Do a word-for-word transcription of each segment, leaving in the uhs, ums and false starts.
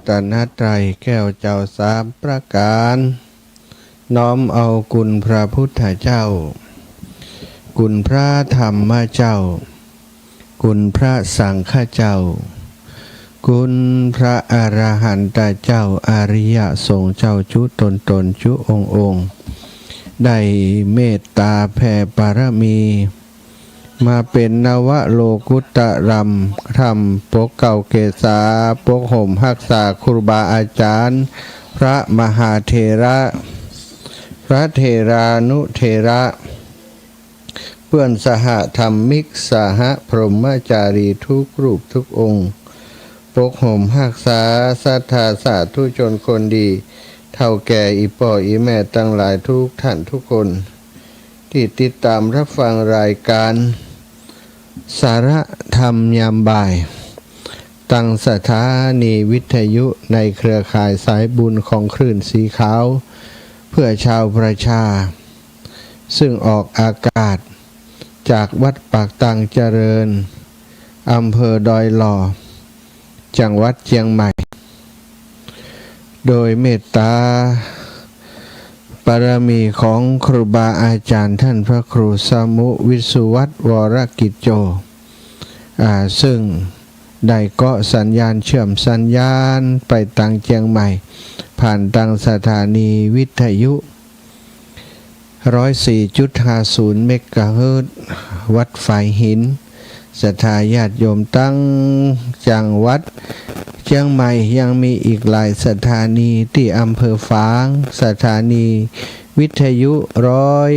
ตนตรัยแก้วเจ้าสามประก๋าน น้อมเอาคุณพระพุทธเจ้า คุณพระธรรมเจ้า คุณพระสังฆเจ้า คุณพระอรหันตเจ้า อริยสงฆ์เจ้าจุ๊ตนๆ จุ๊องค์ๆ ได้เมตต๋าแผ่ปารมี มาเป๋นนวโลกุตตะธรรม ปกเกล้าเกศา ปกห่มฮักษาครูบาอาจ๋ารย์ พระมหาเถระ พระเถรานุเถระ เปื้อนสหธรรมิก สหพรหมจารีทุกรูปทุกองค์ ปกห่มฮักษาศรัทธาสาธุชนคนดี เฒ่าแก่อี่ป้ออี่แม่ตังหลายทุกท่านทุกคน ตี้ติดต๋ามฮับฟังรายก๋านสาระธรรมยามบ่าย ตังสถานีวิทยุในเครือข่ายสายบุญของคลื่นสีขาว เพื่อชาวประชา ซึ่งออกอากาศจากวัดปากตางเจริญ อำเภอดอยหล่อ จังหวัดเจียงใหม่ โดยเมตต๋าปารมีของครูบาอาจ๋ารย์ต้านพระครูสมุห์ วิสุวัฒน์ วรกิจโจ อ่า ซึ่งได้เกาะสัญญาณ เชื่อมสัญญาณไปตังเจียงใหม่ ผ่านตังสถานีวิทยุ ร้อยสี่จุดห้าศูนย์เมกะเฮิรตซ์ วัดฝายหิน ศรัทธาญาติโยมตังจังหวัดเจียงใหม่ ยังมีอีกหลายสถานีตี้อำเภอฝาง สถานีวิทยุ ร้อย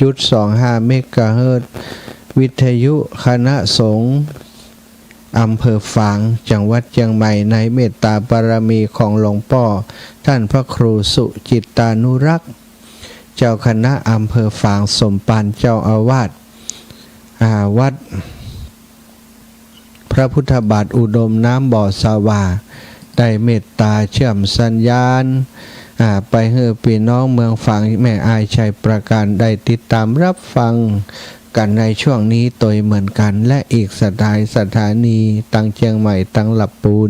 จุดสองห้าเมกะเฮิรตซ์ วิทยุคณะสงฆ์ อำเภอฝาง จังหวัดเจียงใหม่ ในเมตตาปารมีของหลวงป้อต้านพระครูสุจิตตานุรักษ์ เจ้าคณะอำเภอฝาง สมภารเจ้าอาวาส อ่า วัดพระพุทธบาทอุดมน้ำบ่อสะหว่า ได้เมตตาเชื่อมสัญญาณ อ่า ไปหื้อปี้น้องเมืองฝาง แม่อาย ชัยปราการ ได้ติดต๋ามฮับฟังกั๋นในช่วงนี้ตวยเหมือนกั๋น และอีกสถายสถานี ตังเจียงใหม่ ตังละปูน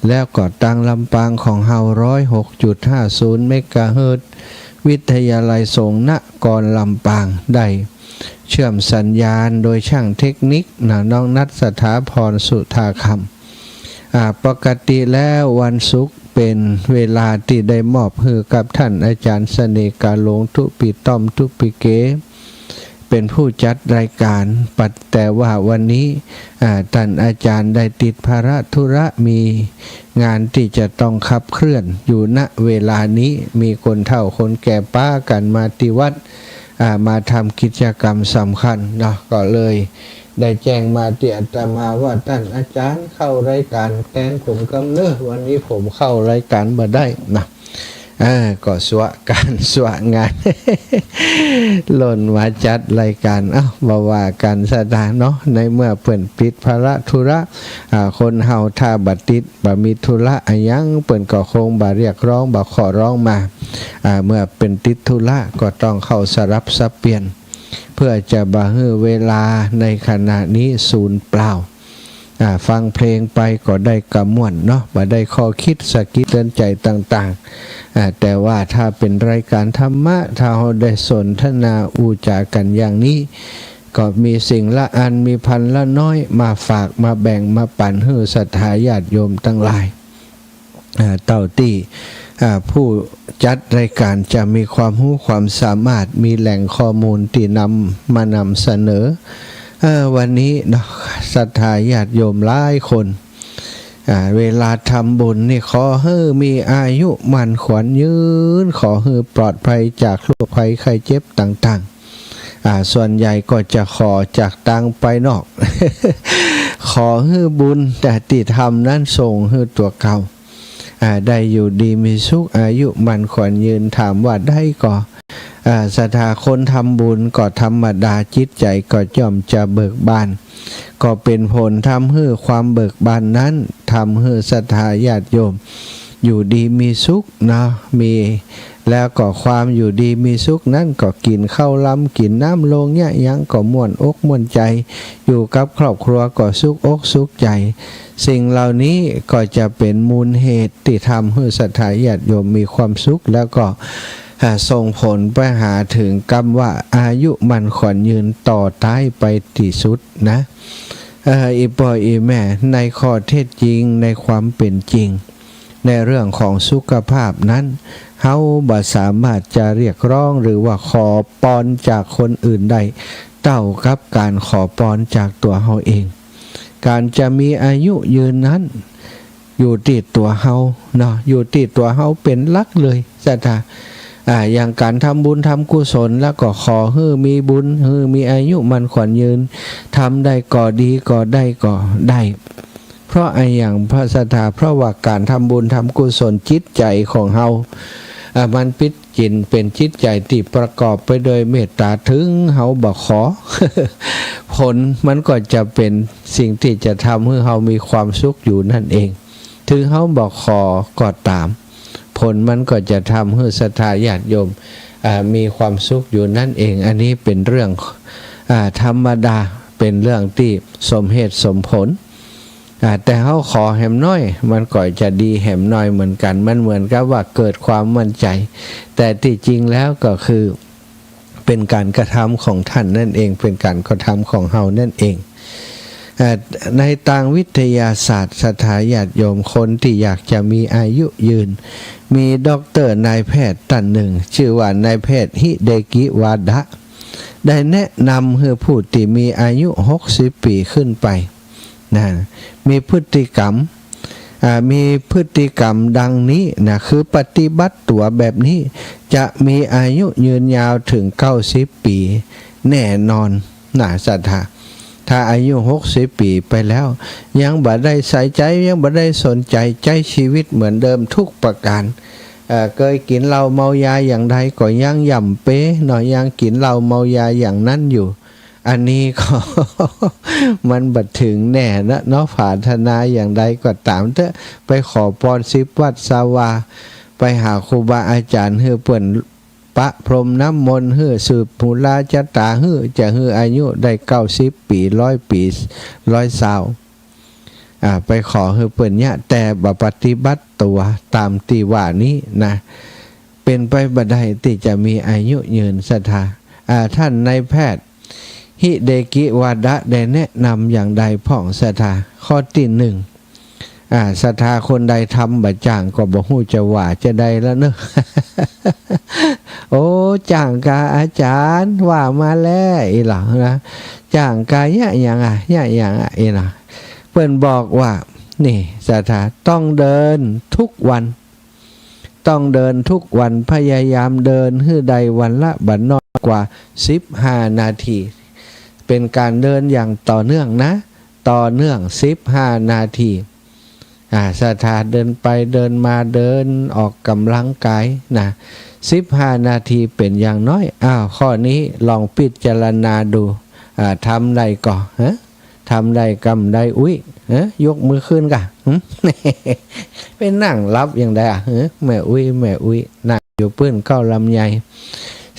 แล้วก็ตังลำปางของเฮา ร้อยหกจุดห้าศูนย์เมกะเฮิรตซ์ วิทยาลัยสงฆ์นครลำปาง ได้เชื่อมสัญญาณโดยช่างเทคนิคนะ น้องนัท สถาพร สุธาคำ อ่า ปกติแล้ววันศุกร์เป๋นเวลาตี้ได้มอบหื้อกับต้านอาจ๋ารย์เสน่ห์ กาหลง ทุกปีต้อม ทุกปีเก๋ เป๋นผู้จัดรายก๋าน ปัดแต่ว่าวันนี้ อ่า ต้านอาจ๋ารย์ได้ติดภาระธุระ มีงานตี้จะต้องขับเคลื่อนอยู่ ณ เวลานี้ มีคนเฒ่าคนแก่ปากั๋นมาตี้วัด อ่า มาทำกิจกรรมสำคัญเนาะ ก็เลยได้แจ้งมาตี้อาตมาว่า ต้านอาจ๋ารย์เข้ารายก๋านแตนผมกำเน้อ วันนี้ผมเข้ารายก๋านบ่ได้นะ เออ ก็สั่วก๋านสั่วงาน หล่นมาจัดรายก๋าน เอ้า บ่ว่ากั๋นสะดาเนาะ ในเมื่อเปิ้นติดภาระธุระ อ่า คนเฮาถ้าบ่ติด บ่มีธุระอะหยัง เปิ้นก็คงบ่เรียกร้อง บ่ขอร้องมา อ่า เมื่อเปิ้นติดธุระก็ต้องเข้าสลับสับเปลี่ยน เพื่อจะบ่หื้อเวลาในขณะนี้สูญเปล่า อ่า ฟังเพลงไปก็ได้กระม่วนเนาะ บ่ได้ข้อคิดสะกิดเตือนใจ๋ต่างๆ อ่า แต่ว่าถ้าเป๋นรายก๋านธรรมะ ถ้าเฮาได้สนทนาอู้จ๋ากั๋นอย่างนี้ ก็มีสิ่งละอัน มีพันละน้อย มาฝาก มาแบ่ง มาปั๋นหื้อศรัทธาญาติโยมตังหลาย อ่า เต้าตี้ อ่า ผู้จัดรายก๋านจะมีความฮู้ความสามารถ มีแหล่งข้อมูลตี้นำมานำเสนอ เอ่อ วันนี้เนาะ ศรัทธาญาติโยมหลายคน อ่า เวลาทำบุญนี่ขอหื้อมีอายุมั่นขวัญยืน ขอหื้อปลอดภัยจากโรคภัยไข้เจ็บต่างๆ อ่า ส่วนใหญ่ก็จะขอจากตางภายนอก ขอหื้อบุญตี้ทำนั้นส่งหื้อตั๋วเก่า อ่า ได้อยู่ดีมีสุข อายุมั่นขวัญยืน ถามว่าได้ก่อ อ่า ศรัทธาคนทำบุญก็ธรรมดา จิตใจ๋ก็ย่อมจะเบิกบาน ก็เป๋นผลทำหื้อความเบิกบานนั้น ทำหื้อศรัทธาญาติโยมอยู่ดีมีสุขเนาะ มี แล้วก็ความอยู่ดีมีสุขนั้นก็กิ๋นข้าวลำกิ๋นน้ำโลงเยียะหยังก็ม่วนอกม่วนใจ๋ อยู่กับครอบครัวก็สุขอกสุขใจ๋ สิ่งเหล่านี้ก็จะเป๋นมูลเหตุตี้ทำหื้อศรัทธาญาติโยมมีความสุข แล้วก็ อ่า ส่งผลไปหาเถิงกำว่าอายุมั่นขวัญยืนต่อต้ายไปตี้สุดนะ เอ่อ อี่ป้ออี่แม่ ในข้อเท็จจริง ในความเป๋นจริง ในเรื่องของสุขภาพนั้น เฮาบ่สามารถจะเรียกร้องหรือว่าขอปอนจากคนอื่นได้ เต้ากับก๋านขอปอนจากตั๋วเฮาเอง ก๋านจะมีอายุยืนนั้น อยู่ตี้ตั๋วเฮาเนาะ อยู่ตี้ตั๋วเฮาเป๋นหลักเลย ศรัทธา อ่า อย่างก๋านทำบุญทำกุศล แล้วก็ขอหื้อมีบุญ หื้อมีอายุมั่นขวัญยืน ทำได้ก่อดี ก่อได้ก่อได้ เพราะอะหยัง ศรัทธา เพราะว่าก๋านทำบุญทำกุศล จิตใจ๋ของเฮา อ่า มันปิด จิตเป๋นจิตใจ๋ตี้ประกอบไปโดยเมตต๋า เถิงเฮาบ่ขอ ผลมันก็จะเป๋นสิ่งตี้จะทำหื้อเฮามีความสุขอยู่นั่นเอง เถิงเฮาบ่ขอก็ต๋าม ผลมันก็จะทำหื้อศรัทธาญาติโยม อ่า มีความสุขอยู่นั่นเอง อันนี้เป๋นเรื่อง อ่า ธรรมดา เป๋นเรื่องตี้สมเหตุสมผล อ่า แต่เฮาขอแหมน้อย มันก็จะดีแหมน้อยเหมือนกั๋น มันเหมือนกับว่าเกิดความมั่นใจ๋ แต่ตี้จริงแล้วก็คือ เป๋นก๋านกระทำของต้านนั่นเอง เป๋นก๋านกระทำของเฮานั่นเอง อ่า ในตางวิทยาศาสตร์ ศรัทธาญาติโยม คนตี้อยากจะมีอายุยืน มีด็อกเตอร์นายแพทย์ต้านนึ่ง จื้อว่านายแพทย์ฮิเดกิ วาดะ ได้แนะนำหื้อผู้ตี้มีอายุหกสิบปี๋ขึ้นไป นะ มีพฤติกรรม อ่า มีพฤติกรรมดังนี้นะ คือปฏิบัติตั๋วแบบนี้ จะมีอายุยืนยาวเถิงเก้าสิบปี๋แน่นอนนะ ศรัทธา ถ้าอายุหกสิบปี๋ไปแล้ว ยังบ่ได้ใส่ใจ๋ ยังบ่ได้สนใจ๋ ใจ๊ชีวิตเหมือนเดิมทุกประก๋าน เอ่อ เกยกิ๋นเหล้าเมายาอย่างใดก็ยังย่ำเปเนาะ ยังกิ๋นเหล้าเมายาอย่างนั้นอยู่ อันนี้ก็ มันบ่เถิงแน่นะเนาะ ผาถนาอย่างใดก็ต๋ามเต๊อะ ไปขอปอนสิบวัดสาวา ไปหาครูบาอาจารย์ หื้อเปิ้นประพรมน้ำมนต์ หื้อสืบหูราชะต๋า หื้อจะหื้ออายุได้เก้าสิบปี๋ ร้อยปี๋ ร้อยซาว อ่า ไปขอหื้อเปิ้นเยียะ แต่บ่ปฏิบัติตั๋วต๋ามตี้ว่านี้นะ เป๋นไปบ่ได้ตี้จะมีอายุยืน ศรัทธา อ่า ต้านนายแพทย์ ฮิเดกิ วาดะ ได้แนะนำอย่างใดพ่อง ศรัทธา ข้อตี้นึ่ง อ่า ศรัทธาคนใดทำบ่จ้างก็บ่ฮู้จะว่าจะใดแล้วเนาะ โอ้ จ้างก่าอาจ๋ารย์ ว่ามาแลอี้หละนะ จ้างก่าเยียะหยังอะ เยียะหยังอะ อี้หละ เปิ้นบอกว่า นี่ ศรัทธา ต้องเดินทุกวัน ต้องเดินทุกวัน พยายามเดินหื้อได้วันละบ่น้อยกว่าสิบห้านาที เป๋นก๋านเดินอย่างต่อเนื่องนะ ต่อเนื่องสิบห้านาที อ่า ศรัทธา เดินไปเดินมา เดินออกก๋ำลังกายนะ สิบห้านาทีเป๋นอย่างน้อย อ้าว ข้อนี้ลองพิจารณาดู อ่า ทำได้ก่อ ฮะ ทำได้กำใดอุ๊ย เอ๊ะ ยกมือขึ้นก่ะ หึ ไปนั่งหลับอย่างใดอะ หึ แม่อุ๊ย แม่อุ๊ย นั่งอยู่ปื้นเก๊าลำไย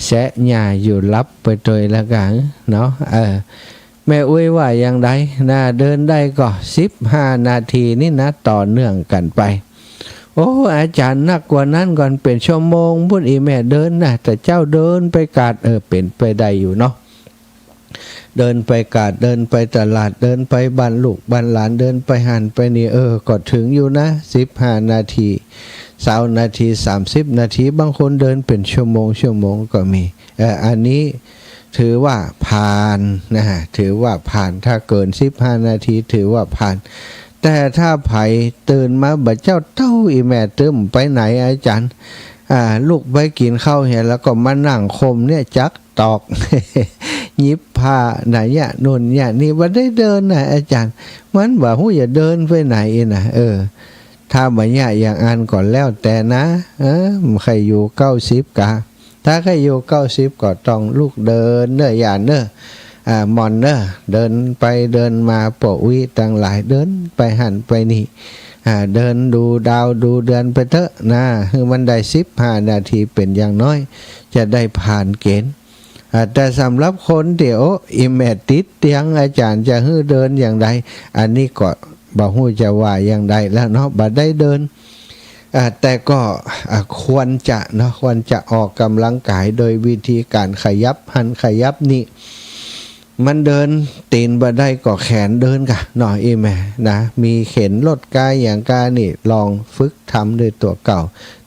แซะหญ้าอยู่หลับไปตวยแล้วก่ะ หึ เนาะ เออ แม่อุ๊ยว่าอย่างใด น่าเดินได้ก่อสิบห้านาทีนี่นะ ต่อเนื่องกั๋นไป โอ้ อาจ๋ารย์ นักกว่านั้นก่อนเป๋นชั่วโมงปุ้น อี่แม่เดินนะ แต่เจ้าเดินไปกาด เออ เป๋นไปได้อยู่เนาะ เดินไปกาด เดินไปตลาด เดินไปบ้านลูกบ้านหลาน เดินไปหั้นไปนี่ เออ ก็เถิงอยู่นะ สิบห้านาที ซาวนาที สามสิบนาที บางคนเดินเป๋นชั่วโมง ชั่วโมงก็มี เออ อันนี้ถือว่าผ่านนะฮะ ถือว่าผ่าน ถ้าเกินสิบห้านาที ถือว่าผ่าน แต่ถ้าใผตื่นมาบ่าเจ๊าเต้า อี่แม่ตึมไปไหนอาจ๋ารย์ อ่า ลุกไปกิ๋นข้าวเหียแล้วก็มานั่งค่มเนี่ยจัก ตอก หยิบผ้านะ เยียะนู่นเยียะนี่ บ่ได้เดินนะอาจ๋ารย์ มันบ่ฮู้จะเดินไปไหนนะ เออ ถ้าบ่เยียะอย่างอั้นก็แล้วแต่นะ เออ ใค่อยู่เก้าสิบกา ถ้าใค่อยู่เก้าสิบก็ต้องลุกเดินเน่อ หยาดเน่อ อ่า หม่อนเน่อ เดินไปเดินมา ป้ออุ๊ยตังหลาย เดินไปหั้นไปนี่ อ่า เดินดูดาวดูเดือนไปเต๊อะนะ หื้อมันได้สิบห้านาทีเป๋นอย่างน้อย จะได้ผ่านเกณฑ์ อ่า แต่สำหรับคนตี้ โอ้ อีแม่ติดเตียง อาจ๋ารย์จะหื้อเดินอย่างใด อันนี้ก็บ่ฮู้จะว่าอย่างใดแล้วเนาะ บ่ได้เดิน อ่า แต่ก็ อ่า ควรจะเนาะ ควรจะออกกำลังกายโดยวิธีก๋านขยับหั้นขยับนี่ มันเดินตี๋นบ่ได้ก็แขนเดินก่ะเนาะ อีแม่นะ มีเข็นรถก้าอย่างก้านี่ ลองฝึกทำด้วยตั๋วเก่า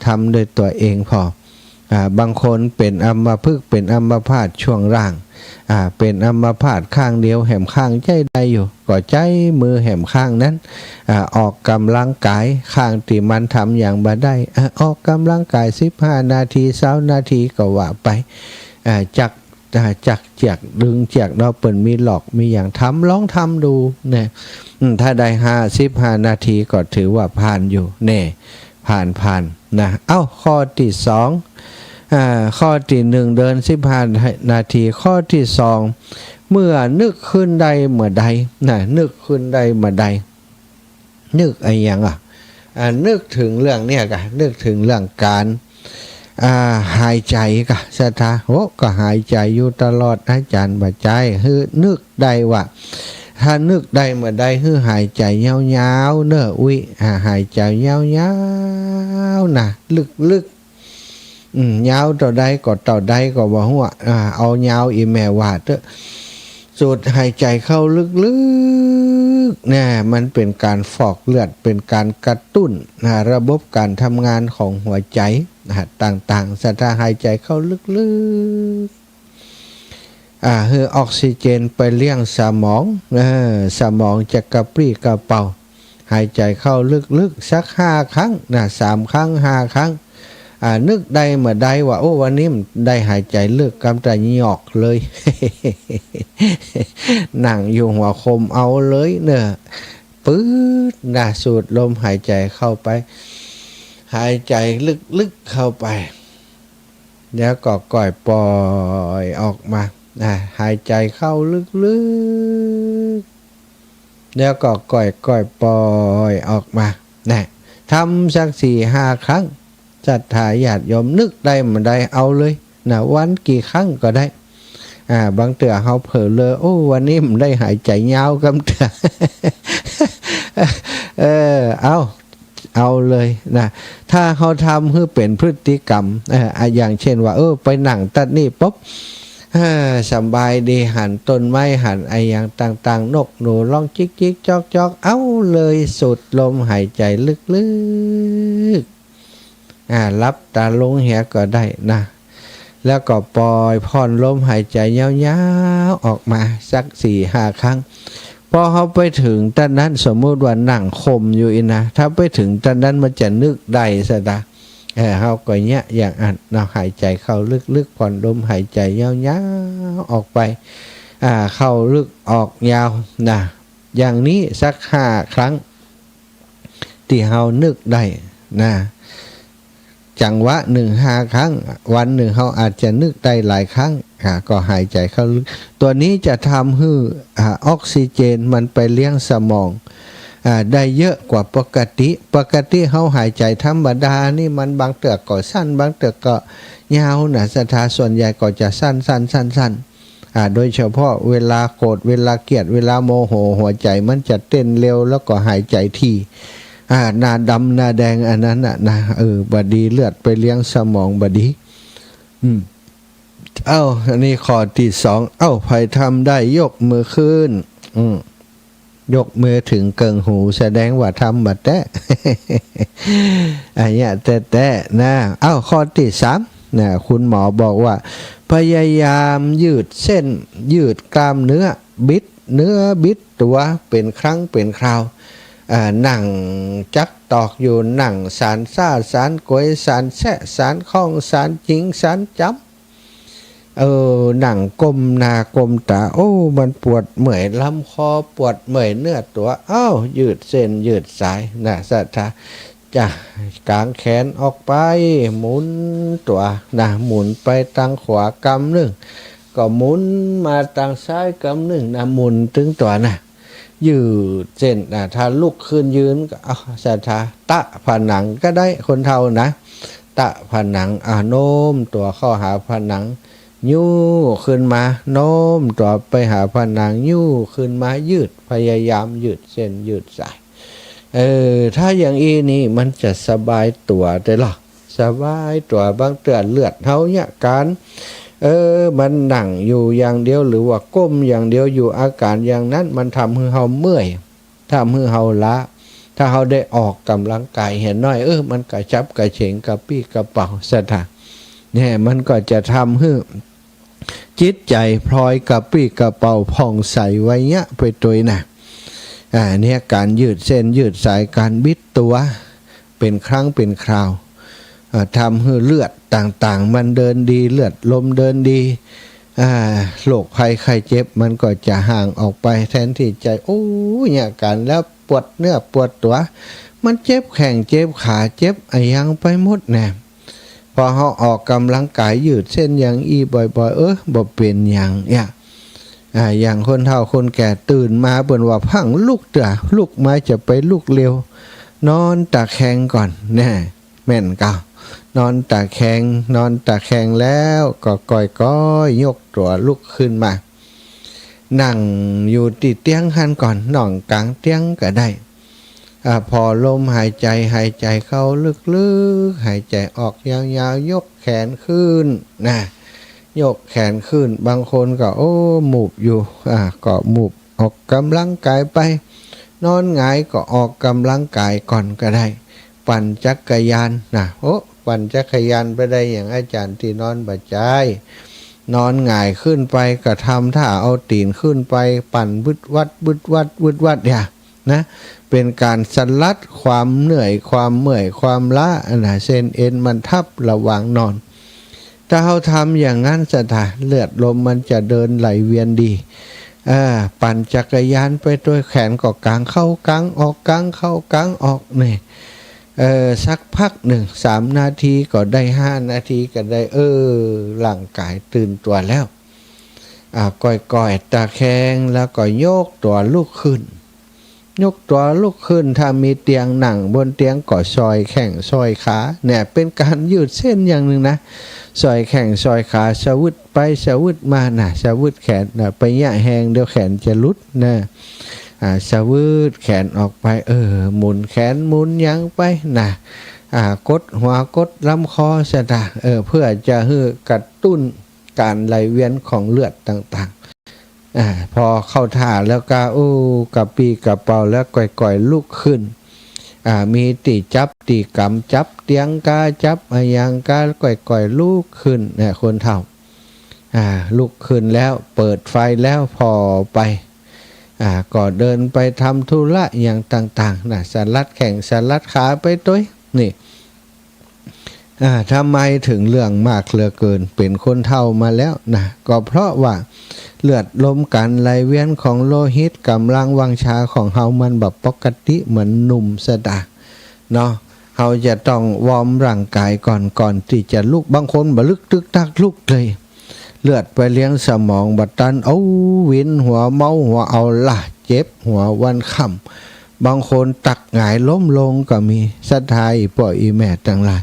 ทำด้วยตั๋วเองผ่อ อ่า บางคนเป๋นอัมพฤกษ์ เป๋นอัมพาตช่วงล่าง อ่า เป๋นอัมพาตข้างเดียว แหมข้างใจ๊ได้อยู่ ก็ใจ๊มือแหมข้างนั้น อ่า ออกกำลังกาย ข้างตี้มันทำหยังบ่ได้ อ่า ออกกำลังกายสิบห้านาที ซาวนาทีก็ว่าไป อ่า จัก อ่า จักเจียกดึงเจียกเนาะ เปิ้นมีหลอกมีหยังทำ ลองทำดูนะ อืม ถ้าได้ห้า สิบห้านาทีก็ถือว่าผ่านอยู่ แน่ ผ่าน ผ่านนะ เอ้า ข้อตี้สอง อ่า ข้อตี้หนึ่งเดินสิบห้านาที ข้อตี้สอง เมื่อนึกขึ้นได้เมื่อใดนะ นึกขึ้นได้เมื่อใด นึกอะหยังอะ อ่า นึกเถิงเรื่องเนี่ยก่ะ นึกเถิงเรื่องก๋าน อ่า หายใจ๋ก่ะ ศรัทธา โอ้ ก็หายใจ๋อยู่ตลอด อาจ๋ารย์บ่ใจ้ หื้อนึกได้ว่า ถ้านึกได้เมื่อใด หื้อหายใจ๋ยาวๆ เน่อ อุ๊ย อ่า หายใจ๋ยาวๆ นะ ลึกๆ อืม ยาวเต้าใดก็เต้าใดก็บ่ฮู้ อ่า เอายาวอีแม่ว่าเต๊อะ สูดหายใจ๋เข้าลึกๆ นะ มันเป๋นก๋านฟอกเลือด เป๋นก๋านกระตุ้น นะ ระบบก๋านทำงานของหัวใจ๋ นะ ต่างๆ ศรัทธา หายใจ๋เข้าลึกๆ อ่า หื้อออกซิเจนไปเลี้ยงสมอง เออ สมองจะกระปรี้กระเปร่า หายใจ๋เข้าลึกๆ สักห้าครั้งนะ สามครั้ง ห้าครั้ง อ่า นึกได้เมื่อใดว่า โอ้ วันนี้ได้หายใจ๋ลึก กำตะหยอกเลย นั่งอยู่หัวโคมเอาเลยเน่อ ปื๊ดนะ สูดลมหายใจ๋เข้าไป หายใจ๋ลึกๆ เข้าไป แล้วก็ก่อยปล่อยออกมา อ่า หายใจ๋เข้าลึกๆ แล้วก็ก่อย ก่อยปล่อยออกมา นะ ทำสักสี่ห้าครั้ง ศรัทธาญาติโยม นึกได้เมื่อใดเอาเลย นะ วันกี่ครั้งก็ได้ อ่า บางเตื้อเฮาเผลอเลย โอ้ วันนี้บ่ได้หายใจ๋ยาวกำเตื้อ เออ เอา เอาเลยนะ ถ้าเฮาทำหื้อเป๋นพฤติกรรม เออ อ่ะ อย่างเช่นว่า เออ ไปนั่งตั๊ดนี่ปุ๊บ เออ สบายดี หันต้นไม้ หันอะหยังต่างๆ นกหนูร้องจิ๊กจิ๊กจ๊อกจ๊อก เอาเลย สูดลมหายใจ๋ลึกๆ อ่า หลับต๋าลงเหียก็ได้นะ แล้วก็ปล่อยผ่อนลมหายใจ๋ยาวๆ ออกมาสักสี่ห้าครั้ง พอเฮาไปเถิงตั๊ดนั้น สมมุติว่านั่งโคมอยู่อี้นะ ถ้าไปเถิงตั๊ดนั้นมันจะนึกได้ซะนะ เออ เฮาก็เยียะอย่างอั้นเนาะ หายใจ๋เข้าลึกๆ ผ่อนลมหายใจ๋ยาวๆ ออกไป อ่า เข้าลึกออกยาวนะ อย่างนี้สักห้าครั้ง ตี้เฮานึกได้นะ จังหวะนึ่งห้าครั้ง วันนึ่งเฮาอาจจะนึกได้หลายครั้ง อ่า ก็หายใจ๋เข้าลึก ตั๋วนี้จะทำหื้อ อ่า ออกซิเจนมันไปเลี้ยงสมอง อ่า ได้เยอะกว่าปกติ ปกติเฮาหายใจ๋ธรรมดานี่มันบางเตื้อก็สั้น บางเตื้อก็ยาวนะ ศรัทธา ส่วนใหญ่ก็จะสั้นๆ ๆ ๆ อ่า โดยเฉพาะเวลาโกรธ เวลาเกลียด เวลาโมโห หัวใจ๋มันจะเต้นเร็ว แล้วก็หายใจ๋ถี่ อ่า หน้าดำหน้าแดงอันนั้นน่ะนะ เออ บ่ดี เลือดไปเลี้ยงสมองบ่ดี อืม เอ้า อันนี้ข้อตี้สอง เอ้า ใผทำได้ยกมือขึ้น อืม ยกมือเถิงเกิ่งหู แสดงว่าทำบ่าแต๊ อันเนี้ยแต๊ๆ นะ เอ้า ข้อตี้สาม นะ คุณหมอบอกว่า พยายามยืดเส้น ยืดกล้ามเนื้อ บิดเนื้อบิดตั๋ว เป๋นครั้งเป๋นคราว อ่า นั่งจั๊กตอกอยู่ นั่งสานซ้า สานกวย สานแซะ สานค่อง สานจิง สานจ๋ำ เออ นั่งก้มหน้าก้มต๋า โอ้ มันปวดเมื่อยลำคอ ปวดเมื่อยเนื้อตั๋ว เอ้า ยืดเส้นยืดสายนะ ศรัทธา จะก๋างแขนออกไป หมุนตั๋วนะ หมุนไปตางขวากำนึ่ง ก็หมุนมาตางซ้ายกำนึ่งนะ หมุนตึงตั๋วนะ ยืดเส้น อ่า ถ้าลุกขึ้นยืนก็ เอา ศรัทธา ตะผนังก็ได้ คนเฒ่านะ ตะผนัง อ่า โน้มตั๋วเข้าหาผนัง ยู้ขึ้นมา โน้มตั๋วไปหาผนัง ยู้ขึ้นมา ยืด พยายามยืดเส้นยืดสาย เออ ถ้าอย่างอี้นี่มันจะสบายตั๋วแต๊ลอ สบายตั๋ว บางเตื้อเลือดเฮาเนี่ย ก๋าน เออ มันนั่งอยู่อย่างเดียว หรือว่าก้มอย่างเดียวอยู่ อาก๋านอย่างนั้นมันทำหื้อเฮาเมื่อย ทำหื้อเฮาล้า ถ้าเฮาได้ออกก๋ำลังก๋ายเหียหน้อย เออ มันกระฉับกระเฉงกระปรี้กระเปร่า ศรัทธา เนี่ย มันก็จะทำหื้อ จิตใจ๋พลอยกระปรี้กระเปร่าผ่องใสไวยะไปตวยนะ อ่า เนี่ย ก๋านยืดเส้นยืดสาย ก๋านบิดตั๋ว เป๋นครั้งเป๋นคราว อ่า ทำหื้อเลือดต่างๆ มันเดินดี เลือดลมเดินดี อ่า โรคภัยไข้เจ็บมันก็จะห่างออกไป แทนตี้จะ โอ้ เนี่ย ก๋านแล้วปวดเนื้อปวดตั๋ว มันเจ็บแข้งเจ็บขา เจ็บอะหยังไปหมดแน่ พอเฮาออกก๋ำลังก๋ายยืดเส้นอย่างอี้บ่อยๆ เออ บ่เป๋นหยัง เนี่ย อ่า อย่างคนเฒ่าคนแก่ตื่นมาเปิ้นว่าพั่งลุกเตื้อ ลุกมาจะไปลุกเร็ว นอนตะแคงก่อน แน่ แม่นก่า นอนตะแคง นอนตะแคงแล้วก็ก้อยๆ ยกตั๋วลุกขึ้นมา นั่งอยู่ตี้เตียงหั้นก่อน หน่องก๋างเตียงก็ได้ อ่า ผ่อลมหายใจ๋ หายใจ๋เข้าลึกๆ หายใจ๋ออกยาวๆ ยกแขนขึ้นนะ ยกแขนขึ้น บางคนก็ โอ้ หมูบอยู่ อ่า ก็หมูบออกก๋ำลังก๋ายไป นอนหงายก็ออกก๋ำลังก๋ายก่อนก็ได้ ปั่นจักรยานนะ โอ้ ปั่นจักรยานไปได้ อย่างอาจ๋ารย์ตี้นอนบ่จาย นอนหงายขึ้นไปก็ทำท่าเอาตี๋นขึ้นไป ปั่นวืดวัด วืดวัด วืดวัด เนี่ย นะ เป๋นก๋านสลัดความเหนื่อย ความเมื่อย ความล้า อันน่ะ เส้นเอ็นมันทับระหว่างนอน ถ้าเฮาทำอย่างนั้น ศรัทธา เลือดลมมันจะเดินไหลเวียนดี เออ ปั่นจักรยานไปตวย แขนก็ก๋างเข้าก๋างออก ก๋างเข้าก๋างออก นี่ เออ สักพักนึ่ง สามนาทีก็ได้ ห้านาทีก็ได้ เออ ร่างก๋ายตื่นตั๋วแล้ว อ่า ก้อยๆ ตะแคง แล้วก็ยกตั๋วลุกขึ้น ยกตั๋วลุกขึ้น ถ้ามีเตียง นั่งบนเตียงก็ส่อยแข้งส่อยขา เนี่ย เป๋นก๋านยืดเส้นอย่างนึ่งนะ ส่อยแข้งส่อยขา สะวืดไปสะวืดมานะ สะวืดแขนนะ ไปเยียะแฮงเดี๋ยวแขนจะหลุดนะ อ่า สะวืดแขนออกไป เออ หมุนแขนหมุนหยังไปนะ อ่า กดหัวกดลำคอ ศรัทธา เออ เพื่อจะหื้อกระตุ้นก๋านไหลเวียนของเลือดต่างๆ อ่า พอเข้าท่าแล้วก็ โอ้ กระปรี้กระเปร่าแล้ว ก้อยๆ ลุกขึ้น อ่า มีตี้จับตี้ก๋ำ จับเตียงกา จับอะหยังกา ก้อยๆ ลุกขึ้น เนี่ย คนเฒ่า อ่า ลุกขึ้นแล้ว เปิดไฟแล้ว ผ่อไป อ่า ก็เดินไปทำธุระอย่างต่างๆ นะ สลัดแข้งสลัดขาไปตวย นี่ อ่า ทำไมถึงเรื่องมากเหลือเกิน เป๋นคนเฒ่ามาแล้วนะ ก็เพราะว่าเลือดลมก๋านไหลเวียนของโลหิต ก๋ำลังวังชาของเฮามันบ่ปกติเหมือนหนุ่ม ศรัทธา เนาะ เฮาจะต้องวอร์มร่างก๋ายก่อน ก่อนตี้จะลุก บางคนบ่ลึกตึกตักลุกเลย เลือดไปเลี้ยงสมองบ่ตัน เอา วินหัว เมาหัว เอาละ เจ็บหัววันค่ำ บางคนตักหงายล้มลงก็มี ศรัทธา อี่ป้ออี่แม่ตังหลาย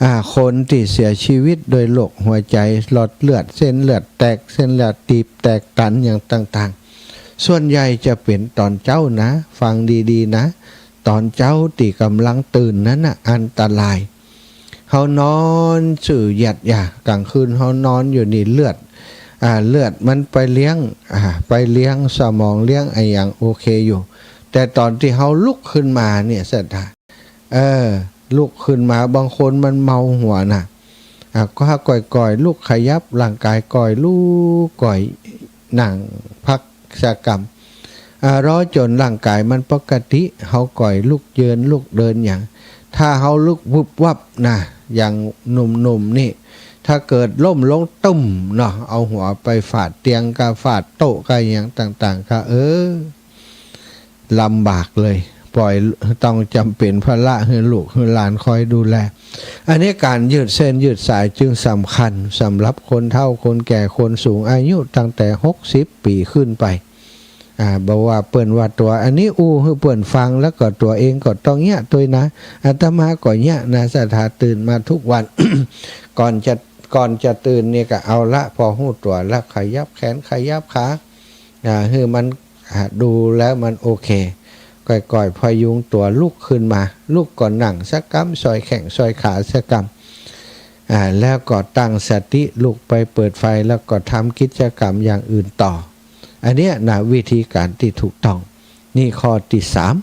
อ่า คนตี้เสียชีวิตโดยโรคหัวใจ๋ หลอดเลือด เส้นเลือดแตก เส้นเลือดตีบแตกตันอย่างต่างๆ ส่วนใหญ่จะเป๋นต๋อนเจ๊านะ ฟังดีๆ นะ ต๋อนเจ๊าตี้ก๋ำลังตื่นนั้นน่ะ อันตราย เฮานอนซื่อหยัดอย่า ก๋างคืนเฮานอนอยู่นี่ เลือด อ่า เลือดมันไปเลี้ยง อ่า ไปเลี้ยงสมอง เลี้ยงอะหยัง โอเคอยู่ แต่ต๋อนตี้เฮาลุกขึ้นมาเนี่ย ศรัทธา เออ ลุกขึ้นมา บางคนมันเมาหัวน่ะ อ่า ก็ก้อยๆ ลุกขยับร่างก๋าย ก้อยลุก ก้อยนั่ง พักสักกำ อ่า รอจ๋นร่างก๋ายมันปกติ เฮาก้อยลุกยืนลุกเดินหยัง ถ้าเฮาลุกวึบวับนะ อย่างหนุ่มๆ นี่ ถ้าเกิดล้มลงตึ้มเนาะ เอาหัวไปฟาดเตียงกา ฟาดโต๊ะกา อะหยังต่างๆ กา เออ ลำบากเลย ป้อ ต้องจ๋ำเป๋นภาระหื้อลูกหื้อหลานคอยดูแล อันนี้ก๋านยืดเส้นยืดสายจึงสำคัญสำหรับคนเฒ่าคนแก่คนสูงอายุตั้งแต่หกสิบปี๋ขึ้นไป อ่า บ่ว่าเปิ้นว่าตั๋วอันนี้อู้หื้อเปิ้นฟัง แล้วก็ตั๋วเองก็ต้องเยียะตวยนะ อาตมาก็เยียะนะ ศรัทธา ตื่นมาทุกวัน ก่อนจะ ก่อนจะตื่นนี่ก็เอาละ พอฮู้ตั๋วแล้ว ขยับแขนขยับขา อ่า หื้อมัน อ่า ดูแล้วมันโอเค ก่อยๆ พยุงตั๋วลุกขึ้นมา ลุกก็นั่งสักกำ ส่อยแข้งส่อยขาสักกำ อ่า แล้วก็ตั้งสติลุกไปเปิดไฟ แล้วก็ทำกิจกรรมอย่างอื่นต่อ อันเนี้ยนะ วิธีการที่ถูกต้อง นี่ข้อที่สาม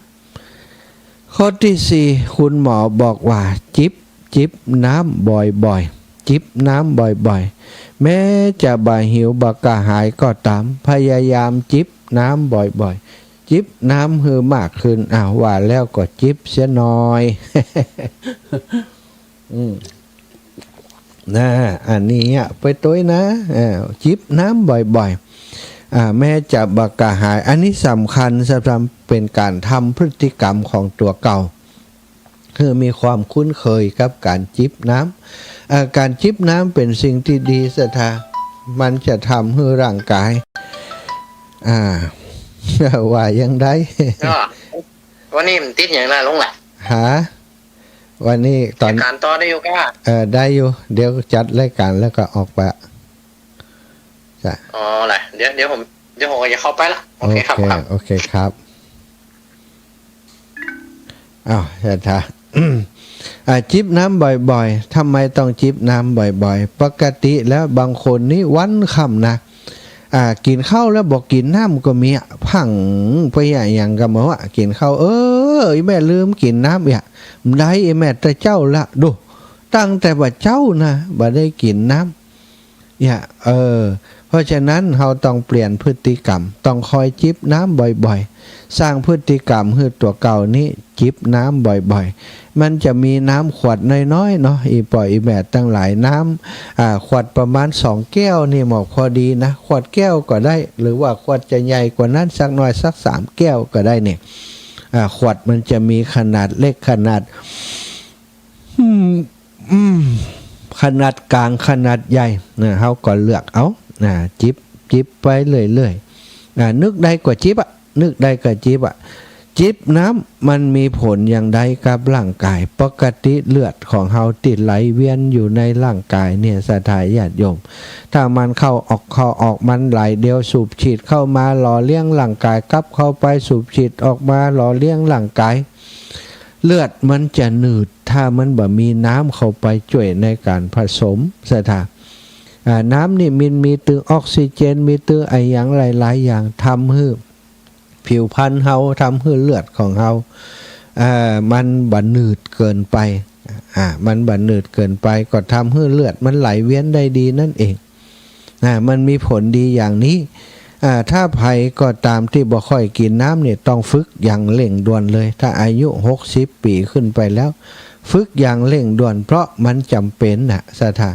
ข้อที่สี่ คุณหมอบอกว่า จิบ จิบน้ำบ่อยๆ จิบน้ำบ่อยๆ แม้จะบ่หิวบ่กระหายก็ตาม พยายามจิบน้ำบ่อยๆ จิบน้ำหื้อมากขึ้น อ้าว ว่าแล้วก็จิบเสียหน่อย อืม นะ อันนี้อะ ไปตวยนะ เออ จิบน้ำบ่อยๆ อ่า แม้จะบ่กระหาย อันนี้สำคัญ สำหรับเป็นการทำพฤติกรรมของตั๋วเก่า คือมีความคุ้นเคยกับการจิบน้ำ เอ่อ การจิบน้ำเป็นสิ่งที่ดี ศรัทธา มันจะทำหื้อร่างกาย อ่า ว่าอย่างใด ก็ วันนี้มันติดอย่างนั้นลงล่ะ ฮะ วันนี้ตอน รายการต่อได้อยู่ก้า เออ ได้อยู่ เดี๋ยวจัดรายการแล้วก็ออกไป จ้ะ อ๋อ ล่ะ เดี๋ยว เดี๋ยวผม เดี๋ยวผมจะเข้าไปละ โอเคครับ โอเค ครับ โอเคครับ อ้าว ศรัทธา อ่า จิบน้ำบ่อยๆ ทำไมต้องจิบน้ำบ่อยๆ ปกติแล้วบางคนนี่วันค่ำนะ อ่า กิ๋นข้าวแล้วบ่กิ๋นน้ำก็มีอะ พังไปอะ หยังก็บ่ฮู้อะ กิ๋นข้าว เออ อีแม่ลืมกิ๋นน้ำเอียะ บ่ได้ อีแม่แต่เจ๊าละ ดู ตั้งแต่บ่าเจ๊านะ บ่ได้กิ๋นน้ำ เนี่ย เออ เพราะฉะนั้นเฮาต้องเปลี่ยนพฤติกรรม ต้องคอยจิบน้ำบ่อยๆ สร้างพฤติกรรมหื้อตั๋วเก่านี้จิบน้ำบ่อยๆ มันจะมีน้ำขวดน้อยๆ เนาะ อี่ป้ออี่แม่ตังหลาย น้ำ อ่า ขวดประมาณสองแก้วนี่หมอ พอดีนะ ขวดแก้วก็ได้ หรือว่าขวดจะใหญ่กว่านั้นสักหน่อย สักสามแก้วก็ได้เนี่ย อ่า ขวดมันจะมีขนาดเล็ก ขนาด อืม อืม ขนาดกลาง ขนาดใหญ่ นะ เฮาก็เลือกเอา นะ จิบ จิบไปเรื่อยๆ อ่า นึกได้ก็จิบอะ นึกได้ก็จิบอะ จิบน้ำมันมีผลอย่างใดกับร่างกาย ปกติเลือดของเฮาตี้ไหลเวียนอยู่ในร่างกายเนี่ย ศรัทธาญาติโยม ถ้ามันเข้าออก เข้าออก มันไหลเดียว สูบฉีดเข้ามาหล่อเลี้ยงร่างกาย กลับเข้าไป สูบฉีดออกมาหล่อเลี้ยงร่างกาย เลือดมันจะหนืด ถ้ามันบ่มีน้ำเข้าไปจ้วยในการผสม ศรัทธา อ่า น้ำนี่มันมีตึงออกซิเจน มีตึงอะหยังหลายๆ อย่าง ทำหื้อผิวพรรณเฮา ทำหื้อเลือดของเฮา อ่า มันบ่หนืดเกินไป อ่า มันบ่หนืดเกินไป ก็ทำหื้อเลือดมันไหลเวียนได้ดีนั่นเอง อ่า มันมีผลดีอย่างนี้ อ่า ถ้าใผก็ตามตี้บ่ค่อยกิ๋นน้ำเนี่ย ต้องฝึกอย่างเร่งด่วนเลย ถ้าอายุหกสิบปี๋ขึ้นไปแล้ว ฝึกอย่างเร่งด่วน เพราะมันจ๋ำเป๋นน่ะ ศรัทธา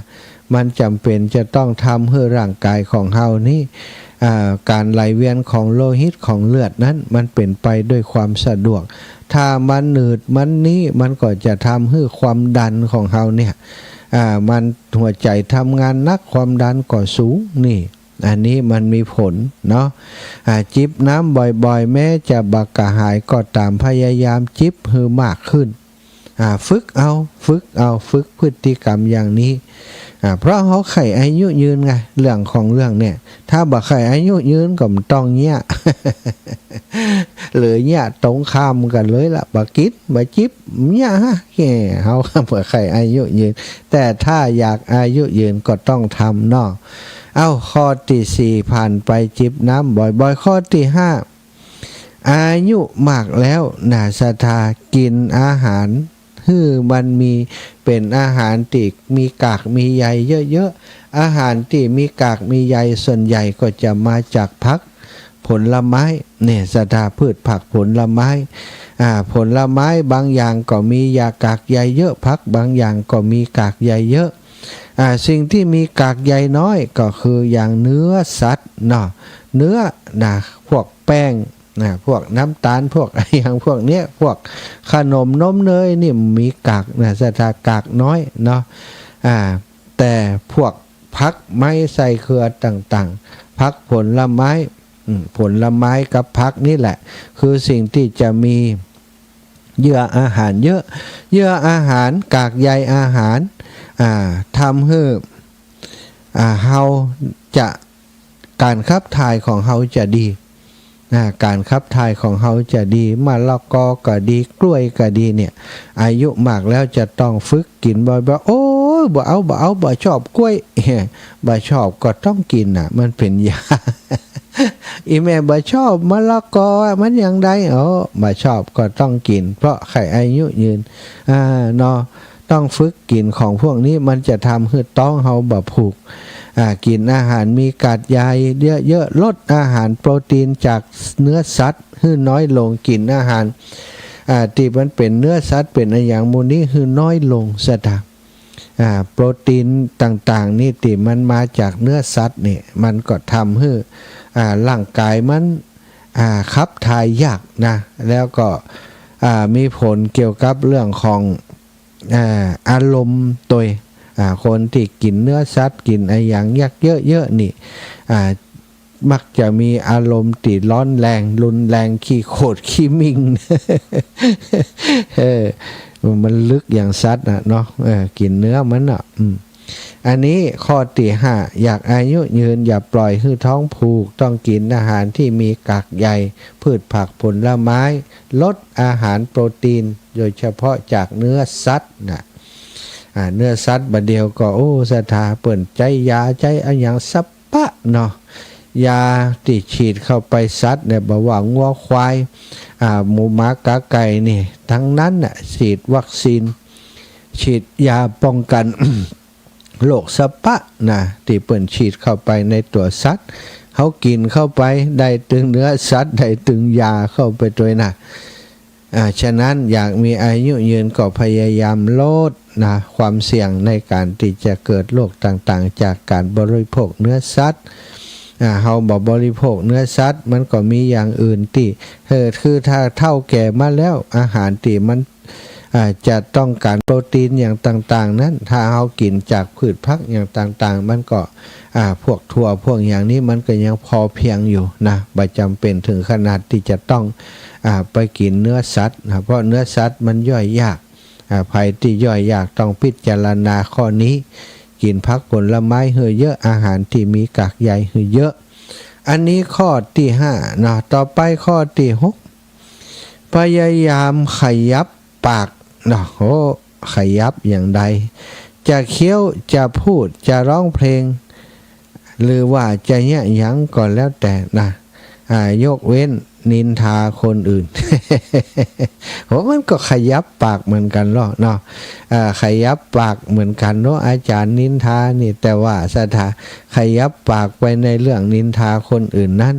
มันจ๋ำเป๋นจะต้องทำหื้อร่างกายของเฮานี้ อ่า การไหลเวียนของโลหิตของเลือดนั้น มันเป๋นไปด้วยความสะดวก ถ้ามันหนืดมันนี้ มันก็จะทำหื้อความดันของเฮาเนี่ย อ่า มันหัวใจทำงานหนัก ความดันก็สูง นี่ อันนี้มันมีผลเนาะ อ่า จิบน้ำบ่อยๆ แม้จะบ่กระหายก็ตาม พยายามจิบหื้อมากขึ้น อ่า ฝึกเอา ฝึกเอา ฝึกพฤติกรรมอย่างนี้ อ่า เพราะเฮาใค่อายุยืนไง เรื่องของเรื่องเนี่ย ถ้าบ่ใค่อายุยืนก็บ่ต้องเยียะ หรือเยียะตรงข้ามกั๋นเลยละ บ่กิ๋น บ่จิบ เยียะฮะ แก่ เฮาบ่ใค่อายุยืน แต่ถ้าอยากอายุยืนก็ต้องทำเนาะ เอ้า ข้อตี้สี่ผ่านไป จิบน้ำบ่อยๆ ข้อตี้ห้า อายุมากแล้วนะ ศรัทธา กิ๋นอาหารหื้อมันมี เป๋นอาหารตี้มีกากมีใยเยอะๆ อาหารตี้มีกากมีใยส่วนใหญ่ก็จะมาจากผักผลไม้ เนี่ย ศรัทธา พืชผักผลไม้ อ่า ผลไม้บางอย่างก็มียากากใยเยอะ ผักบางอย่างก็มีกากใยเยอะ อ่า สิ่งตี้มีกากใยน้อยก็คืออย่างเนื้อสัตว์เนาะ เนื้อนะ พวกแป้งนะ พวกน้ำตาล พวกอะหยังพวกเนี้ย พวกขนมนมเนยนี่มีกากนะ ศรัทธา กากน้อยเนาะ อ่า แต่พวกผักไม้ไส้เครือต่างๆ ผักผลไม้ อืม ผลไม้กับผักนี่แหละ คือสิ่งตี้จะมีเยื่ออาหารเยอะ เยื่ออาหาร กากใยอาหาร อ่า ทำหื้อ อ่า เฮาจะ ก๋านขับถ่ายของเฮาจะดี อ่า ก๋านขับถ่ายของเฮาจะดี มะละกอก็ดี กล้วยก็ดีเนี่ย อายุมากแล้วจะต้องฝึกกิ๋นบ่อยๆ โอ๊ย บ่เอา บ่เอา บ่ชอบกล้วย บ่ชอบก็ต้องกิ๋นน่ะ มันเป๋นยา อีแม่บ่ชอบมะละกออะ มันหยังใด อ๋อ บ่ชอบก็ต้องกิ๋น เพราะใค่อายุยืน อ่า เนาะ ต้องฝึกกิ๋นของพวกนี้ มันจะทำหื้อต๊องเฮาบ่ผูก อ่า กิ๋นอาหารมีกากใยเยอะๆ ลดอาหารโปรตีนจากเนื้อสัตว์หื้อน้อยลง กิ๋นอาหาร อ่า ตี้มันเป๋นเนื้อสัตว์ เป๋นอะหยังหมู่นี้หื้อน้อยลงซะตาง อ่า โปรตีนต่างๆ นี่ตี้มันมาจากเนื้อสัตว์นี่ มันก็ทำหื้อ อ่า ร่างก๋ายมัน อ่า ขับถ่ายยากนะ แล้วก็ อ่า มีผลเกี่ยวกับเรื่องของ อ่า อารมณ์ตวย อ่า คนตี้กิ๋นเนื้อสัตว์ กิ๋นอะหยังยักษ์เยอะๆ นี่ อ่า มักจะมีอารมณ์ตี้ร้อนแรง รุนแรง ขี้โขดขี้มิ่ง เออ มันลึกอย่างสัตว์น่ะเนาะ เออ กิ๋นเนื้อมันน่ะ อืม อันนี้ข้อตี้ห้า อยากอายุยืน อย่าปล่อยหื้อท้องผูก ต้องกิ๋นอาหารตี้มีกากใย พืชผักผลไม้ ลดอาหารโปรตีน โดยเฉพาะจากเนื้อสัตว์น่ะ อ่า เนื้อสัตว์บ่าเดี่ยวก็ โอ้ ศรัทธา เปิ้นใจ๊ยา ใจ๊อะหยังสะปะเนาะ ยาตี้ฉีดเข้าไปสัตว์เนี่ย บ่ว่างัวควาย อ่า หมูหมากาไก่นี่ ตังนั้นน่ะ ฉีดวัคซีน ฉีดยาป้องกั๋น โรคสะปะนะ ตี้เปิ้นฉีดเข้าไปในตั๋วสัตว์ เฮากิ๋นเข้าไป ได้ตึงเนื้อสัตว์ ได้ตึงยาเข้าไปตวยนะ อ่า ฉะนั้นอยากมีอายุยืนก็พยายามลดนะ ความเสี่ยงในก๋านตี้จะเกิดโรคต่างๆ จากก๋านบริโภคเนื้อสัตว์ อ่า เฮาบ่บริโภคเนื้อสัตว์ มันก็มีอย่างอื่นตี้ เออ คือถ้าเฒ่าแก่มาแล้ว อาหารตี้มัน อ่า จะต้องก๋านโปรตีนอย่างต่างๆ นั้น ถ้าเฮากิ๋นจากพืชผักอย่างต่างๆ มันก็ อ่า พวกถั่วพวกอย่างนี้มันก็ยังพอเพียงอยู่นะ บ่จ๋ำเป๋นเถิงขนาดตี้จะต้อง อ่า ไปกิ๋นเนื้อสัตว์นะ เพราะเนื้อสัตว์มันย่อยยาก อ่า ใผตี้ย่อยยากต้องพิจารณาข้อนี้ กิ๋นผักผลไม้หื้อเยอะ อาหารตี้มีกากใยหื้อเยอะ อันนี้ข้อตี้ห้าเนาะ ต่อไปข้อตี้หก พยายามขยับปากเนาะ โอ้ ขยับอย่างใด จะเคี้ยว จะพูด จะร้องเพลง หรือว่าจะเยียะหยังก็แล้วแต่นะ อ่า ยกเว้นนินทาคนอื่น โห มันก็ขยับปากเหมือนกั๋นเนาะ เนาะ อ่า ขยับปากเหมือนกั๋นเนาะ อาจ๋ารย์นินทานี่ แต่ว่าศรัทธา ขยับปากไปในเรื่องนินทาคนอื่นนั้น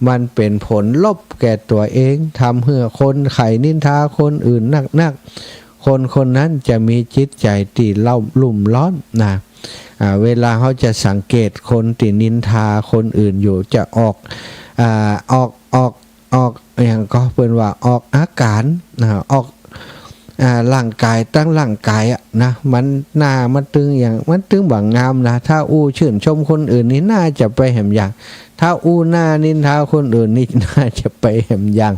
มันเป๋นผลลบแก่ตั๋วเอง ทำหื้อคนใค่นินทาคนอื่นนักๆ คนคนนั้นจะมีจิตใจ๋ตี้เล่าลุ่มร้อนนะ อ่า เวลาเฮาจะสังเกตคนตี้นินทาคนอื่นอยู่ จะออก อ่า ออก ออก ออก อะหยังก็เปิ้นว่าออกอาก๋ารนะ ออก อ่า ร่างก๋ายตังร่างก๋ายอะนะ มันหน้ามันตึงอย่าง มันตึงบ่างามนะ ถ้าอู้ชื่นชมคนอื่นนี่หน้าจะไปแหมอย่าง ถ้าอู้หน้านินทาคนอื่นนี่หน้าจะไปแหมอย่าง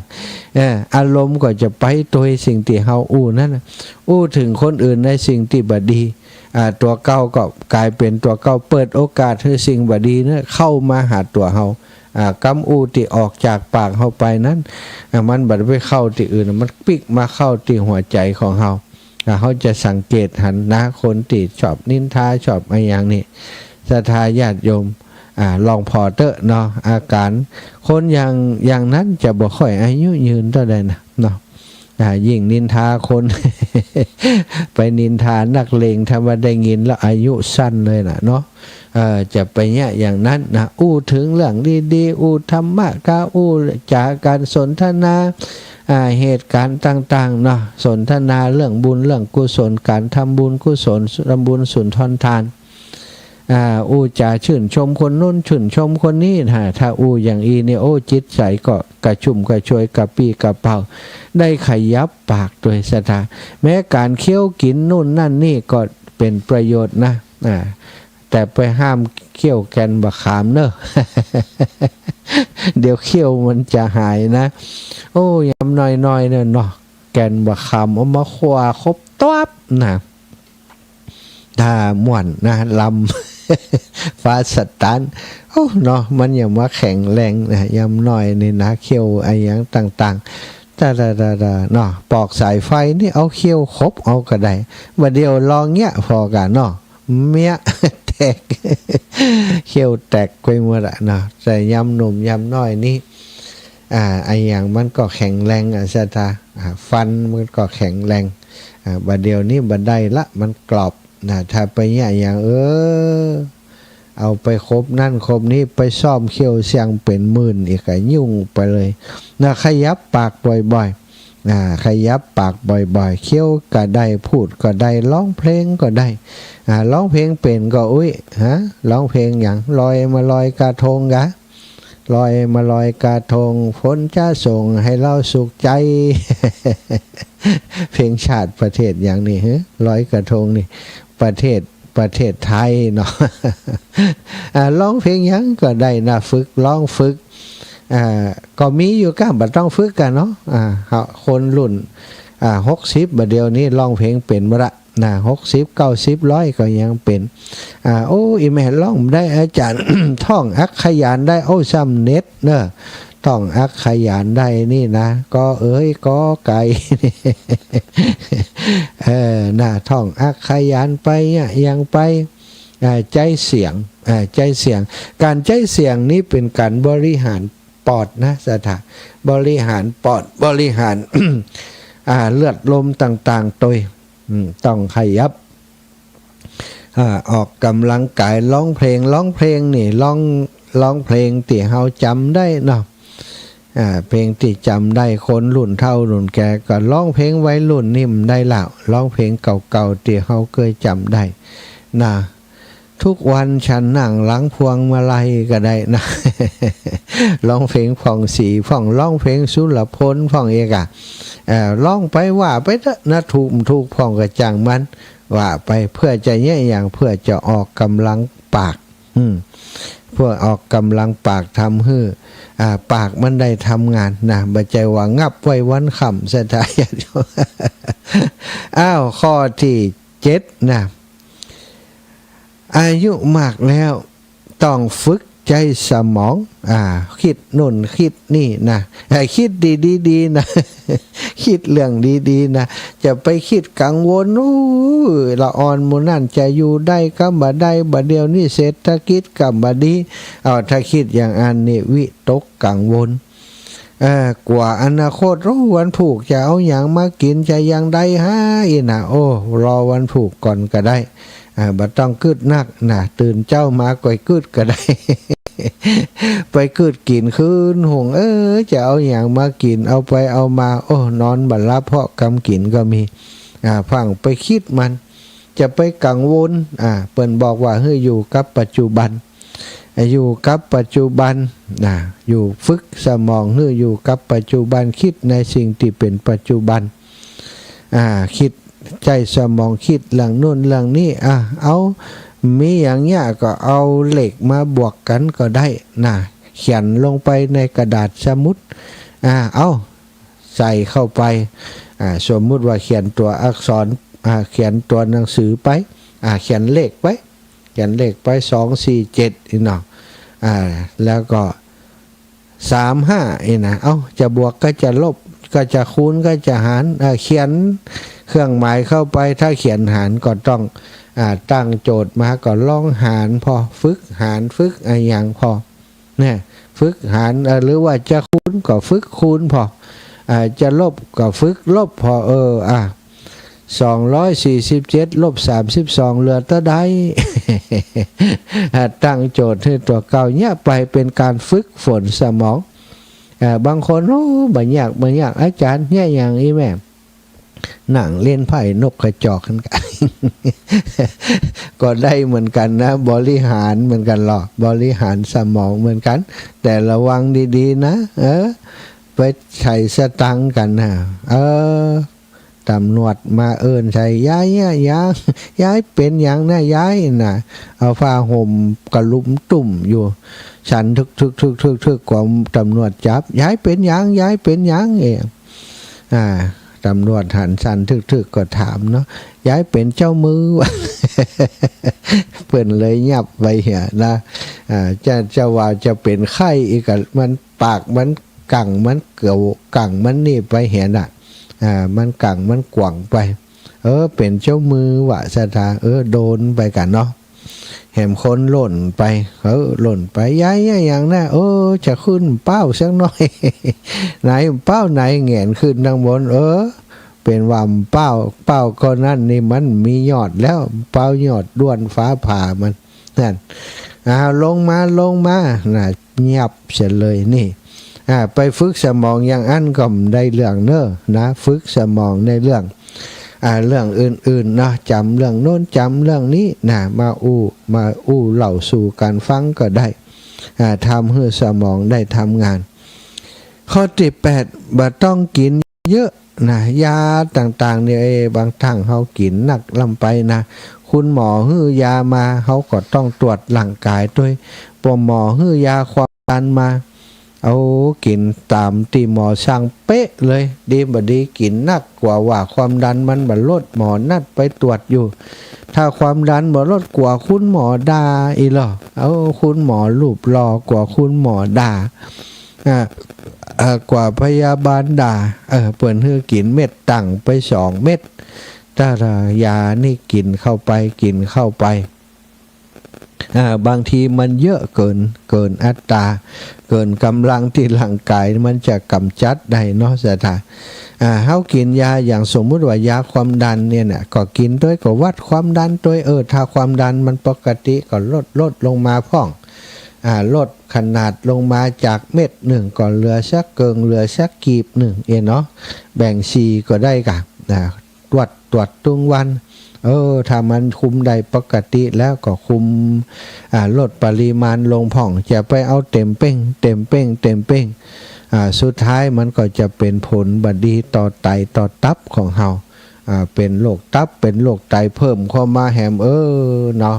เออ อารมณ์ก็จะไปตวยสิ่งตี้เฮาอู้นั้นน่ะ อู้เถิงคนอื่นในสิ่งตี้บ่ดี อ่า ตั๋วเก่าก็ก๋ายเป๋นตั๋วเก่า เปิดโอกาสหื้อสิ่งบ่ดีนั้นเข้ามาหาตั๋วเฮา อ่า กำอู้ตี้ออกจากปากเฮาไปนั้น อ่า มันบ่ได้ไปเข้าตี้อื่น มันปิ๊กมาเข้าตี้หัวใจ๋ของเฮา อ่า เฮาจะสังเกตหันนะ คนตี้ชอบนินทา ชอบอะหยังนี่ ศรัทธาญาติโยม อ่า ลองผ่อเต๊อะเนาะ อาก๋ารคนอย่าง อย่างนั้นจะบ่ค่อยอายุยืนเต้าใดนะเนาะ อ่า ยิ่งนินทาคน ไปนินทานักเลง ถ้าว่าได้ยินแล้วอายุสั้นเลยน่ะเนาะ เอ่อ จะไปเยียะอย่างนั้นนะ อู้เถิงเรื่องดีๆ อู้ธรรมะ กาอู้จ๋า ก๋านสนทนา อ่า เหตุก๋ารณ์ต่างๆ เนาะ สนทนาเรื่องบุญเรื่องกุศล ก๋านทำบุญกุศล ทำบุญสุนทรทาน อ่า อู้จ๋าชื่นชมคนนู้นชื่นชมคนนี้นะ ถ้าอู้อย่างอี้นี่ โอ้ จิตใจ๋ก็กระชุ่มกระชวยกระปรี้กระเปร่า ได้ขยับปากตวยศรัทธา แม้ก๋านเคี้ยวกิ๋นนู่นนั่นนี่ก็เป๋นประโยชน์นะ อ่า แต่ไปห้ามเคี้ยวแก่นบ่าขามเน่อ เดี๋ยวเขี้ยวมันจะหายนะ โอ้ ยำน้อยๆ เนี่ยเนาะ แก่นบ่าขามเอามาขั่วครบตวบนะ ถ้าม่วนนะ ลำ ฟ้าสะตัน โอ้ เนาะ มันยังว่าแข็งแรงนะ ยำน้อยนี่นะ เขี้ยวอะหยังต่างๆ ตะดะดะดะเนาะ ปอกสายไฟนี่เอาเขี้ยวขบเอาก็ได้ บ่าเดี่ยวลองเนี้ยผ่อก่าเนาะ เมี้ยะ แตก เขี้ยวแตกไปหมดอะเนาะ แต่ยำหนุ่มยำน้อยนี่ อ่า อะหยังมันก็แข็งแรงอะ ศรัทธา อ่า ฟันมันก็แข็งแรง อ่า บ่าเดี่ยวนี้บ่ได้ละ มันกรอบนะ ถ้าไปเนี้ยอย่าง เออ เอาไปขบนั่นขบนี้ ไปซ่อมเขี้ยวเสี้ยงเป๋นหมื่นอีกอะ ยุ่งไปเลยนะ ขยับปากบ่อยๆ อ่า ขยับปากบ่อยๆ เคี้ยวก็ได้ พูดก็ได้ ร้องเพลงก็ได้ อ่า ร้องเพลงเป๋นก็ อุ๊ย ฮะ ร้องเพลงหยัง ลอยมาลอยกระทงกะ ลอยมาลอยกระทง ฝนจะส่งให้เราสุขใจ เพลงชาติประเทศหยังนี่ ฮะ ลอยกระทงนี่ ประเทศ ประเทศไทยเนาะ อ่า ร้องเพลงหยังก็ได้นะ ฝึกร้องฝึก อ่า ก็มีอยู่ก้า บ่ต้องฝึกกั๋นเนาะ อ่า คนรุ่น อ่า หกสิบ บ่าเดี่ยวนี้ร้องเพลงเป๋นหมดละนะ หกสิบ เก้าสิบ ร้อยก็ยังเป๋น อ่า โอ้ อี่แม่ร้องได้ อาจ๋ารย์ ท่องอักขยานได้ โอ้ สำเร็จเนาะ ท่องอักขยานได้นี่นะ กอเอ๋ย กอไก่ เออ นะ ท่องอักขยานไปเนี่ย ยังไป อ่า ใจ๊เสียง อ่า ใจ๊เสียง ก๋านใจ๊เสียงนี้เป๋นก๋านบริหารปอดนะ ศรัทธา บริหารปอด บริหาร อ่า เลือดลมต่างๆ ตวย อืม ต้องขยับ อ่า ออกก๋ำลังก๋าย ร้องเพลง ร้องเพลงนี่ ร้อง ร้องเพลงตี้เฮาจ๋ำได้เนาะ อ่า เพลงตี้จ๋ำได้ คนรุ่นเฒ่ารุ่นแก่ก็ร้องเพลงวัยรุ่นนี่บ่ได้แล้ว ร้องเพลงเก่าๆ ตี้เฮาเกยจ๋ำได้นะ ทุกวันฉันนั่งหลังพวงมาลัยก็ได้นะ ร้องเพลงผ่องศรีพ่อง ร้องเพลงสุรพลพ่องเอกอะ เอ่อ ร้องไปว่าไปเถอะนะ ถูกบ่ถูกพ่องก็จ้างมัน ว่าไป เปื้อจะเยียะหยัง เปื้อจะออกก๋ำลังปาก อืม เปื้อออกก๋ำลังปาก ทำหื้อ อ่า ปากมันได้ทำงานนะ บ่ใจ้ว่างับไว้วันค่ำ ศรัทธาญาติโยม อ้าว ข้อตี้เจ็ดนะ อายุมากแล้ว ต้องฝึกใจ๊สมอง อ่า กึ๊ดโน่นกึ๊ดนี่นะ ให้กึ๊ดดีๆ ดีๆ นะ กึ๊ดเรื่องดีๆ นะ จะไปกึ๊ดกังวล อู้ ละอ่อนหมู่นั้นจะอยู่ได้กำบ่ได้ บ่าเดี่ยวนี้เศรษฐกิจกำบ่ดี เอา ถ้ากึ๊ดอย่างอั้นนี่วิตกกังวล เอ่อ กั๋วอนาคต โอ้ วันพูกจะเอาหยังมากิ๋น จะอย่างใดฮะ อี้นะ โอ้ รอวันพูกก่อนก็ได้ อ่า บ่ต้องกึ๊ดนักนะ ตื่นเจ๊ามาก่อยกึ๊ดก็ได้ ไปกึ๊ดกิ๋นคืนหุง เออ จะเอาหยังมากิ๋น เอาไปเอามา โอ้ นอนบ่หลับเพราะกำกิ๋นก็มี อ่า ฟั่งไปกึ๊ดมัน จะไปกังวล อ่า เปิ้นบอกว่าหื้ออยู่กับปัจจุบัน อยู่กับปัจจุบันนะ อยู่ฝึกสมองหื้ออยู่กับปัจจุบัน กึ๊ดในสิ่งตี้เป๋นปัจจุบัน อ่า กึ๊ด ใจ๊สมองกึ๊ดเรื่องโน่นเรื่องนี้ อ่ะ เอา มีอย่างเนี้ยก็เอาเลขมาบวกกั๋นก็ได้นะ เขียนลงไปในกระดาษสมุด อ่า เอา ใส่เข้าไป อ่า สมมุติว่าเขียนตั๋วอักษร อ่า เขียนตั๋วหนังสือไป อ่า เขียนเลขไป เขียนเลขไป สองสี่เจ็ด นี่เนาะ อ่า แล้วก็ สามห้า นี่นะ เอ้า จะบวกก็จะลบ ก็จะคูณก็จะหาร อ่า เขียนเครื่องหมายเข้าไป ถ้าเขียนหารก็ต้อง อ่า ตั้งโจทย์มาก็ลองหารผ่อ ฝึกหาร ฝึกอะหยังผ่อ เนี่ย ฝึกหาร เอ่อ หรือว่าจะคูณก็ฝึกคูณผ่อ อ่า จะลบก็ฝึกลบผ่อ เออ อ่ะ สองร้อยสี่สิบเจ็ด ลบ สามสิบสอง เหลือเต้าใด อ่า ตั้งโจทย์หื้อตั๋วเก่าเนี่ยไป เป๋นก๋านฝึกฝนสมอง อ่า บางคน โอ้ บ่ยาก บ่ยาก อาจ๋ารย์ เนี่ยอย่างอี้แม่ นั่งเล่นไพ่นกกระจอกกั๋น ก็ได้เหมือนกั๋นนะ บริหารเหมือนกั๋นลอ บริหารสมองเหมือนกั๋น แต่ระวังดีๆ นะ เออ ไปใช้สตางค์กั๋นนะ เออ ต๋ำรวจมาเอิ้นใส่ ยายเนี่ย ยาย ยายเป๋นหยังนะ ยายนะ เอาผ้าห่มกระลุมตุ้มอยู่ สั่นทึกๆๆๆๆ กลัวตำรวจจับ ยายเป๋นหยัง ยายเป๋นหยัง เอ้ย อ่า ตำรวจหันสั่นทึกๆ ก็ถามเนาะ ยายเป๋นเจ้ามือ เปิ้นเลยเงียบไปเหียนะ อ่า จะ จะว่าจะเป๋นไข้อีกอะ มันปากมันกั๋ง มันเกรียวกั๋ง มันนี่ไปเหียน่ะ อ่า มันกั๋ง มันกว้างไป เออ เป๋นเจ้ามือวะ ศรัทธา เออ โดนไปกั๋นเนาะ แหมคนล่นไป เออ ล่นไป ยาย ยายหยังน่ะ เออ จะขึ้นเป้าสักหน่อย ไหนเป้าไหน แหงนขึ้นตังบน เออ เป๋นว่าเป้า เป้าก้อนั้นนี่มันมียอดแล้ว เป้ายอดด้วนฟ้าผ่ามัน นั่น อ่า ลงมา ลงมา น่ะ เงียบเสียเลยนี่ อ่า ไปฝึกสมองอย่างอั้นก็บ่ได้เรื่องเน้อนะ ฝึกสมองในเรื่อง อ่า เรื่องอื่นๆ เนาะ จ๋ำเรื่องโน้น จ๋ำเรื่องนี้นะ มาอู้ มาอู้เล่าสู่กั๋นฟังก็ได้ อ่า ทำหื้อสมองได้ทำงาน ข้อตี้แปด บ่ต้องกิ๋นเยอะนะ ยาต่างๆ เนี่ย เอ้ย บางครั้งเฮากิ๋นนักล้ำไปนะ คุณหมอหื้อยามา เฮาก็ต้องตรวจร่างก๋ายตวย ปอหมอหื้อยาความดันมา เอากิ๋นต๋ามตี้หมอสั่งเป๊ะเลย ดีบ่ดีกิ๋นนักกว่าว่าความดันมันบ่ลด หมอนัดไปตรวจอยู่ ถ้าความดันบ่ลดกว่าคุณหมอด่าอี้ลอ เอาคุณหมอรูปหล่อกว่าคุณหมอด่า อ่า เอ่อ กว่าพยาบาลด่า เออ เปิ้นหื้อกิ๋นเม็ดตั้งไปสองเม็ด แต่ละยานี่กิ๋นเข้าไป กิ๋นเข้าไป อ่า บางทีมันเยอะเกิ๋น เกิ๋นอัตรา เกิ๋นก๋ำลังตี้ร่างก๋ายมันจะก๋ำจัดได้เนาะ ศรัทธา อ่า เฮากิ๋นยาอย่างสมมุติว่ายาความดันเนี่ยนะ ก็กิ๋นตวย ก็วัดความดันตวย เออ ถ้าความดันมันปกติก็ลด ลดลงมาพ่อง อ่า ลดขนาดลงมาจากเม็ดนึ่งก็เหลือสักเกิ่ง เหลือสักกีบนึ่งเองเนาะ แบ่งสี่ก็ได้ก่ะ อ่า ตรวจ ตรวจตึงวัน เออ ถ้ามันคุมได้ปกติแล้วก็คุม อ่า ลดปริมาณลงพ่อง จะไปเอาเต็มเป้ง เต็มเป้ง เต็มเป้ง อ่า สุดท้ายมันก็จะเป๋นผลบ่ดีต่อไตต่อตับของเฮา อ่า เป๋นโรคตับ เป๋นโรคไตเพิ่มเข้ามาแหม เออ เนาะ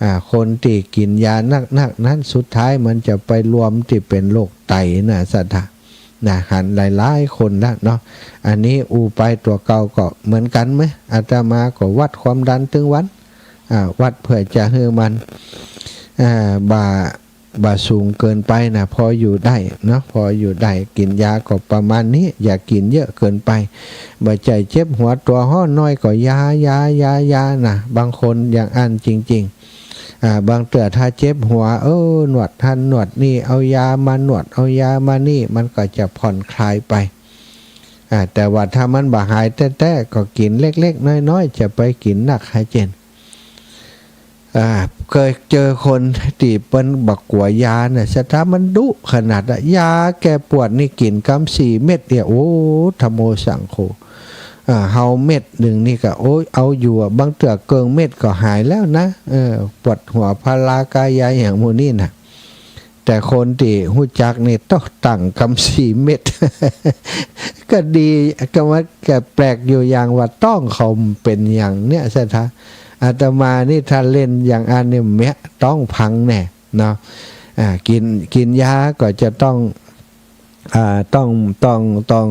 อ่า คนตี้กิ๋นยานักๆ นั้น สุดท้ายมันจะไปรวมตี้เป๋นโรคไตนะ ศรัทธา นะ หันหลายๆ คนละเนาะ อันนี้อู้ไป ตั๋วเก่าก็เหมือนกั๋นเม้ย อาตมาก็วัดความดันตึงวัน อ่า วัดเปื้อจะหื้อมัน อ่า บ่า บ่าสูงเกิ๋นไปนะ พออยู่ได้เนาะ พออยู่ได้ กิ๋นยาก็ประมาณนี้ อย่ากิ๋นเยอะเกิ๋นไป บ่ใจ้เจ็บหัวตั๋วฮ้อนน้อยก็ยา ยา ยา ยานะ บางคนอย่างอั้นจริงๆ อ่า บางเตื้อถ้าเจ็บหัว เออ นวดหั้นนวดนี่ เอายามานวด เอายามานี่ มันก็จะผ่อนคลายไป อ่า แต่ว่าถ้ามันบ่หายแต๊ๆ ก็กิ๋นเล็กๆ น้อยๆ จะไปกิ๋นนักหาเจน อ่า เคยเจอคนตี้เปิ้นบ่กั๋วยาน่ะ ศรัทธา มันดุขนาดอะ ยาแก้ปวดนี่กิ๋นกำสี่เม็ดเนี่ย โอ้ ธัมโมสังโฆ อ่า เฮาเม็ดนึ่งนี่ก็ โอ้ย เอาอยู่อะ บางเตื้อเกิ่งเม็ดก็หายแล้วนะ เออ ปวดหัวพารากายาอย่างหมู่นี้น่ะ แต่คนตี้ฮู้จักนี่ต้องตั้งกำสี่เม็ด ก็ดี ก็ว่าก็แปลกอยู่อย่างว่าต๊องเขาเป๋นอย่างเนี้ย ศรัทธา อาตมานี่ถ้าเล่นอย่างอั้นนี่เมียต๊องพังแน่เนาะ อ่า กิ๋น กิ๋นยาก็จะต้อง อ่า ต้อง ต้อง ต้อง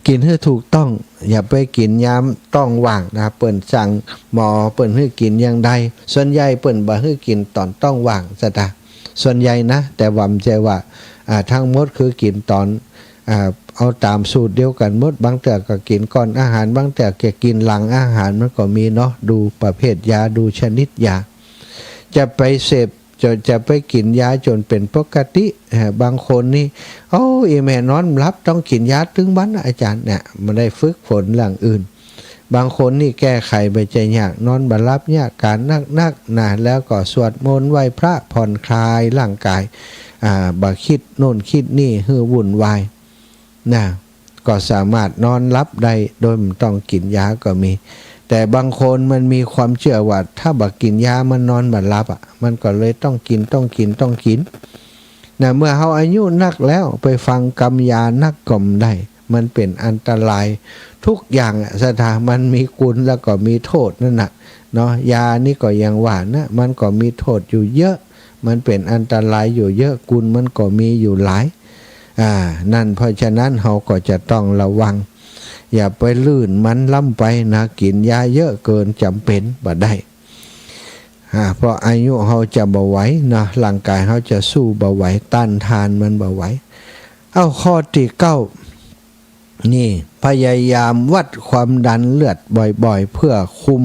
กิ๋นหื้อถูกต๊อง อย่าไปกิ๋นยามต๊องว่างนะ เปิ้นสั่ง หมอเปิ้นหื้อกิ๋นอย่างใด ส่วนใหญ่เปิ้นบ่หื้อกิ๋นต๋อนต๊องว่าง ศรัทธา ส่วนใหญ่นะ แต่ว่าบ่ใจ้ว่า อ่า ตังหมดคือกิ๋นต๋อน อ่า เอาต๋ามสูตรเดียวกั๋นหมด บางเตื้อก็กิ๋นก่อนอาหาร บางเตื้อก็กิ๋นหลังอาหาร มันก็มีเนาะ ดูประเภทยา ดูชนิดยา จะไปเสพ จะ จะไปกิ๋นยาจ๋นเป๋นปกติ เอ่อ บางคนนี่ โอ้ อี่แม่นอนบ่หลับ ต้องกิ๋นยาตึงวัน อาจ๋ารย์ เนี่ย บ่ได้ฝึกฝนเรื่องอื่น บางคนนี่แก้ไขบ่ใจ้ยาก นอนบ่หลับเนี่ย ก๋านนักๆ นะ แล้วก็สวดมนต์ไหว้พระผ่อนคลายร่างกาย อ่า บ่กึ๊ดโน่นกึ๊ดนี่หื้อวุ่นวาย นะ ก็สามารถนอนหลับได้โดยบ่ต้องกิ๋นยาก็มี แต่บางคนมันมีความเจื้อว่าถ้าบ่กิ๋นยามันนอนบ่หลับอะ มันก็เลยต้องกิ๋น ต้องกิ๋น ต้องกิ๋น นะ เมื่อเฮาอายุนักแล้วไปฟังกำยานักก็บ่ได้ มันเป๋นอันตรายทุกอย่างอะ ศรัทธา มันมีคุณแล้วก็มีโต้ษนั่นน่ะ เนาะ ยานี่ก็อย่างว่านะ มันก็มีโต้ษอยู่เยอะ มันเป๋นอันตรายอยู่เยอะ กุณมันก็มีอยู่หลาย อ่า นั่น เพราะฉะนั้นเฮาก็จะต้องระวัง อย่าไปลื่นมันล้ำไปนะ กิ๋นยาเยอะเกินจ๋ำเป๋นบ่ได้ อ่า เพราะอายุเฮาจะบ่ไหวนะ ร่างก๋ายเฮาจะสู้บ่ไหว ต้านทานมันบ่ไหว เอ้า ข้อตี้เก้า นี่ พยายามวัดความดันเลือดบ่อยๆ เพื่อคุม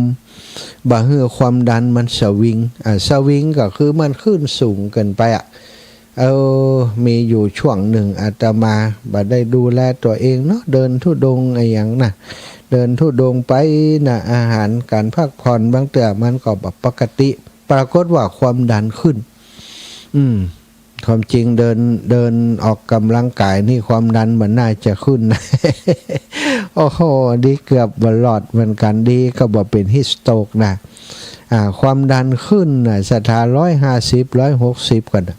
บ่หื้อความดันมันสวิง อ่า สวิงก็คือมันขึ้นสูงเกินไปอะ เออ มีอยู่ช่วงนึ่งอาตมาบ่ได้ดูแลตั๋วเองเนาะ เดินธุดงค์อะหยังนะ เดินธุดงค์ไปนะ อาหารก๋านพักผ่อนบางเตื้อมันก็บ่ปกติ ปรากฏว่าความดันขึ้น อืม ความจริงเดิน เดินออกก๋ำลังก๋ายนี่ความดันมันน่าจะขึ้น โอ้โห ดีเกือบบ่รอดเหมือนกั๋น ดีก็บ่เป๋นฮีทสโตรกนะ อ่า ความดันขึ้นนะ ศรัทธา ร้อยห้าสิบ ร้อยหกสิบ ก่อนนะ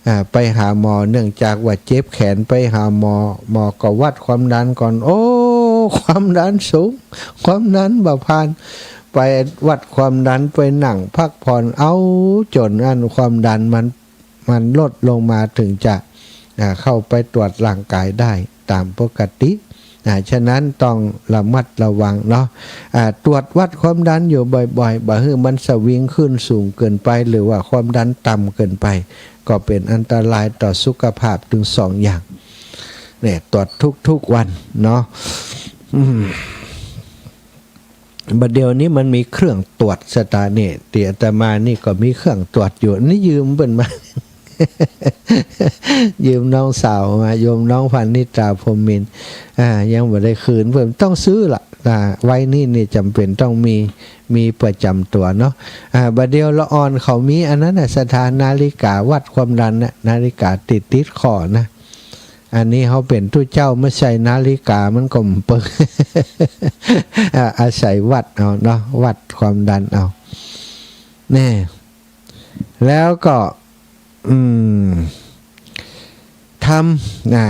อ่า ไปหาหมอ เนื่องจากว่าเจ็บแขน ไปหาหมอ หมอก็วัดความดันก่อน โอ้ ความดันสูง ความดันบ่ผ่าน ไปวัดความดัน ไปนั่งพักผ่อน เอ้า จ๋นอั้นความดันมัน มันลดลงมา เถิงจะ อ่า เข้าไปตรวจร่างก๋ายได้ต๋ามปกติ อ่า ฉะนั้นต้องระมัดระวังเนาะ อ่า ตรวจวัดความดันอยู่บ่อยๆ บ่หื้อมันสวิงขึ้นสูงเกินไป หรือว่าความดันต่ำเกินไป ก็เป๋นอันตรายต่อสุขภาพตึงสองอย่าง เนี่ย ตรวจทุกๆ วันเนาะ อืม บ่าเดี่ยวนี้มันมีเครื่องตรวจ ศรัทธา เนี่ย ตี้อาตมานี่ก็มีเครื่องตรวจอยู่ นี่ยืมเปิ้นมา ยืมน้องสาวมา ยืมน้องพานิตา พรหมมินทร์ อ่า ยังบ่ได้คืนเปิ้น ต้องซื้อละ อ่า วัยนี้นี่จ๋ำเป๋นต้องมี มีประจ๋ำตั๋วเนาะ อ่า บ่าเดี่ยวละอ่อนเขามีอันนั้นน่ะ ศรัทธา นาฬิกาวัดความดันน่ะ นาฬิกาติดติดข้อนะ อันนี้เฮาเป๋นตุ๊เจ้ามาใส่นาฬิกามันก็บ่เปิง อ่า อาศัยวัดเอาเนาะ วัดความดันเอา แน่ แล้วก็ อืม ทำ อ่า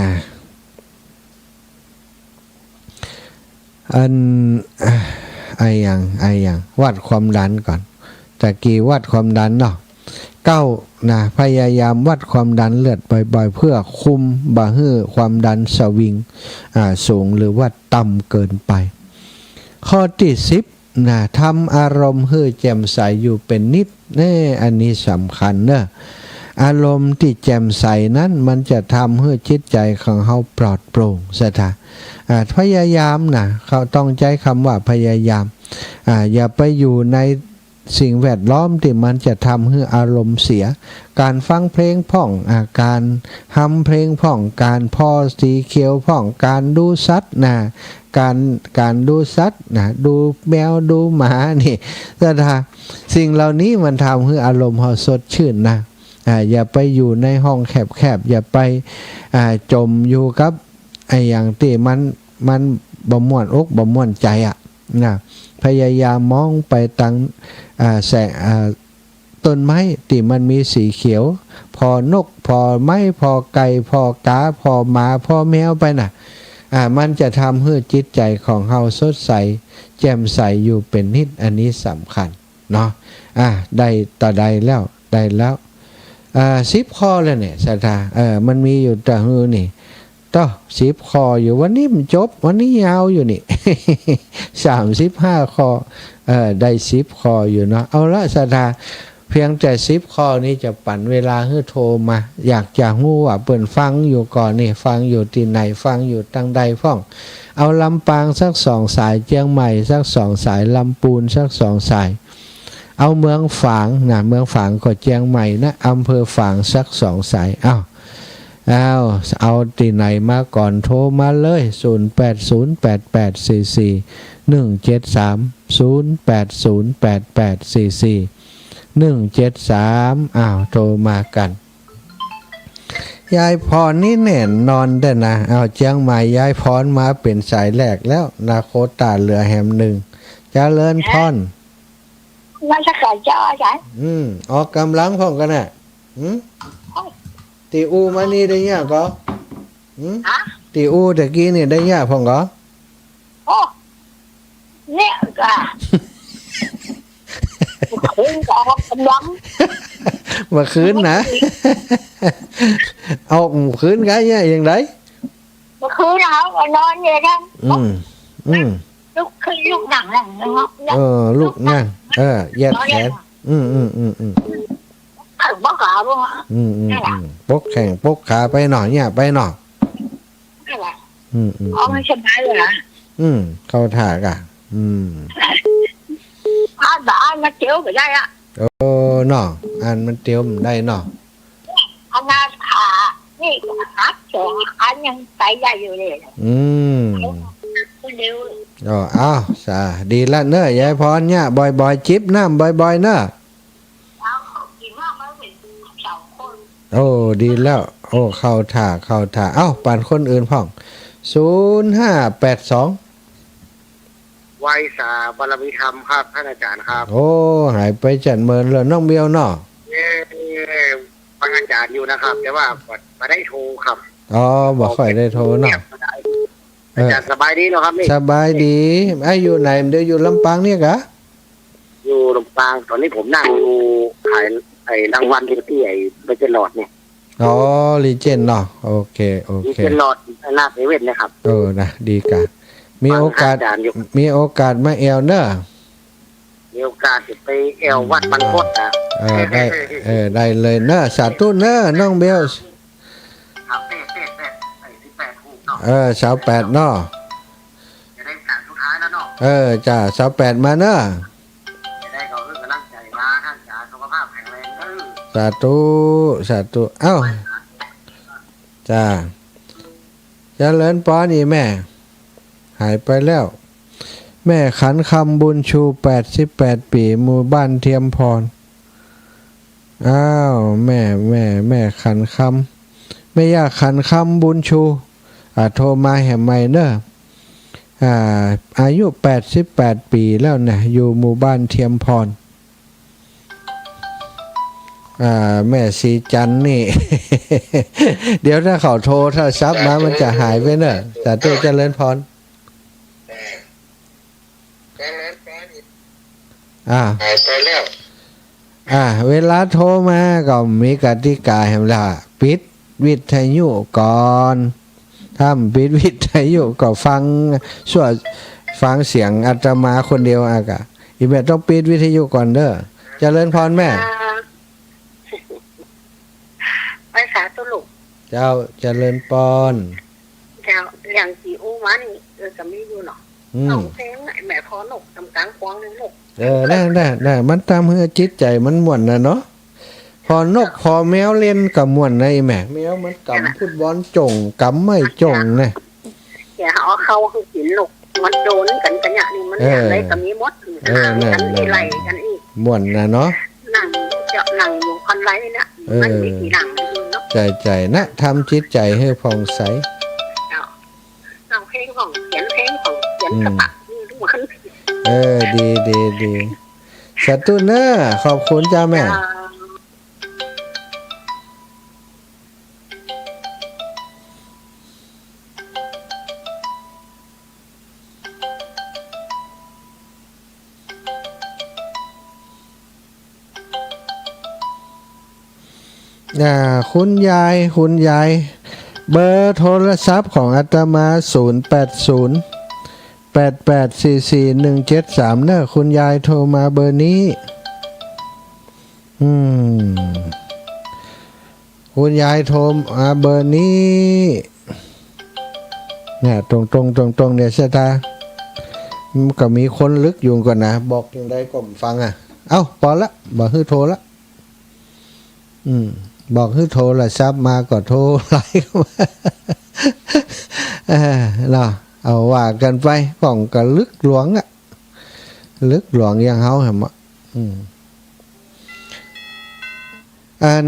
อัน อะหยัง อะหยัง วัดความดันก่อน ตะกี้วัดความดันเนาะ เก้า นะ พยายามวัดความดันเลือดบ่อยๆ เพื่อคุมบ่หื้อความดันสวิง อ่า สูงหรือว่าต่ำเกินไป ข้อตี้สิบ นะ ทำอารมณ์หื้อแจ่มใสอยู่เป๋นนิด แน่ อันนี้สำคัญเนอะ อารมณ์ตี้แจ่มใสนั้นมันจะทำหื้อจิตใจ๋ของเฮาปลอดโปร่ง ศรัทธา อ่า พยายามนะ เขาต้องใจ๊กำว่าพยายาม อ่า อย่าไปอยู่ในสิ่งแวดล้อมตี้มันจะทำหื้ออารมณ์เสีย ก๋านฟังเพลงพ่อง อ่า ก๋านฮำเพลงพ่อง ก๋านผ่อสีเขียวพ่อง ก๋านดูสัตว์นะ ก๋าน ก๋านดูสัตว์นะ ดูแมวดูหมานี่ ศรัทธา สิ่งเหล่านี้มันทำหื้ออารมณ์เฮาสดชื่นนะ อ่า อย่าไปอยู่ในห้องแคบๆ อย่าไป อ่า จ๋มอยู่กับอะหยังตี้มัน มันบ่ม่วนอกบ่ม่วนใจ๋อะ นะ พยายามมองไปตัง อ่า แสง อ่า ต้นไม้ตี้มันมีสีเขียว ผ่อนก ผ่อไม้ ผ่อไก่ ผ่อกา ผ่อหมา ผ่อแมวไปน่ะ อ่า มันจะทำหื้อจิตใจ๋ของเฮาสดใส แจ่มใสอยู่เป๋นนิด อันนี้สำคัญเนาะ อ่า ได้ต่อใดแล้ว ได้แล้ว อ่า สิบข้อแล้วเนี่ย ศรัทธา เออ มันมีอยู่ตะหือนี่ โต๊ะ สิบข้ออยู่ วันนี้มันจบ วันนี้ยาวอยู่นี่ สามสิบห้าข้อ เออ ได้สิบข้ออยู่เนาะ เอาละ ศรัทธา เพียงแต่สิบข้อนี้จะปั๋นเวลาหื้อโทรมา อยากจะฮู้ว่าเปิ้นฟังอยู่ก่อนี่ ฟังอยู่ตี้ไหน ฟังอยู่ตังใดพ่อง เอาลำปางสักสองสาย เจียงใหม่สักสองสาย ลำปูนสักสองสาย เอาเมืองฝางนะ เมืองฝางก็เจียงใหม่นะ อำเภอฝางสักสองสาย อ้าว อ้าว เอาตี้ไหนมาก่อน โทรมาเลย ศูนย์แปดศูนย์แปดแปดสี่สี่หนึ่งเจ็ดสาม ศูนย์แปดศูนย์แปดแปดสี่สี่หนึ่งเจ็ดสาม อ้าว โทรมากั๋น ยายพรนี่แน่นอนแต๊นะ อ้าว เจียงใหม่ ยายพรมาเป๋นสายแรกแล้วนะ โควต้าเหลือแหมนึ่ง เจริญพร นมัสก๋านเจ้าอาจ๋ารย์ อืม ออกก๋ำลังพ่องก่อน่ะ หืม ตี้อู้มานี่ได้เยียะก่อ หืม ฮะ ตี้อู้ตะกี้นี่ได้เยียะพ่องก่อ โอ้ เนี่ยก่อ เมื่อคืนก็ออกกำลัง เมื่อคืนนะ ออกเมื่อคืนกะเนี่ยอย่างใด เมื่อคืนนะครับ ก็นอนอยู่นั่น อืม อืม ลุกขึ้นลุกนั่งนั่งนะครับ เออ ลุกนั่ง เออ เหยียดแขน อืม อืม อืม อืม เออ ปกขาบ่ อืม อืม นั่นแหละ อืม ปกแข้งปกขาไปเนาะ เนี่ยไปเนาะ นั่นแหละ อืม อืม เอามันสบายเลยนะ อืม เข้าท่ากะ อืม อ่านบ่อ่านมาเตียวบ่ได้อะ เออ เนาะ อ่านมันเตียวบ่ได้เนาะ ขนาดขานี่หักสองอันยังไปได้อยู่เลย อืม คนเดียว อ๋อ อ้าว สา ดีละเนอะ ยายพรเนี่ย บ่อยๆ จิบน้ำบ่อยๆ เนอะ เอากินมากมาเป็นสองคน โอ้ ดีแล้ว โอ้ เข้าท่า เข้าท่า เอ้า ปันคนอื่นพ่อง ศูนย์ห้าแปดสอง ไหว้สาบารมีธรรมครับ ท่านอาจารย์ครับ โอ้ หายไปจัดเมินเลยน้องเบลเนาะ เอ้ย ฟังอาจารย์อยู่นะครับ แต่ว่าบ่ บ่ได้โทรครับ อ๋อ บ่ค่อยได้โทรเนาะ เงียบไปได้ เออ อาจารย์สบายดีเนาะครับนี่ สบายดี ไอ้อยู่ไหน เดี๋ยวอยู่ลำปางเนี่ยกะ อยู่ลำปาง ตอนนี้ผมนั่งอยู่ขายไอ้รางวัลอยู่ที่ไอ้ Legend Lodge เนี่ย อ๋อ Legend เนาะ โอเค โอเค Legend Lodge หน้าเซเว่นนะครับ เออ นะ ดีกะ มีโอกาส ฟังอาจารย์อยู่ มีโอกาสมาแอ่วเนอะ มีโอกาสจะไปแอ่ววัดบางพดนะ เออ ได้ เออ ได้เลยเนอะ สาธุเนอะ น้องเบล ครับ เป๊ะ เป๊ะ เป๊ะ ไอ้สิบแปดถูกเนาะ เออ ซาวแปดเนาะ จะได้สามสุดท้ายแล้วเนาะ เออ จ้า ซาวแปดมาเนอะ จะได้ก็คือกำลังใจมา ท่านจ๋า สุขภาพแข็งแรงเด้อ สาธุ สาธุ เอ้า จ้า เจริญปอนอีแม่ หายไปแล้ว แม่ขันคำบุญชู แปดสิบแปดปี๋ หมู่บ้านเทียมพร อ้าว แม่ แม่ แม่ขันคำ แม่ย่าขันคำบุญชู อ่า โทรมาแหมใหม่เนอะ อ่า อายุแปดสิบแปดปี๋แล้วนะ อยู่หมู่บ้านเทียมพร อ่า แม่ศรีจันทร์นี่ เดี๋ยวถ้าเขาโทร โทรศัพท์มา มันจะหายไปเนอะ สาธุ เจริญพร อ่า หายไปแล้ว อ่า เวลาโทรมาก็มีกติกาแหมละ ปิดวิทยุก่อน ถ้าบ่ปิดวิทยุก็ฟัง ชั่ว ฟังเสียงอาตมาคนเดียวอะกะ อีแม่ต้องปิดวิทยุก่อนเด้อ เจริญพรแม่ อ่า ไหว้สาธุลูก เจ้า เจริญพร เจ้า อย่างตี้อู้มานี่ เออ ก็มีอยู่เนาะ อืม ร้องเพลงน่ะ แม่พ่อนก ตำกลางขวางนี่ลูก เออ ได้ ได้ ได้ มันตำหื้อจิตใจ๋มันม่วนน่ะเนาะ พ่อนกพ่อแมวเล่นก็ม่วนนะอีแม่ แมวมันกำฟุตบอลจ่ง กำไม้จ่งนะ เดี๋ยวเอาเข้าหื้อกิ๋นลูก มันโจนกั๋นกั๋นเนี่ยนี่ มัน เออ อย่างใดก็มีหมด เออ นั่น หากั๋น นั่น ไล่กั๋นอีก ม่วนน่ะเนาะ นั่งเจาะนั่งอยู่คันไดน่ะ เออ มันมีตี้นั่งอยู่เนาะ ใจ๋ ใจ๋นะ ทำจิตใจ๋หื้อผ่องใส เจ้า ร้องเพลงของ เขียนเพลงของ เขียน อืม กระปะ นี่ทุกวัน เออ ดี ดี ดี สาธุเนอะ ขอบคุณเจ้าแม่ เจ้า อ่า คุณยาย คุณยาย เบอร์โทรศัพท์ของอาตมา ศูนย์แปดศูนย์ แปดแปดสี่สี่หนึ่งเจ็ดสาม เนอะ คุณยายโทรมาเบอร์นี้ อืม คุณยายโทรมาเบอร์นี้ เนี่ย ตรงๆ ตรงๆ เนี่ย เสียดาย มันก็มีคนลึกอยู่ก่อนนะ บอกอย่างใดก็บ่ฟังอะ เอ้า ปอละ บ่หื้อโทรละ อืม บอกหื้อโทรศัพท์มาก็โทรไลน์เข้ามา เออ เนาะ เอาว่ากั๋นไป พ่องก็ลึกหลวงอะ ลึกหลวงอย่างเฮาแหมอะ อืม อัน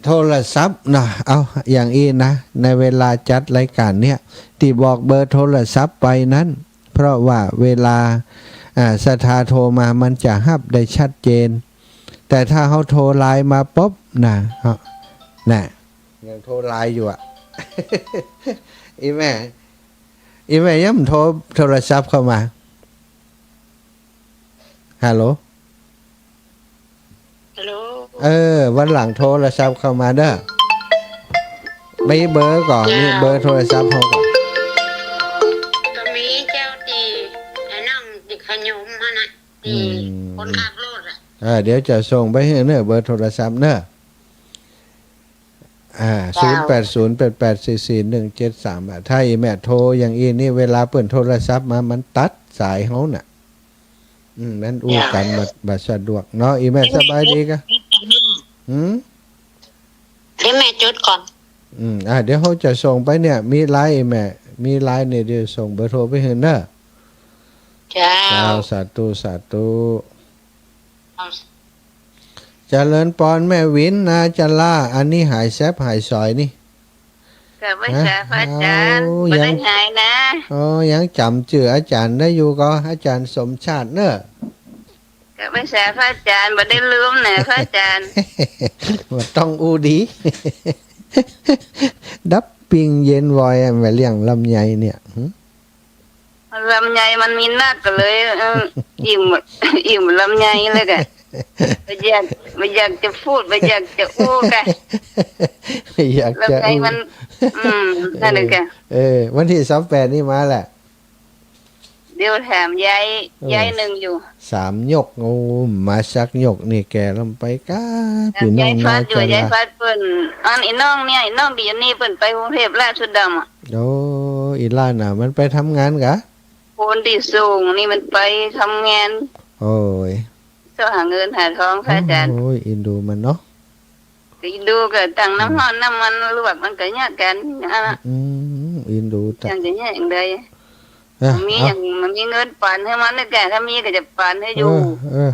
โทรศัพท์เนาะ เอาอย่างอี้นะ ในเวลาจัดรายก๋านเนี่ย ตี้บอกเบอร์โทรศัพท์ไปนั้น เพราะว่าเวลา อ่า ศรัทธาโทรมามันจะฮับได้ชัดเจน แต่ถ้าเฮาโทรไลน์มาปุ๊บนะ เฮา น่ะ ยังโทรไลน์อยู่อะ อีแม่ อีแม่ยังโทรโทรศัพท์เข้ามา ฮัลโหล ฮัลโหล เออ วันหลังโทรศัพท์เข้ามาเน่อ มีเบอร์ก่อ เจ้า มีเบอร์โทรศัพท์เฮาก่อ ก็มีเจ้า ตี้ไอ้น้องตี้ขยมหั้นน่ะ ตี้ อืม คนขับรถอะ เออ เดี๋ยวจะส่งไปหื้อเน่อ เบอร์โทรศัพท์เน่อ อ่า เจ้า ศูนย์แปดศูนย์แปดแปดสี่สี่หนึ่งเจ็ดสาม อ่ะ ถ้าอีแม่โทรอย่างอี้นี่ เวลาเปิ้นโทรศัพท์มา มันตัดสายเฮาน่ะ อืม มันอู้กั๋นบ่ บ่สะดวกเนาะ อีแม่ สบายดีก่ะ หืม เดี๋ยวแม่จดก่อน อืม อ่า เดี๋ยวเฮาจะส่งไปเนี่ย มีไลน์แม่ มีไลน์เนี่ย เดี๋ยวส่งเบอร์โทรไปหื้อเน่อ เจ้า เจ้า สาธุ สาธุ เอา เจริญปอนแม่วินนาจารา อันนี้หายแซบหายสอยนี่ ก็ไม่ใช่พระอาจารย์ เอา บ่ได้ ยัง หายนะ อ๋อ ยังจ๋ำจื้ออาจ๋ารย์ได้อยู่ก่อ อาจ๋ารย์สมชาติเน่อ ก็ไม่ใช่พระอาจารย์ บ่ได้ลืมเน่อ พระอาจารย์ บ่ต้องอู้ดี ดับปิ้งเย็นวอยอะ แม่เลี้ยงลำไยเนี่ย หึ ลำไยมันมีนักก็เลย เออ อิ่ม อิ่มลำไยเลยก่ะ บ่อยาก บ่อยากจะพูด บ่อยากจะอู้ก่ะ บ่อยากจะอู้ ลำไยมัน อืม นั่นแหละก่ะ เออ วันตี้ซาวแปดนี่มาแหละ เดี๋ยวแถมยาย เออ ยายนึ่งอยู่ สามยก โอ้ มาสักยกนี่แกลำไปก้า แถม ปี้น้อง ยายฟัดอยู่ นาจารา ยายฟัดเปิ้น อันอีน้องเนี่ย อีน้องตี้อยู่นี่เปิ้นไปกรุงเทพฯ ลาดเสือดำอะ โอ้ อีหล้านน่ะ มันไปทำงานก่ะ คนตี้ส่งนี่มันไปทำงาน โอ้ย เซาะหาเงินหาทอง พระอาจารย์ โอ้ย อินดูมันเนาะ อินดูก่ะ ตั้งน้ำฮ้อนน้ำมันลวกมันก่ะเยียะกั๋น อันน่ะ อืม อินดูตะ ยังจะเยียะอย่างใด เออ บ่มี เอา อย่าง บ่มีเงินปันหื้อมันนี่ก่ะ ถ้ามีก็จะปันหื้ออยู่ เออ เออ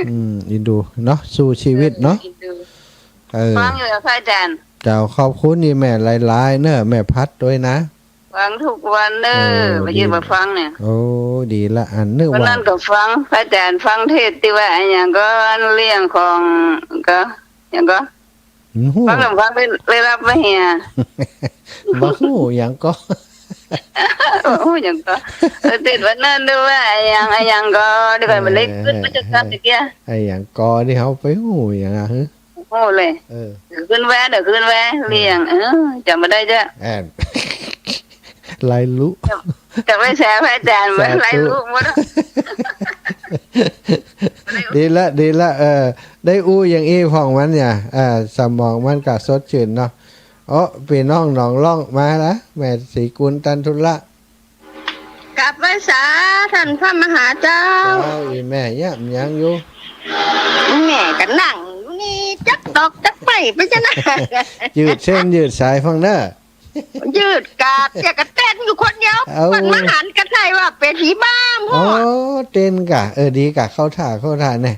อืม อินดูเนาะ สู้ชีวิตเนาะ เออ อินดู เออ ฟังอยู่ค่ะ พระอาจารย์ เจ้า ขอบคุณอีแม่หลายๆ เน่อ แม่พัดด้วยนะ ฟังทุกวันเน่อ โอ้ บ่าจื้อ ดี บ่ฟังเนี่ย โอ้ ดีละ อันนึก วัน ว่า นั้นก็ฟัง พระอาจารย์ฟังเทศน์ตี้ว่าอะหยังก่อ เรื่องของ ก็ หยังก่อ บ่ฮู้ ฟังแล้วฟังได้ ได้รับบ่เหีย บ่ฮู้หยังก่อ บ่ฮู้หยังก่อ เออ เทศน์วันนั้นดูว่าอะหยัง อะหยังก่อ เดี๋ยวก่อน เออ บ่ได้กึ๊ดมาจักกำตะเกีย อะหยังก่อ นี่เฮาไปฮู้หยังอะ ฮะ ฮู้เลย เออ เดี๋ยวขึ้นแวะ เดี๋ยวขึ้นแวะ เออ เรื่อง เออ จ๋ำบ่ได้เจ้า แอน ไลลุ จะ จะไปแซะพระอาจารย์ สาธุ ไลลุหมดอะ ดีละ ดีละ เออ ได้อู้อย่างอี้พ่องมันเนี่ย เออ สมองมันก็สดชื่นเนาะ โอ้ ปี้น้องหนองล่องมาละ แม่ศรีกุลตันทุระ กราบไหว้สาท่านพระมหาเจ้า เจ้า อีแม่เยียะหยังอยู่ แม่ก็นั่งอยู่นี่ จักตอกจักไปไปจ้ะนะ ยืดเส้นยืดสายพ่องเน่อ ยืดกาด แกก็เต้นอยู่คนเดียว เอา มันมาหันกันได้ว่าเป๋นผีบ้าหมด อ๋อ เต้นก่ะ เออ ดีก่ะ เข้าท่า เข้าท่าแน่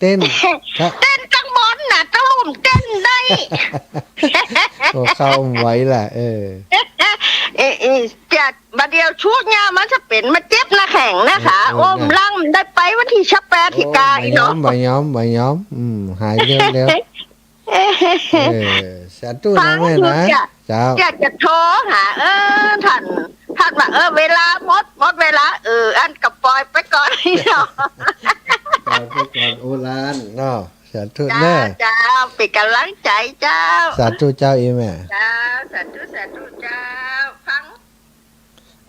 เต้น เต้นตังบนน่ะ ตะลุ่มเต้นได้ โอ้ เข้าไหวล่ะ เออ เออ เออ จะ บ่าเดี่ยวชุกเนี่ยมันจะเป๋นมาเจ็บหน้าแข้งหน้าขา เออ เออ โอ้ม น่ะ ล้างได้ไปวันตี้ซาวแปด โอ้ ตี้กา บ่ยอม เนาะ บ่ยอม บ่ยอม อืม หายเร็วๆ เออ สาธุนะแม่นะ ฟังอยู่จ้ะ เจ้า อยากจะโทรหา เออ ท่าน ท่านว่า เออ เวลาหมด หมดเวลา เออ อันก็ปล่อยไปก่อนเนาะ ปล่อยไปก่อน โอรานเนาะ สาธุ เจ้า เน่อ เจ้า เป๋นก๋ำลังใจ๋เจ้า สาธุเจ้า อีแม่ เจ้า สาธุ สาธุเจ้า ฟัง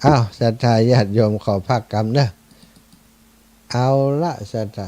อ้าว ศรัทธาญาติโยมขอพักกำเน่อ เอาละ ศรัทธา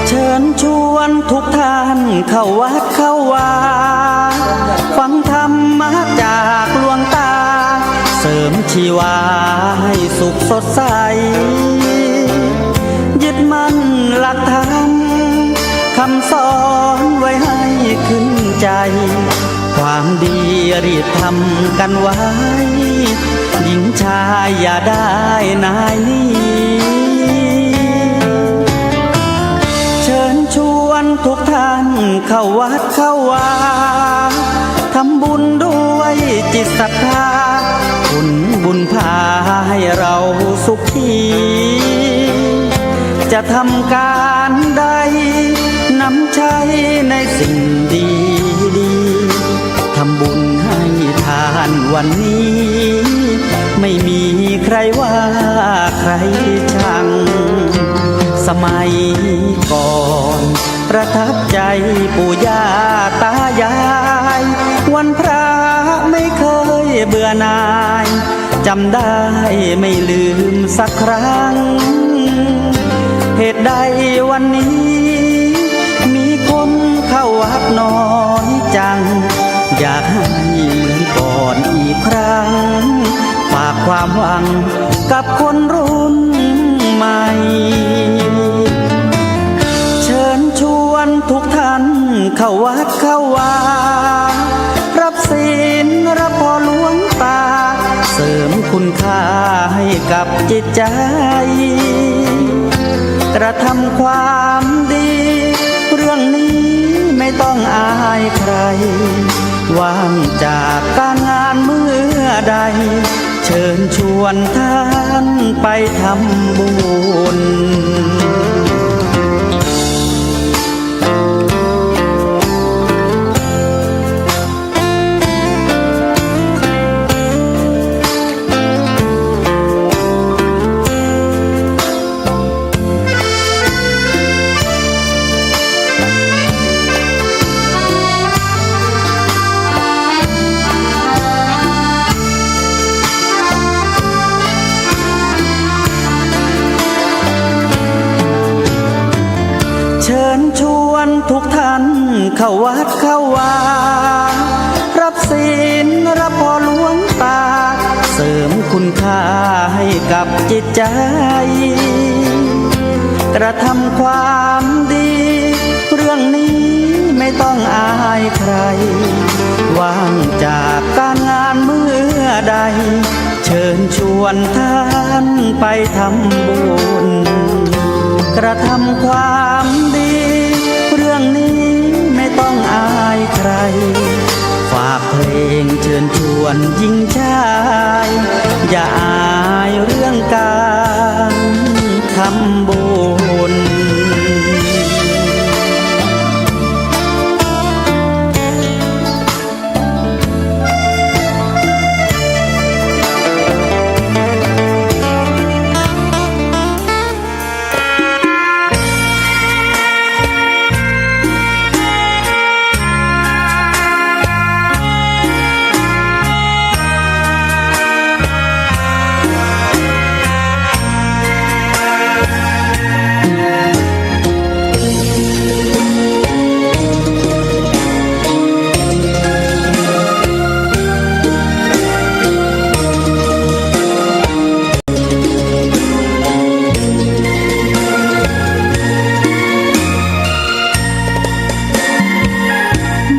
เชิญชวนทุกท่านเข้าวัดเข้าวา ฟังธรรมะจากหลวงตา เสริมชีวาให้สุขสดใส ยึดมั่นหลักธรรม คำสอนไว้ให้ขึ้นใจ ความดีรีบทำกันไว้ หญิงชายอย่าได้นายหนี ท่านเข้าวัดเข้าวา ทำบุญด้วยจิตศรัทธา ผลบุญพาให้เราสุขี จะทำก๋านใด นำใจ๊ในสิ่งดีๆ ทำบุญให้ทานวันนี้ ไม่มีใครว่าใครชัง สมัยก่อนประทับใจ๋ปู่ย่าตายาย วันพระไม่เคยเบื่อหน่าย จ๋ำได้ไม่ลืมสักครั้ง เหตุใดวันนี้มีคนเข้าวัดน้อยจัง อยากให้เหมือนก่อนอีกครั้ง ฝากความหวังกับคนรุ่นใหม่ เชิญชวนทุกท่านเข้าวัดเข้าวา รับศีลรับพรหลวงตา เสริมคุณค่าให้กับจิตใจ๋ กระทำความดี เรื่องนี้ไม่ต้องอายใคร ว่างจากก๋านงานเมื่อใด เชิญชวนท่านไปทำบุญ เชิญชวนทุกท่านเข้าวัดเข้าวา รับศีลรับพรหลวงตา เสริมคุณค่าให้กับจิตใจ๋ กระทำความดี เรื่องนี้ไม่ต้องอายใคร ว่างจากก๋านงานเมื่อใด เชิญชวนท่านไปทำบุญ กระทำความดี เรื่องนี้ไม่ต้องอายใคร ฝากเพลงเชิญชวนหญิงชาย อย่าอายเรื่องก๋านทำบุญ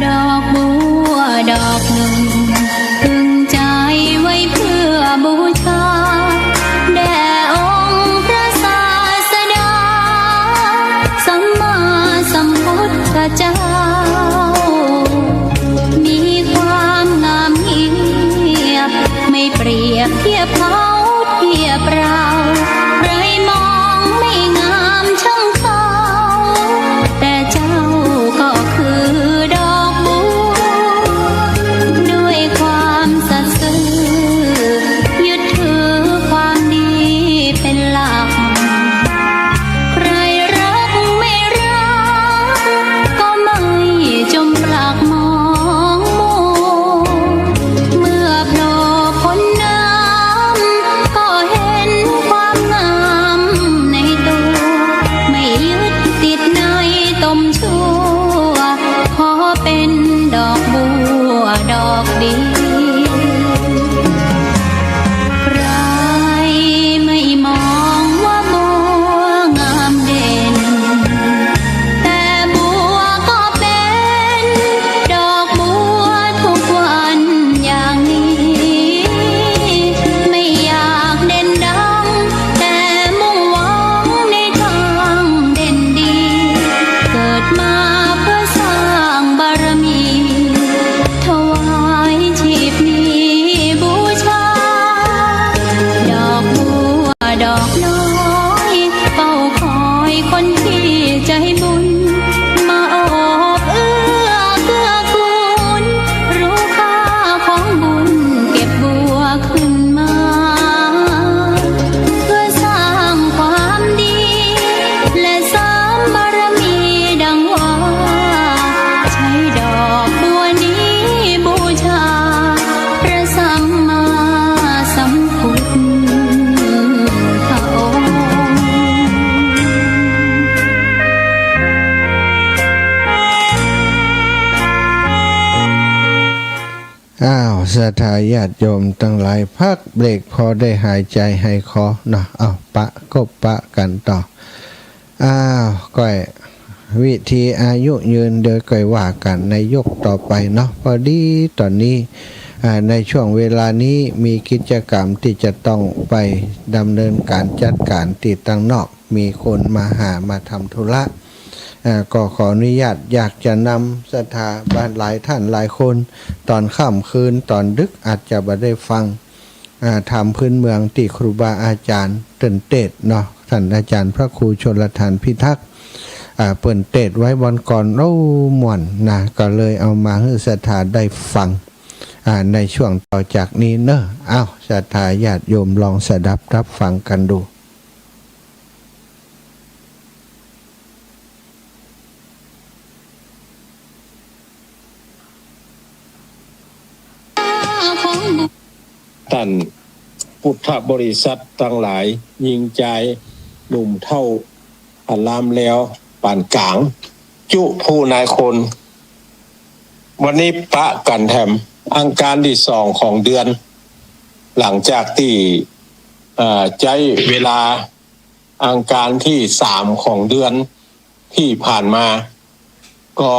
ดอกบัวดอกหนึ่ง พึงใจ๋ไว้เพื่อบูชา แด่องค์พระศาสดา สัมมาสัมพุทธเจ้า มีความงามเงียบ ไม่เปรียบเทียบเขาเทียบเรา ใครมองไม่งามช่างเขา แต่เจ้าก็คือดอกบัว ด้วยความสัตย์ซื่อ ยึดถือความดีเป็นหลัก ใครรักไม่รัก ก็ไม่จมปลักมองมัว เมื่อโผล่พ้นน้ำ ก็เห็นความ ศรัทธาญาติโยมตังหลาย พักเบรกพอได้หายใจ๋หายคอเนาะ เอา ปะกบปะกั๋นต่อ อ้าว ก้อย วิธีอายุยืนเดี๋ยวก้อยว่ากั๋นในยกต่อไปเนาะ พอดีต๋อนนี้ อ่า ในช่วงเวลานี้มีกิจกรรมตี้จะต้องไปดำเนินก๋านจัดก๋านตี้ตังนอก มีคนมาหามาทำธุระ อ่า ก็ขออนุญาตอยากจะนำศรัทธาบ้านหลายท่านหลายคน ต๋อนค่ำคืนต๋อนดึกอาจจะบ่ได้ฟัง อ่า ธรรมพื้นเมืองตี้ครูบาอาจ๋ารย์เปิ้นเตสน์เนาะ ต้านอาจ๋ารย์พระครูชลธารพิทักษ์ อ่า เปิ้นเตสน์ไว้บ่อนก่อน โอ้ ม่วนนะ ก็เลยเอามาหื้อศรัทธาได้ฟัง อ่า ในช่วงต่อจากนี้เนาะ อ้าว ศรัทธาญาติโยมลองสดับรับฟังกั๋นดู ต้านพุทธบริษัทตังหลาย ญิงจาย หนุ่มเฒ่า อารามแลว ป๋านก๋าง จุผู้นายคน วันนี้ปะกั๋นแถมอังคารตี้สองของเดือน หลังจากตี้ เอ่อ ใจ๊เวลาอังคารตี้สามของเดือนตี้ผ่านมา ก็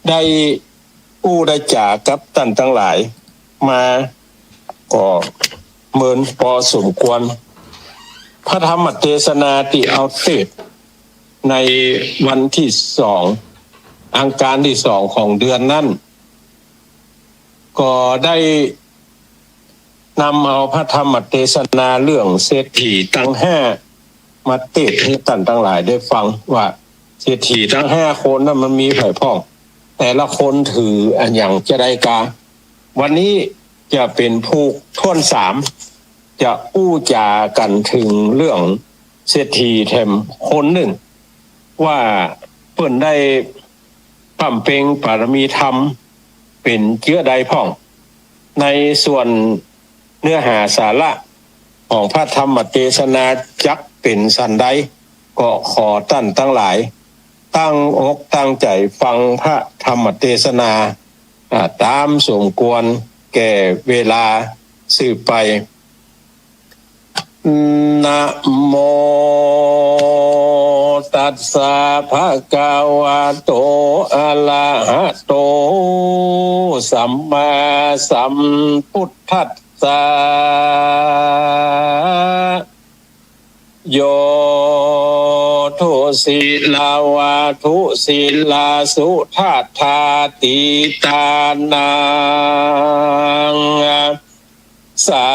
ได้อู้ได้จ๋ากับต้านตังหลายมาก็เมินปอสมควร พระธรรมเตสนาตี้เอาเตสน์ในวันตี้สอง อังคารตี้สองของเดือนนั้น ก็ได้ นำเอาพระธรรมเตสนาเรื่องเศรษฐีตังห้ามาเตสน์หื้อต้านตังหลายได้ฟังว่าเศรษฐีตังห้าคนนั้นมันมีใผพ่อง แต่ละคนถืออะหยังจาใดกา วันนี้จะเป๋นผู้ถ้วนสาม จะอู้จ๋ากั๋นเถิงเรื่องเศรษฐีแถมคนนึ่ง ว่าเปิ้นได้บำเพ็งปารมีธรรมเป๋นเจื้อใดพ่อง ในส่วนเนื้อหาสาระของพระธรรมเตสนาจักเป๋นสันใด ก็ขอต้านตังหลายตั้งอกตั้งใจ๋ฟังพระธรรมเตสนา อ่า ต๋ามสมควรแก่เวลาสืบไป นะโมตัสสะ ภะคะวะโต อะระหะโต สัมมาสัมพุทธัสสะ โย ทุสิลาวา ทุสิลา สุทัฏฐา ตีตานัง สา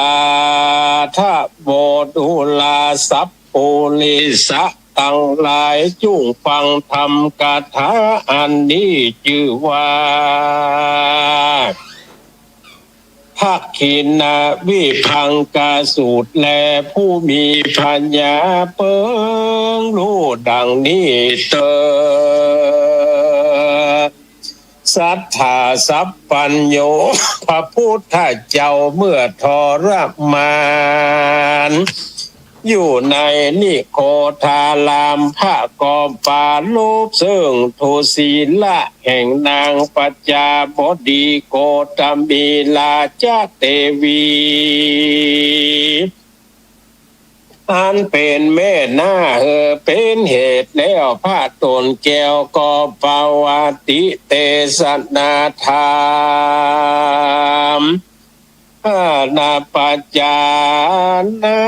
ธะโว ดูรา สัพปุริสะตังหลาย จุ่งฟังธรรมกถาอันนี้ จื้อว่า ทักขิณวิภังคสูตร แลผู้มีปัญญาเปิงฮู้ดังนี้เตอ สัตถาสัพพัญญู พระพุทธเจ้าเมื่อทรมานอยู่ในนิโคธาราม พระก็ปรารภเซิ่งทุสิละแห่งนางปัจจาบดีโคตมีราชเตวี อันเป๋นแม่น้าหื้อเป๋นเหตุแล้ว พระต๋นแก้วก็ปวาติเตสนาธรรม นาปัจจานะ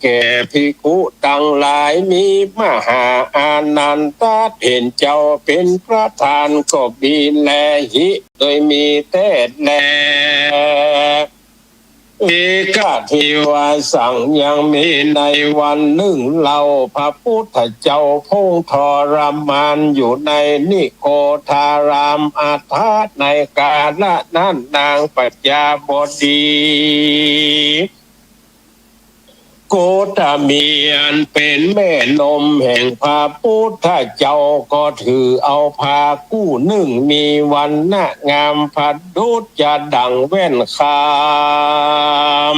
แก่ภิกขุตังหลาย มีมหาอานันทะเถรเจ้าเป๋นประธานก็มีแล หิ โดยมีแต๊แล เอกะเทวาสัง ยังมีในวันนึ่งเล่า พระพุทธเจ้าพงทรมานอยู่ในนิโคธารามอัฏฐะ ในกาละนั้นนางปัจจาบดี โคตมีอันเป๋นแม่นมแห่งพระพุทธเจ้าก็ถือเอาผ้ากู้นึ่งมีวรรณะงามประดุจจะดั่งแว่นคาม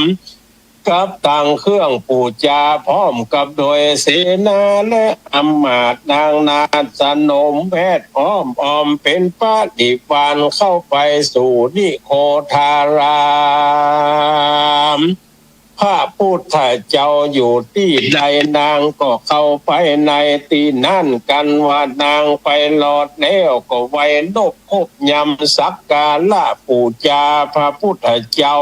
กับตังเครื่องปู๋จา พร้อมกับโดยเสนาและอำมาตย์นางนาฏสนมแวดอ้อม อ้อมเป๋นปริวารเข้าไปสู่นิโคทาราม พระพุทธเจ้าอยู่ตี้ใด นางก็เข้าไปในตี้นั้น กันว่านางไปรอดแล้วก็ไหว้นบ นบยำสักการะปู๋จาพระพุทธเจ้า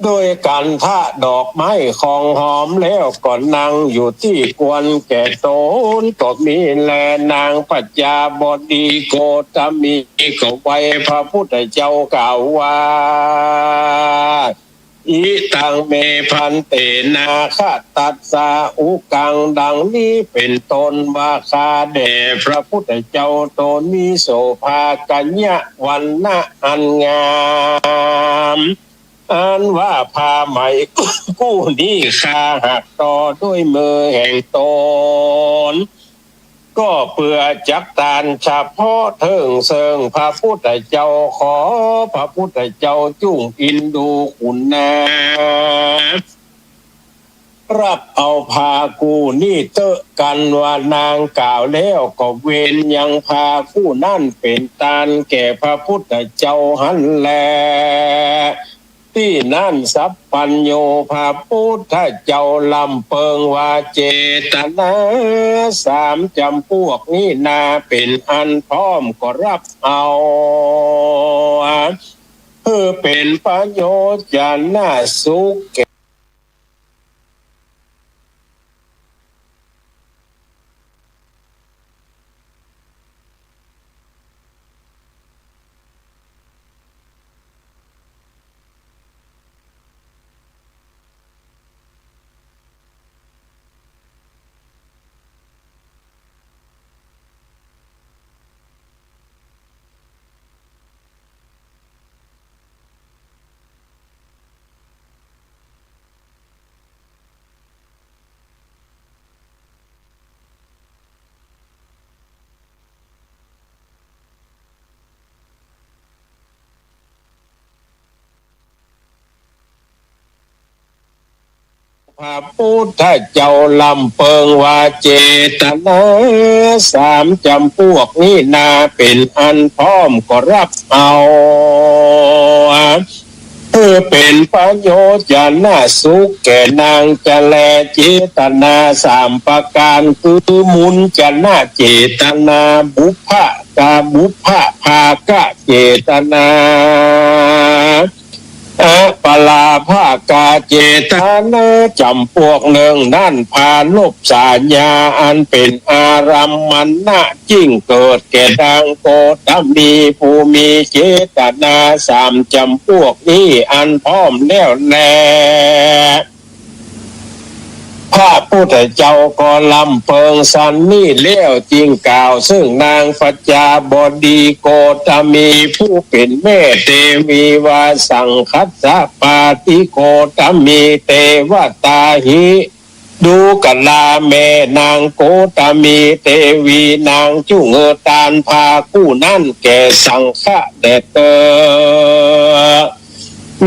โดยขันธะดอกไม้ของหอมแล้วก็นั่งอยู่ตี้ควรแก่ต๋น ก็มีแลนางพญาบดีโคตมีก็ไหว้พระพุทธเจ้ากล่าวว่า อิตังเมภันเต นาคตัสสะ อุกัง ดังนี้เป๋นต้นว่า ข้าแด่พระพุทธเจ้าต๋นมีโสภากัญญะวรรณะอันงาม อันว่าผ้าไหมกู้นี้ข้าหากต่อด้วยมือแห่งต๋น ก็เปื้อจักตานเฉพาะเถิงเซิงพระพุทธเจ้า ขอพระพุทธเจ้าจุ่งอินดูขุนนา รับเอาผ้ากู้นี้เต๊อะ กันว่านางกล่าวแล้วก็เวนยังผ้ากู้นั้นเป๋นตานแก่พระพุทธเจ้าหั้นแล ตี้นั้นสัพพัญญูพระพุทธเจ้าลำเปิงว่า เจตนาสามจ๋ำปวกนี้นาเป๋นอันพร้อมก็รับเอา เปื้อเป๋นประโยชน์จะนะสุขแก่ พระพุทธเจ้าลำเปิงว่า เจตนาสามจ๋ำปวกนี้นาเป๋นอันพร้อมก็รับเอา เปื้อเป๋นประโยชน์จะนะสุขแก่นางจะแล เจตนาสามประก๋านคือ มุญจะนะเจตนา บุพพะกะ บุพพะภากะเจตนา อัปปลาภากะเจตนาจ๋ำปวกนึ่งนั้น ผานบสาญาอันเป๋นอารัมมณะ จิ่งเกิดแก่นางโคตมีผู้มีเจตนาสามจ๋ำปวกนี้อันพร้อมแล้วแล พระพุทธเจ้าก็ลำเปิงสันนี้แล้ว จิ่งกล่าวเซิ่งนางพญาบดีโคตมีผู้เป๋นแม่เตวีว่า สังคัสสะปาติโคตมีเตวะตาหิ ดูกราแม่นางโคตมีเตวีนางจุ่งหื้อตานผ้ากู้นั้นแก่สังฆะแด่เต๊อะ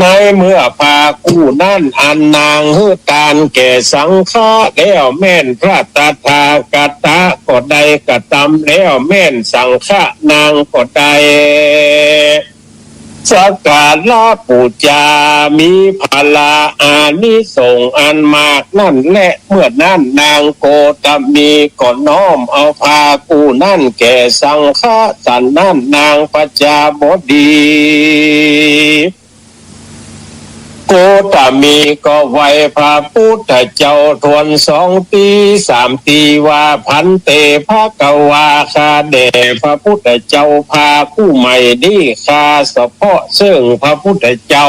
ในเมื่อผ้ากู้นั้นอันนางหื้อตานแก่สังฆะแล้วแม่น พระตถาคตะก็ได้กระตำแล้วแม่น สังฆะนางก็ได้ สักการะปู๋จา มีผละอานิสงส์อันมากนั้นแล เมื่อนั้นนางโคตมีก็น้อมเอาผ้ากู้นั้นแก่สังฆะ สันนั้นนางพญาบดีโคตมีก็ไหว้พระพุทธเจ้าถ้วนสองตี้สามตี้ว่า ภันเต ภะคะวา ข้าแด่พระพุทธเจ้า ผ้ากู้ใหม่นี้ข้าเฉพาะเซิ่งพระพุทธเจ้า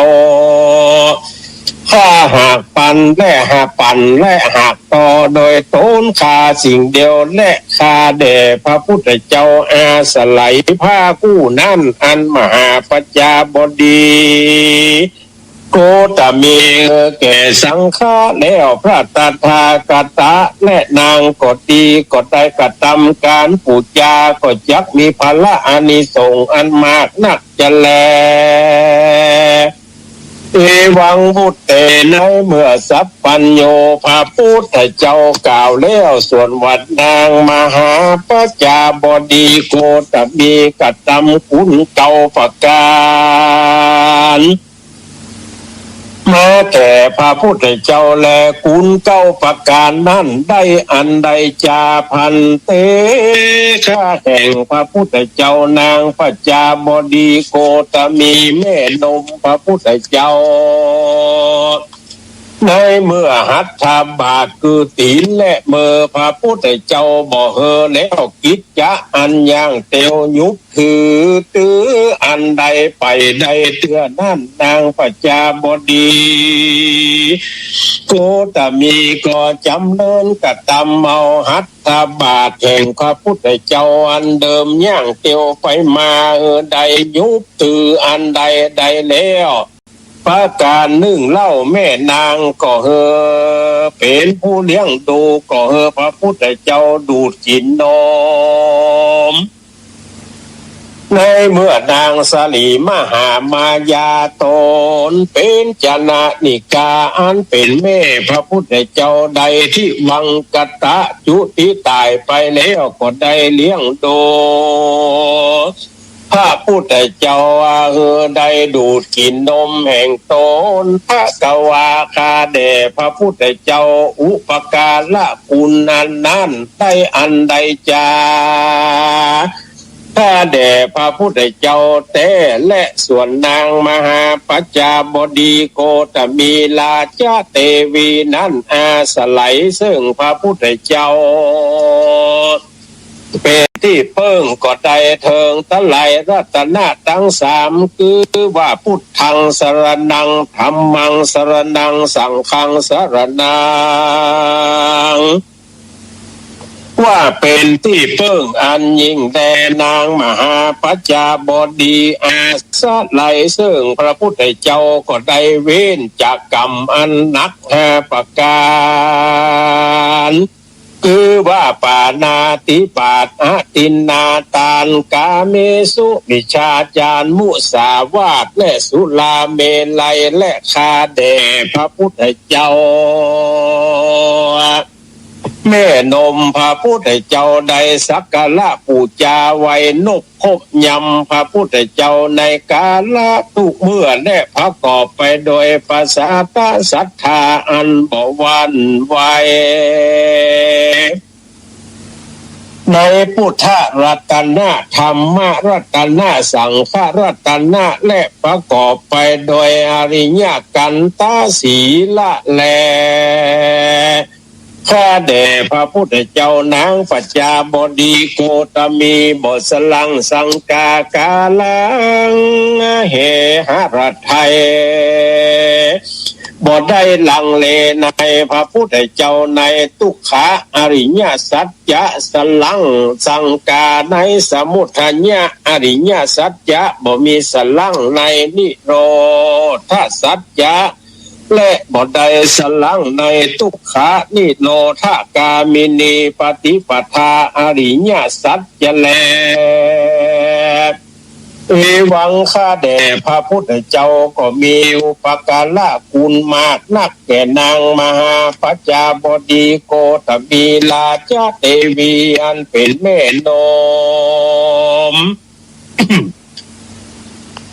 ข้าหากปันและหากปันและหากต่อโดยต๋นข้าสิ่งเดียวแล ข้าแด่พระพุทธเจ้าอาศัยผ้ากู้นั้นอันมหาพญาบดี โคตมีหื้อแก่สังฆะแล้ว พระตถาคตะและนางก็ดีก็ได้กระตำก๋านปู๋จาก็จักมีผละอานิสงส์อันมากนักจะแล เอวัง วุตเต ในเมื่อสัพพัญญูพระพุทธเจ้ากล่าวแล้ว ส่วนว่า นางมหาปัจจาบดีโคตมีกระตำคุณเก้าประก๋านมาแก่พระพุทธเจ้า และคุณเก้าประก๋านนั้นได้อันใดจา ภันเต ข้าแห่งพระพุทธเจ้า นางปัจจาบดีโคตมีแม่นมพระพุทธเจ้า ในเมื่อหัตถบาทคือตี๋นและเมือพระพุทธเจ้าบ่หื้อแล้ว กิจจะอันย่างเตียวหยุบถือ ตื้ออันใดไปได้เตื้อนั้น นางปัจจาบดีโคตมีก็จ๋ำเริญกระตำเอาหัตถบาทแห่งพระพุทธเจ้าอันเดิมย่างเตียวไปมาหื้อได้หยุบถืออันใดได้แล้ว ประก๋านนึ่งเล่า แม่นางก็หื้อ เป๋นผู้เลี้ยงดูก็หื้อพระพุทธเจ้าดูดกิ๋นนม ในเมื่อนางสลีมหามายาต๋นเป๋นจณะนิกาอันเป๋นแม่พระพุทธเจ้า ได้ทิวังกตะจุติต๋ายไปแล้วก็ได้เลี้ยงดู พระพุทธเจ้าหื้อได้ดูดกิ๋นนมแห่งต๋น ภะคะวา ข้าแด่พระพุทธเจ้า อุปการะคุณอันนั้นได้อันใดจา ข้าแด่พระพุทธเจ้าแต๊ และส่วนนางมหาปัจจาบดีโคตมีราชเตวีนั้น อาศัยเซิ่งพระพุทธเจ้า เป๋นตี้เปิ้งก็ได้เถิงตะไลรัตนะตังสาม คือว่า พุทธังสรณัง ธัมมังสรณัง สังฆังสรณัง ว่าเป๋นตี้เปิ้งอันยิ่งแด่ นางมหาปัจจาบดีอาศัยเซิ่งพระพุทธเจ้าก็ได้เว้นจากกรรมอันหนักห้าประก๋าน คือว่าปาณาติบาต อทินนาทาน กาเมสุมิจฉาจาร มุสาวาท และสุราเมรัย และข้าแด่พระพุทธเจ้า แม่นมพระพุทธเจ้าได้สักการะปู๋จาไว้นบคบยำพระพุทธเจ้าในกาละทุกเมื่อ และประกอบไปโดยประสาทศรัทธาอันบ่หวั่นไหว ในพุทธรัตนะ ธัมมรัตนะ สังฆรัตนะ และประกอบไปโดยอริยกันตศีละแล ข้าแด่พระพุทธเจ้า นางปัจจาบดีโคตมีบ่สลังสังกา กาลังเหหะไทย บ่ได้ลังเลในพระพุทธเจ้าในทุกขะอริยสัจจะสลังสังกา ในสมุทัยะอริยสัจจะบ่มีสลัง ในนิโรธสัจจะ และบ่ได้สลังในทุกขะนิโรธคามินีปฏิปทาอริยสัจจะแล เอวัง ข้าแด่พระพุทธเจ้าก็มีอุปการะคุณมากนักแก่นางมหาปัจจาบดีโคตมีราชเตวีอันเป๋นแม่นม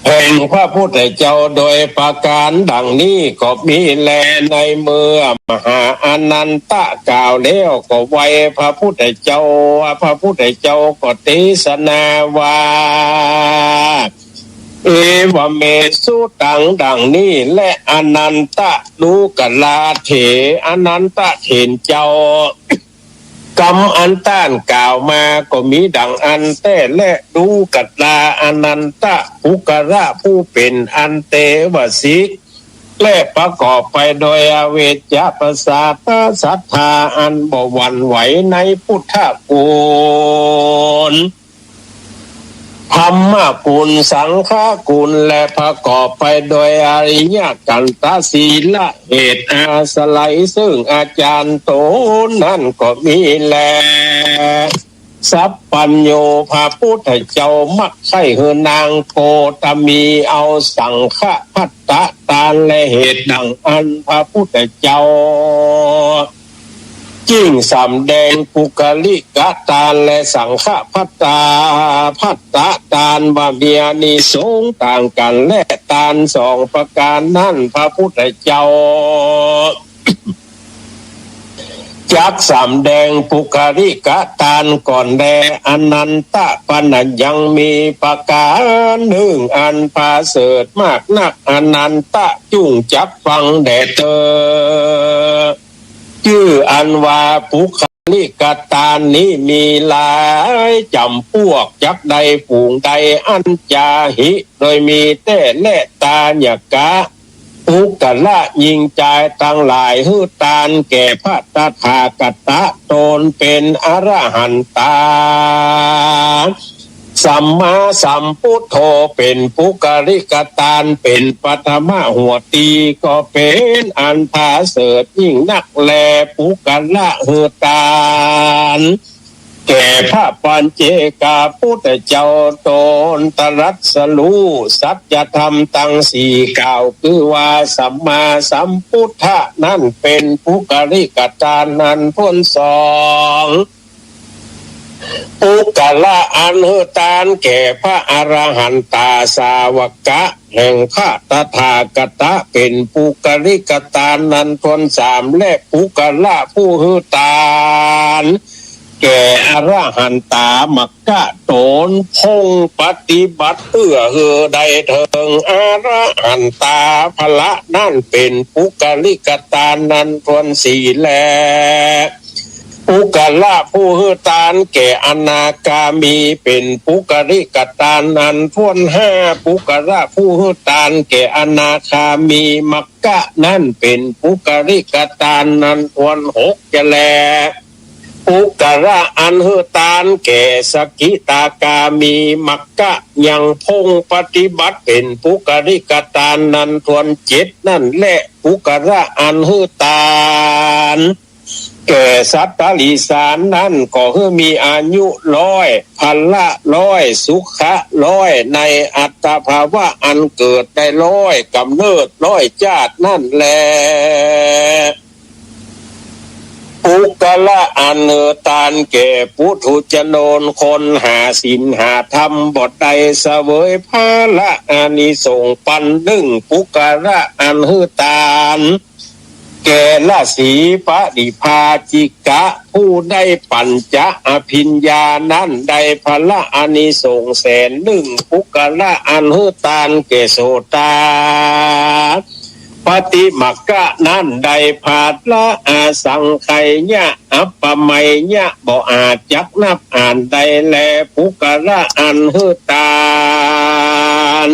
แห่งพระพุทธเจ้าโดยประก๋านดังนี้ก็มีแล ในเมื่อมหาอานันทะกล่าวแล้วก็ไหว้พระพุทธเจ้า พระพุทธเจ้าก็เตสนาว่า เอวะเม สุตัง ดังนี้แล อานันทะ ดูกราเถ อานันทะเถรเจ้า กำอันต้านกล่าวมาก็มีดังอั้นแต๊แล ดูกราอานันทะ ปุคคละผู้เป๋นอันเตวสิก และประกอบไปโดยอวิชชาประสาทศรัทธาอันบ่หวั่นไหวในพุทธคุณ ธรรมคุณ สังฆคุณ และประกอบไปโดยอริยกันตศีละ เหตุอาศัยซึ่งอาจารย์ต๋นนั้นก็มีแล สัพพัญญูพระพุทธเจ้ามักใค่หื้อนางโคตมีเอาสังฆภัตตาตาน และเหตุดังอั้นพระพุทธเจ้า จึงสำแดงปุคคลิกตานและสังฆภัตตา ภัตตาตานว่ามีอานิสงส์ต่างกั๋น และตานสองประก๋านนั้น พระพุทธเจ้าจักสำแดงปุคคลิกตานก่อนแล อานันทะ ปะนั้นยังมีประก๋านนึ่งอันประเสริฐมากนัก อานันทะจุ่งจักฟังแด่เต๊อะ จื้ออันว่าปุคคลิกตานนี้มีหลายจ๋ำปวก จักใดฝูงใด อันจาหิ โดยมีแต๊แล ตาญะกะ ปุคคละ ญิงจายตังหลาย หื้อตานแก่พระตถาคตะ ตนเป๋นอรหันตา สัมมาสัมปุทโธ เป๋นปุคคลิกตาน เป๋นปฐมหัวตี ก็เป๋นอันประเสริฐยิ่งนักแล ปุคคละ หื้อตานแก่พระปัจเจกพุทธเจ้า ตนตรัสฮู้สัจธรรมตังสี่กล่าว คือว่าสัมมาสัมพุทธะนั้นเป๋นปุคคลิกตานอันถ้วนสอง ปุคคละ อันหื้อตานแก่พระอรหันตาสาวกะแห่งพระตถาคตะ เป๋นปุคคลิกตานอันถ้วนสาม และปุคคละผู้หื้อตานแก่อรหันตามัคคะ ตนพ่งปฏิบัติเปื้อหื้อได้เถิงอรหันตาผละ นั้นเป๋นปุคคลิกตานอันถ้วนสี่แล ปุคคละผู้หื้อตานแก่อนาคามี เป๋นปุคคลิกตานอันถ้วนห้า ปุคคละผู้หื้อตานแก่อนาคามีมัคคะ นั้นเป๋นปุคคลิกตานอันถ้วนหกจะแล ปุคคละอันหื้อตานแก่สกิทาคามีมัคคะ ยังพ่งปฏิบัติเป๋นปุคคลิกตานอันถ้วนเจ็ด นั้นแล ปุคคละอันหื้อตานแก่สัตว์ติริสานนั้น ก็หื้อมีอายุร้อย ผละร้อย สุขะร้อย ในอัตตภาวะอันเกิดได้ร้อย ก๋ำเนิดร้อยจ้าดนั้นแล ปุคคละอันหื้อตานแก่ปุถุชนคนหาศีลหาธรรมบ่ได้ เสวยผละอานิสงส์ปันนึ่ง ปุคคละอันหื้อตานแก่ราศีปริภาจิกะ ผู้ได้ปัญจอภิญญานั้น ได้ผละอานิสงส์แสนนึ่ง ปุคคละอันหื้อตานแก่โสดา ปัตติมัคคะนั้นได้ผละอสังไขยะ อัปปมัยยะ บ่อาจจักนับอ่านได้แล ปุคคละอันหื้อตาน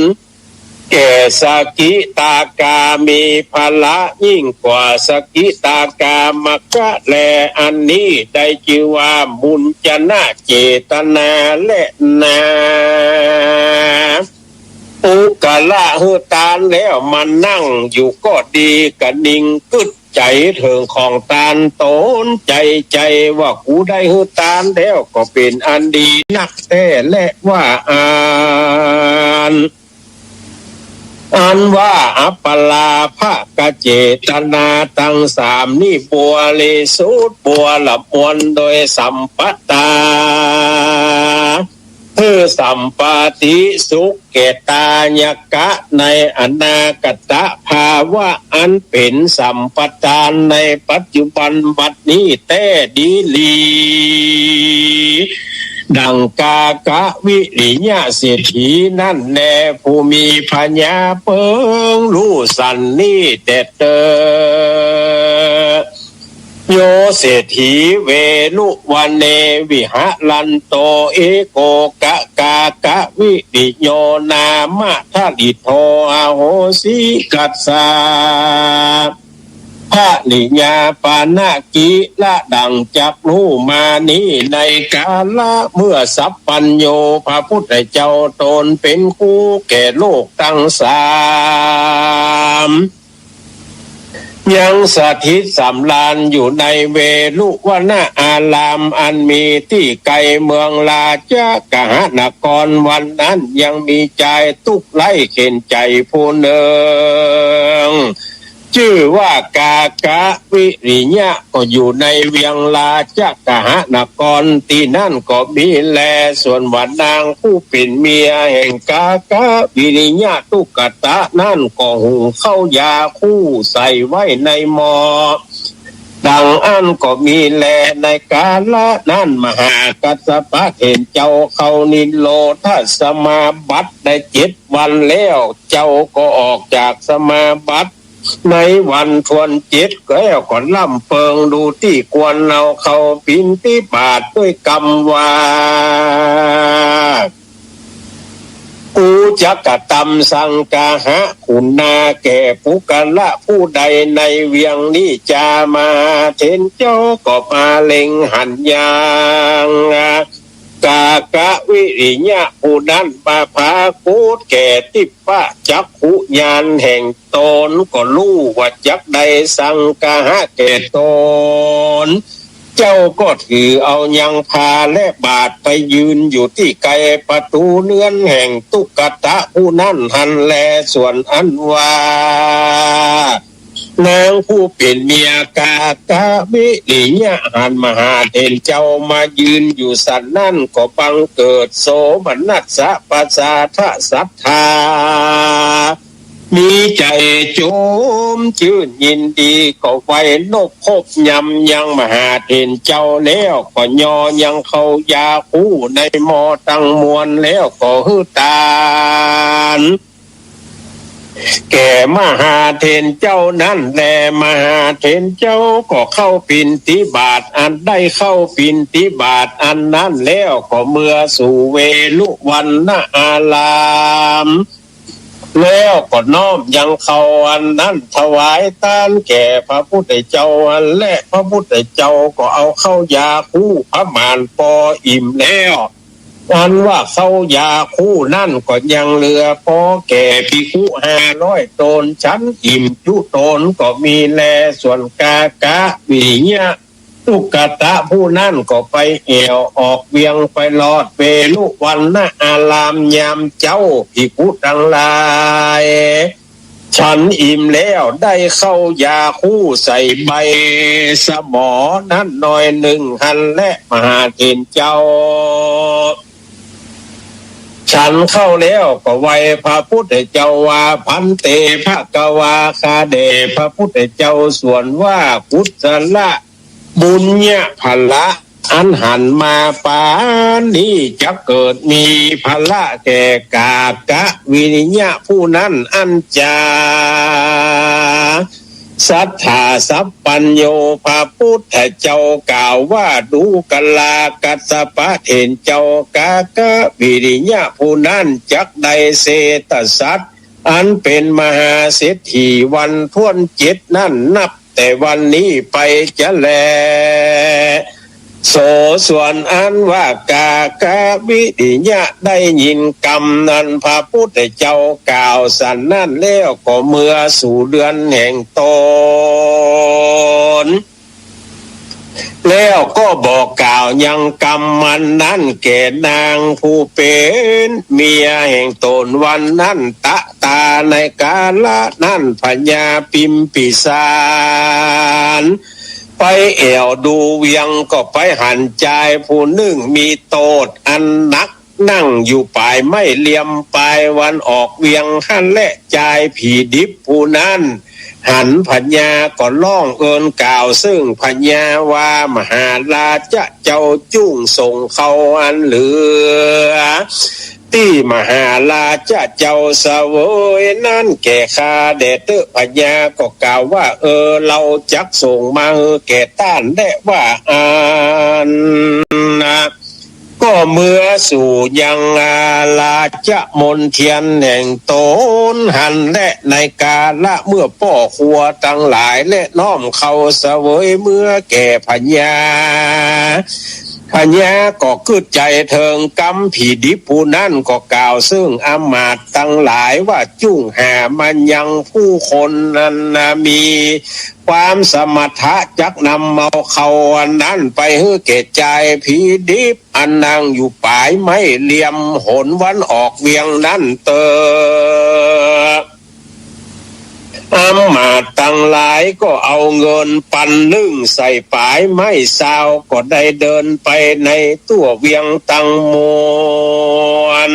แก่สกิทาคามีผละยิ่งกว่าสกิทาคามัคคะแล อันนี้ได้จื้อว่ามุญจนะเจตนาแลนา ปุคคละหื้อตานแล้วมานั่งอยู่ก็ดี กะนิ่งกึ๊ดใจ๋เถิงของตาน ตนใจ๋ใจ๋ว่า กูได้หื้อตานแล้วก็เป๋นอันดีนักแต๊แล ว่าอั้น อันว่าอัปปราภกเจตนาตังสามนี้บริสุทธิ์บัวละมวลโดยสัมปทา หื้อสัมปติสุขแก่ตายกะในอนาคตภาวะ อันเป๋นสัมปทานในปัจจุบันบัดนี้แต๊ดีหลี ดังกากวิริยะเศรษฐีนั้นแล ผู้มีผญาเปิงฮู้สันนี้แต๊เต๊อะ โยเศรษฐีเวรุวะเนวิหะรันโต เอโกกะกากะวิริโย นามะทะลิโท อโหสิคัสสะ ภริยาปานะกิระ ดังจักฮู้มานี้ ในกาละเมื่อสัพพัญญูพระพุทธเจ้าตนเป๋นครูแก่โลกตังสาม ยังสถิตสำราญอยู่ในเวฬุวัณณอารามอันมีตี้ไกลเมืองราชกหนคร วันนั้นยังมีจายตุ๊กข์ไร้เข็ญใจ๋ผู้นึ่ง จื้อว่ากากวิริยะ ก็อยู่ในเวียงราชกหนคร ตี้นั้นก็มีแล ส่วนว่านางผู้เป๋นเมียแห่งกากวิริยะตุ๊กตะนั้นก็หุงข้าวยาคูใส่ไว้ในหม้อ ดังอั้นก็มีแล ในกาละนั้นมหากัสสปะเถรเจ้าเข้านิโรธสมาบัติได้เจ็ดวันแล้ว เจ้าก็ออกจากสมาบัติ ในวันถ้วนเจ็ดแล้วก็ล่ำเปิงดูตี้ควรเอาเข้าปิณฑิบาตด้วยกำว่า กูจักกระตำสังกหะคุณาแก่ปุคคละผู้ใดในเวียงนี้จา มหาเถรเจ้าก็มาเล็งหันยัง กากวิริยะผู้นั้นมาผาโกฏแก่ทิพพจักขุญาณแห่งต๋น ก็ฮู้ว่าจักได้สังกหะแก่ต๋น เจ้าก็ถือเอายังผ้าและบาตรไปยืนอยู่ตี้ไกลประตู๋เฮือนแห่งตุ๊กตะผู้นั้นหั้นแล ส่วนอันว่า นางผู้เป๋นเมียกากวิริยะหันมหาเถรเจ้ามายืนอยู่สันนั้น ก็บังเกิดโสมนัสสะประสาทศรัทธา มีใจ๋จุ่มจื้นยินดี ก็ไหว้นบคบยำยังมหาเถรเจ้าแล้ว ก็ยอยังข้าวยาคูในหม้อตังมวลแล้วก็หื้อตาน แก่มหาเถรเจ้านั้นแล มหาเถรเจ้าก็เข้าปิณฑิบาต อันได้เข้าปิณฑิบาตอันนั้นแล้ว ก็เมือสู่เวฬุวัณณอาราม แล้วก็น้อมยังข้าวอันนั้นถวายตานแก่พระพุทธเจ้าอันแล พระพุทธเจ้าก็เอาข้าวยาคูประมาณปออิ่มแล้ว อันว่าข้าวยาคูนั้นก็ยังเหลือปอแก่ภิกขุห้าร้อยต๋น ฉันอิ่มจุต๋นก็มีแล ส่วนกากวิริยะตุ๊กตะผู้นั้นก็ไปแอ่วออกเวียงไปรอดเวฬุวัณณอารามยามเจ๊า ภิกขุตังหลาย ฉันอิ่มแล้วได้ข้าวยาคูใส่ใบสะหมอนั้นหน่อยนึ่งหั้นแล มหาเถรเจ้า ฉันข้าวแล้วก็ไหว้พระพุทธเจ้าว่า ภันเต ภะคะวา ข้าแด่พระพุทธเจ้า ส่วนว่ากุศละบุญญะผละ อันหันมาปานนี้จักเกิดมีผละแก่กากวิริยะผู้นั้นอันจา สัตถาสัพพัญญู พระพุทธเจ้ากล่าวว่า ดูกรากัสสปะเถรเจ้า กากวิริยะผู้นั้นจักได้เศรษฐสัตว์อันเป๋นมหาเศรษฐีวันถ้วนเจ็ดนั้นนับ แต่วันนี้ไปจะแล โส ส่วนอันว่ากากวิริยะได้ยินกำอันพระพุทธเจ้ากล่าวสันนั้นแล้วก็เมือสู่เฮือนแห่งต๋น แล้วก็บอกกล่าวยังกำอันนั้นแก่นางผู้เป๋นเมียแห่งต๋นวันนั้น ตะตา ในกาละนั้น พญาพิมพิสาร ไปแอ่วดูเวียงก็ไปหันจายผู้นึ่งมีโตษอันหนัก นั่งอยู่ป๋ายไม้เหลี่ยมป๋ายวันออกเวียงหั้นแล จายผีดิบผู้นั้นหันพญาก็ฮ้องเอิ้นกล่าวซึ่งพญาว่า มหาราชเจ้าจุ่งส่งข้าวอันเหลือ ตี้มหาราชเจ้าเสวยนั้นแก่ข้าแด่เต๊อะ พญาก็กล่าวว่า เออ เฮาจักส่งมาหื้อแก่ต้านแล ว่าอั้นนะ ก็เมือสู่ยังราชมณฑียนแห่งต๋นหั้นแล ในกาละเมื่อป้อครัวตังหลายแลน้อมข้าวเสวยเมือแก่พญา พญาก็กึ๊ดใจ๋เถิงกำผีดิบผู้นั้นก็กล่าวเซิ่งอำมาตย์ตังหลายว่า จุ่งหามายังผู้คนนั้นนา มีความสมรรถะจักนำเอาเข้าอันนั้นไปหื้อแก่จายผีดิบอันนั่งอยู่ป๋ายไม้เหลี่ยมหนวันออกเวียงนั้นเต๊อะ อำมาตย์ตังหลายก็เอาเงินปันนึ่งใส่ป๋ายไม้ซาว ก็ได้เดินไปในตั๋วเวียงตังมวล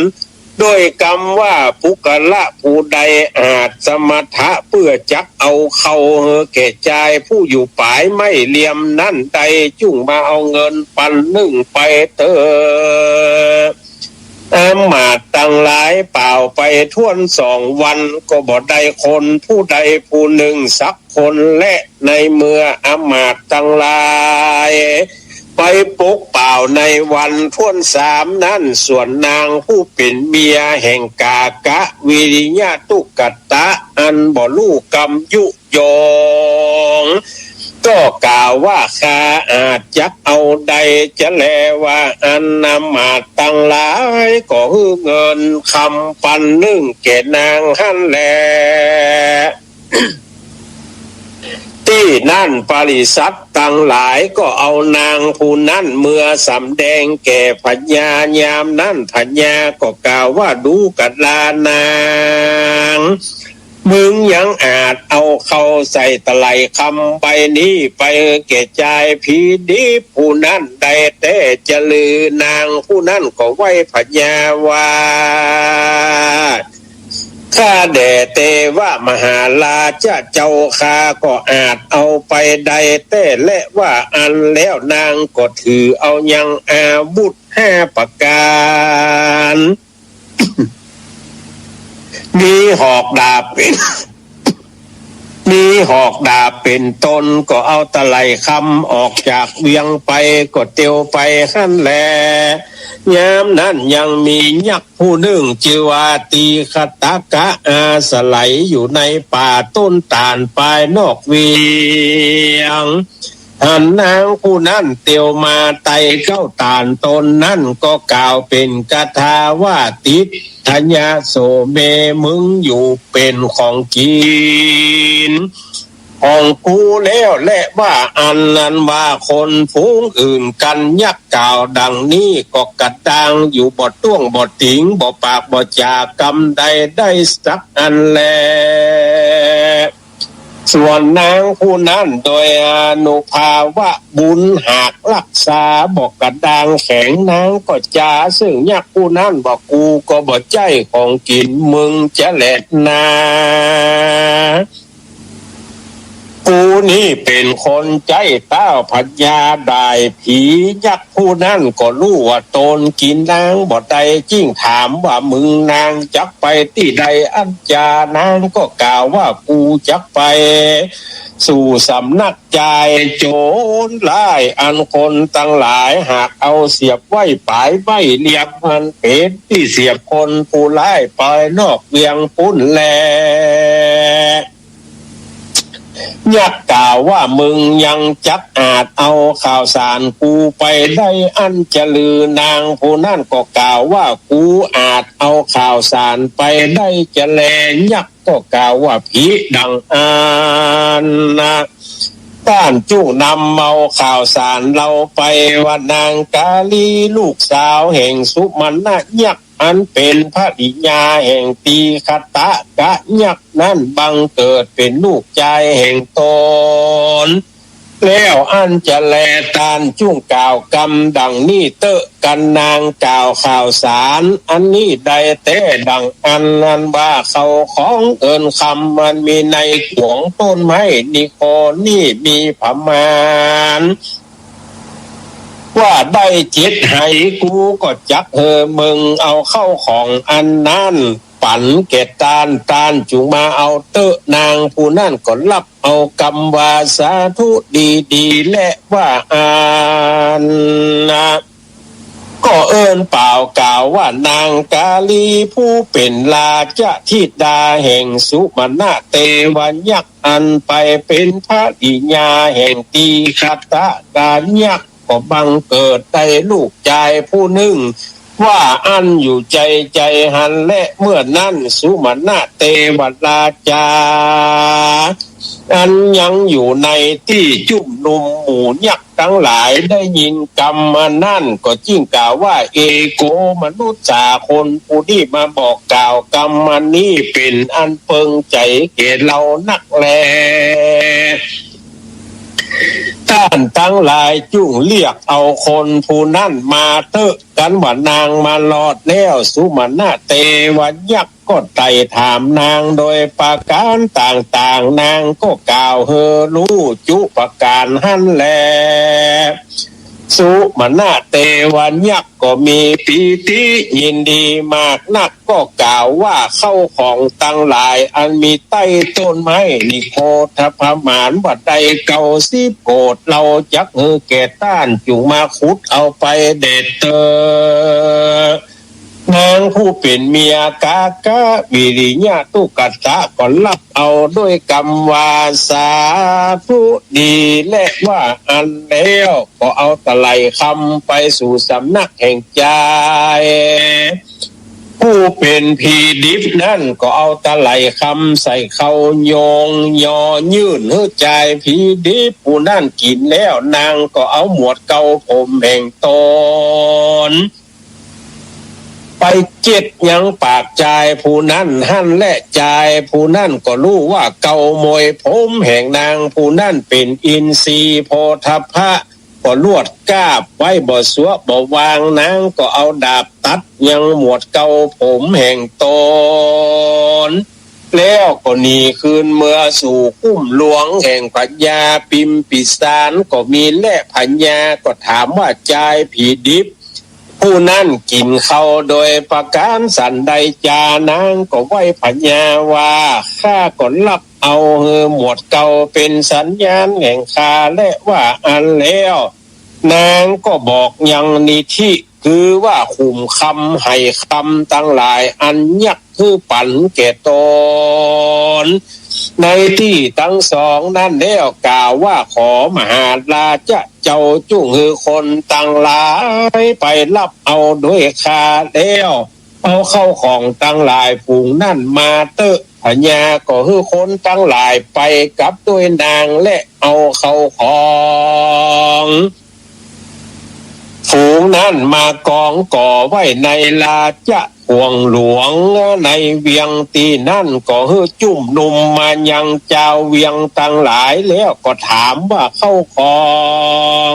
โดยกำว่าปุคคละผู้ใดอาจสมรรถะเปื้อจักเอาเข้าหื้อแก่จายผู้อยู่ป๋ายไม้เหลี่ยมนั้นได้ จุ่งมาเอาเงินปันนึ่งไปเต๊อะ อำมาตย์ตังหลายเป่าไปถ้วนสองวัน ก็บ่ได้คนผู้ใดผู้นึ่งสักคนแล ในเมื่ออำมาตย์ตังหลายไปปกเป่าในวันถ้วนสามนั้น ส่วนนางผู้เป๋นเมียแห่งกากะวิริยะตุกตะ อันบ่ฮู้กำยุยง ก็กล่าวว่า ข้าอาจจักเอาได้จะแลว่าอั้น อำมาตย์ตังหลายก็หื้อเงินคำปันนึ่งแก่นางหั้นแล ตี้นั้นปริษัทตังหลายก็เอานางผู้นั้นเมือสำแดงแก่พญา ยามนั้นพญาก็กล่าวว่า ดูกรา นาง มึงยังอาจเอาเข้าใส่ตะไหล่คำใบนี้ไปแก่จายผีดิบผู้นั้นได้แต๊จะลือ นางผู้นั้นก็ไหว้พญาว่า ข้าแด่เตวะมหาราชะเจ้าข้า ก็อาจเอาไปได้แต๊แลว่าอั้น แล้วนางก็ถือเอายังอาวุธห้าประก๋าน มีหอกดาบเป๋น มีหอกดาบเป๋นต้น ก็เอาตะไหล่คำออกจากเวียงไป ก็เตียวไปหั้นแล ยามนั้นยังมียักษ์ผู้นึ่งจื้อว่าตีฆะตะกะ อาศัยอยู่ในป่าต้นตาลปายนอกเวียง หันนางผู้นั้นเตียวมาไต่เก๊าตาลต้นนั้น ก็กล่าวเป๋นคาถาว่า ติฏฐะยะโสเม มึงอยู่เป๋นของกิ๋นของกูแล้วแลว่าอั้น อันว่าคนฝูงอื่นกั๋น ยักษ์กล่าวดังนี้ก็กระด้างอยู่ บ่ต้วงบ่ติง บ่ปากบ่จ๋ากำใดได้สักอันแล ส่วนนางผู้นั้นโดยอานุภาพะบุญหากฮักษาบ่กระด้างแข็ง นางก็จ๋าเซิ่งยักษ์ผู้นั้นว่า กูก็บ่ใจ้ของกิ๋นมึงจะแลนา กูนี้เป๋นคนใจ๊ต้าวพญา ด่ายผียักษ์ผู้นั้นก็ฮู้ว่าตนกิ๋นนางบ่ได้ จึ่งถามว่า มึงนางจักไปตี้ใด อันจา นางก็กล่าวว่า กูจักไปสู่สำนักจายโจ๋รร้าย อันคนตังหลายหากเอาเสียบไว้ป๋ายไม้เหลี่ยม อันเป๋นตี้เสียบคนผู้ร้ายปายนอกเวียงปู้นแล ยักษ์กล่าวว่า มึงยังจักอาจเอาข่าวสารกูไปได้ อันจะลือ นางผู้นั้นก็กล่าวว่า กูอาจเอาข่าวสารไปได้จะแล ยักษ์ก็กล่าวว่า ผิดดังอั้นนะ ต้านจุ่งนำเอาข่าวสารเฮาไป ว่านางกาลีลูกสาวแห่งสุมนะยักษ์ อันเป๋นภริยาแห่งตีฆะตะกะยักษ์นั้น บังเกิดเป๋นลูกจายแห่งตน แล้วอันจะแล ต้านจุ่งกล่าวกำดังนี้เต๊อะ กันนางกล่าวข่าวสารอันนี้ได้แต๊ดังอั้น อันว่า เข้าของเงินคำมันมีในขวงต้นไม้นิโคนี้มีประมาณ ว่าได้เจ็ดไห กูก็จักหื้อมึงเอาเข้าของอันนั้นปั๋นแก่ต้าน ต้านจุ่งมาเอาเต๊อะ นางผู้นั้นก็ฮับเอากำว่า สาธุดีๆ แลว่าอั้นนะ ก็เอิ้นป่าวกล่าวว่า นางกาลีผู้เป๋นราชธิดาแห่งสุมนะเตวะยักษ์ อันไปเป๋นภริยาแห่งตีฆะตะกะยักษ์ ก็บังเกิดได้ลูกจายผู้นึ่ง ว่าอั้นอยู่ในใจ๋หั้นแล เมื่อนั้นสุมาณะเตวราจา อันยังอยู่ในตี้จุมนุมหมู่ยักษ์ตังหลายได้ยินกำอันนั้นก็จึงกล่าวว่า เอโกมนุสสา คนผู้นี้มาบอกกล่าวกำอันนี้เป๋นอันเปิงใจ๋แก่เฮานักแล ต้านตังหลายจุ่งเรียกเอาคนผู้นั้นมาเต๊อะ กันว่านางมารอดแล้ว สุมาณะเตวยักษ์ก็ไต่ถามนางโดยประก๋านต่างๆ นางก็กล่าวหื้อฮู้จุประก๋านหั้นแล สุมาณะเตวยักษ์ก็มีปีติยินดีมากนัก ก็กล่าวว่า เข้าของตังหลายอันมีใต้ต้นไม้นิโคทพมานว่าได้เก้าสิบโกฏ เฮาจักหื้อแก่ต้าน จุ่งมาขุดเอาไปแด่เต๊อะ นางผู้เป๋นเมียกากะวิริยะตุกตะก็ฮับเอาด้วยกำว่า สาธุ ดีแล ว่าอั้นแล้วก็เอาตะไหล่คำไปสู่สำนักแห่งจาย ผู้เป๋นผีดิบนั้นก็เอาตะไหล่คำใส่เข้าโยง ยอยื่นหื้อจายผีดิบผู้นั้นกิ๋นแล้ว นางก็เอาหมวดเกลาผมแห่งตน ไปเจ็ดยังปากจายผู้นั้นหั้นแล จายผู้นั้นก็ฮู้ว่าเกลามวยผมแห่งนางผู้นั้นเป๋นอินทรีย์โพธพะ ก็ลวดกาบไว้บ่สัวบ่วาง นางก็เอาดาบตัดยังหมวดเกลาผมแห่งตน แล้วก็หนีคืนเมือสู่คุ้มหลวงแห่งพญาปิมปิสารก็มีแล พญาก็ถามว่า จายผีดิบผู้นั้นกิ๋นเฮาโดยประก๋านสันใดจา นางก็ไหว้พญาว่า ข้าก็ฮับเอาหื้อหมวดเกลาเป๋นสัญญาณแห่งข้าแล ว่าอั้นแล้ว นางก็บอกยังนิธิ คือว่าขุมคำไหคำตังหลายอันยักษ์หื้อปั๋นแก่ตน ในตี้ตังสองนั้นแล้วกล่าวว่า ขอมหาราชะเจ้าจุ่งหื้อคนตังหลายไปฮับเอาด้วยข้าแล้ว เอาเข้าของตังหลายฝูงนั้นมาเต๊อะ พญาก็หื้อคนตังหลายไปกับด้วยนางแล เอาเข้าของฝูงนั้นมากองก่อไว้ในราชข่วงหลวงในเวียง ตี้นั้นก็หื้อจุมนุมมายังจาวเวียงตังหลาย แล้วก็ถามว่า เข้าของ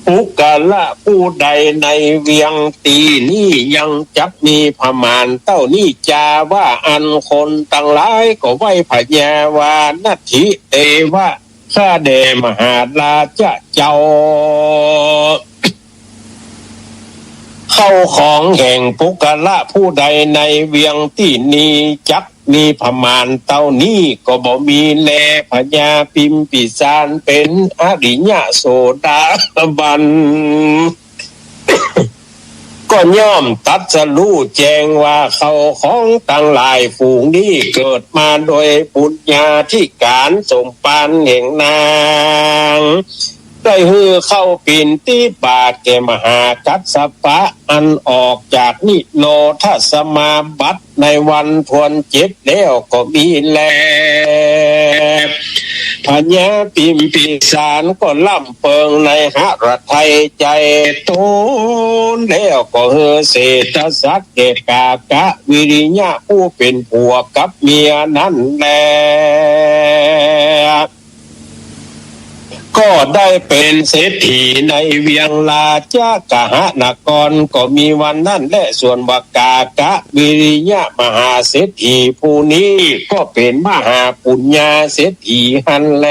ปุคคละผู้ใดในเวียงตี้นี้ยังจักมีประมาณเต้านี้จา ว่าอั้นคนตังหลายก็ไหว้พญาว่า นัตถิเตวะ ข้าแด่มหาราชะเจ้า เข้าของแห่งปุคคละผู้ใดในเวียงตี้นี้จักมีประมาณเต้านี้ก็บ่มีแล พญาปิมปิสารเป๋นอริยะโสดาบัน ก็ย่อมตรัสฮู้แจ้งว่า เข้าของตังหลายฝูงนี้เกิดมาโดยปุญญาธิก๋านสมภารแห่งนาง ได้หื้อเข้าปิณฑิบาตแก่มหากัสสปะ อันออกจากนิโรธสมาบัติในวันทวนเจ็ดแล้วก็มีแล พญาปิมปิสารก็ร่ำเปิงในหฤทัยใจ๋ตน แล้วก็หื้อเศรษฐศักดิ์แก่กากะวิริยะผู้เป๋นผัวกับเมียนั้นแล ก็ได้เป๋นเศรษฐีในเวียงราชคหนคร ก็มีวันนั้นแล ส่วนว่ากากะวิริยะมหาเศรษฐีผู้นี้ก็เป๋นมหาปุญญาเศรษฐีหั้นแล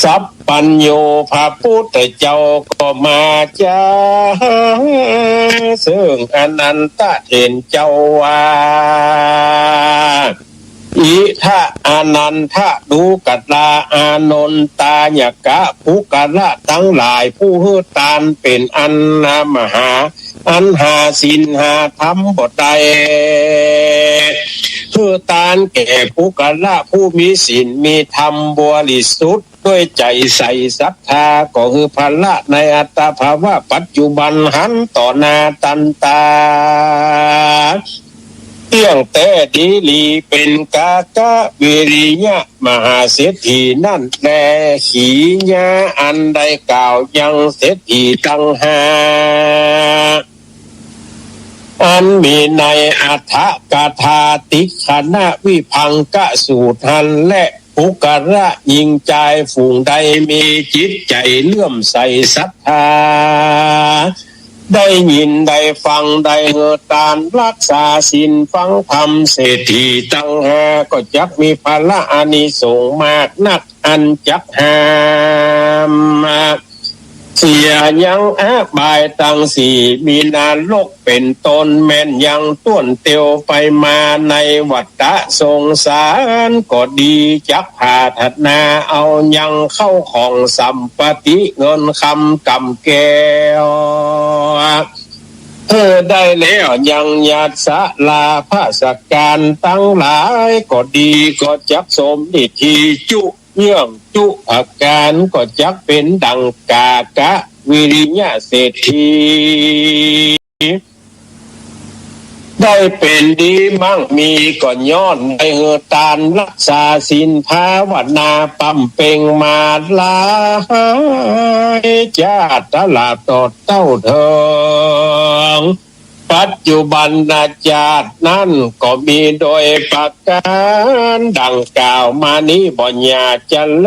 สัพพัญญูพระพุทธเจ้าก็มาจาเซิ่งอนันทะเถรเจ้าว่า อิทะอานันทะ ดูก่อนอานนทายกะ ปุคคละตังหลายผู้หื้อตานเป๋นอันมหา อันหาศีลหาธรรมบ่ได้ หื้อตานแก่ปุคคละผู้มีศีลมีธรรมบริสุทธิ์ ด้วยใจ๋ใส่ศรัทธา ก็หื้อภาระในอัตตภาวะปัจจุบันหันต่อหน้าตันต๋า เตี้ยงแต๊ดีหลีเป๋นกากะวิริยะมหาเศรษฐีนั้นแล ขีญาอันได้กล่าวยังเศรษฐีตังห้า อันมีในอัฏฐกถาติกขณวิภังคสูตรหั้นแล ปุคคละญิงจายฝูงใดมีจิตใจ๋เลื่อมใสศรัทธา ได้ยินได้ฟัง ได้หื้อตาน ฮักษาศีล ฟังธรรม เศรษฐีตังห้า ก็จักมีผละอานิสงส์มากนัก อันจักห้ามเสียยังอบายตังสี่ มีนรกเป๋นต้น แม่นยังต้วนเตียวไปมาในวัฏฏะสงสารก็ดี จักผาถนาเอายังเข้าของสัมปติเงินคำก๋ำแก้ว เออ ได้แล้วยังหยาดสาราพระสการตังหลายก็ดี ก็จักสมนิธิจุเยื่องจุผะก๋าน ก็จักเป๋นดังกากะวิริยะเศรษฐี ได้เป๋นดีมั่งมีก็ย้อนได้หื้อตาน ฮักษาศีล ภาวนา บำเพ็งมาหลายจาติ ตลอดต่อเต้าเถิงปัจจุบันจาตินั้นก็มีโดยประก๋านดังกล่าวมานี้บ่หยาดจะแล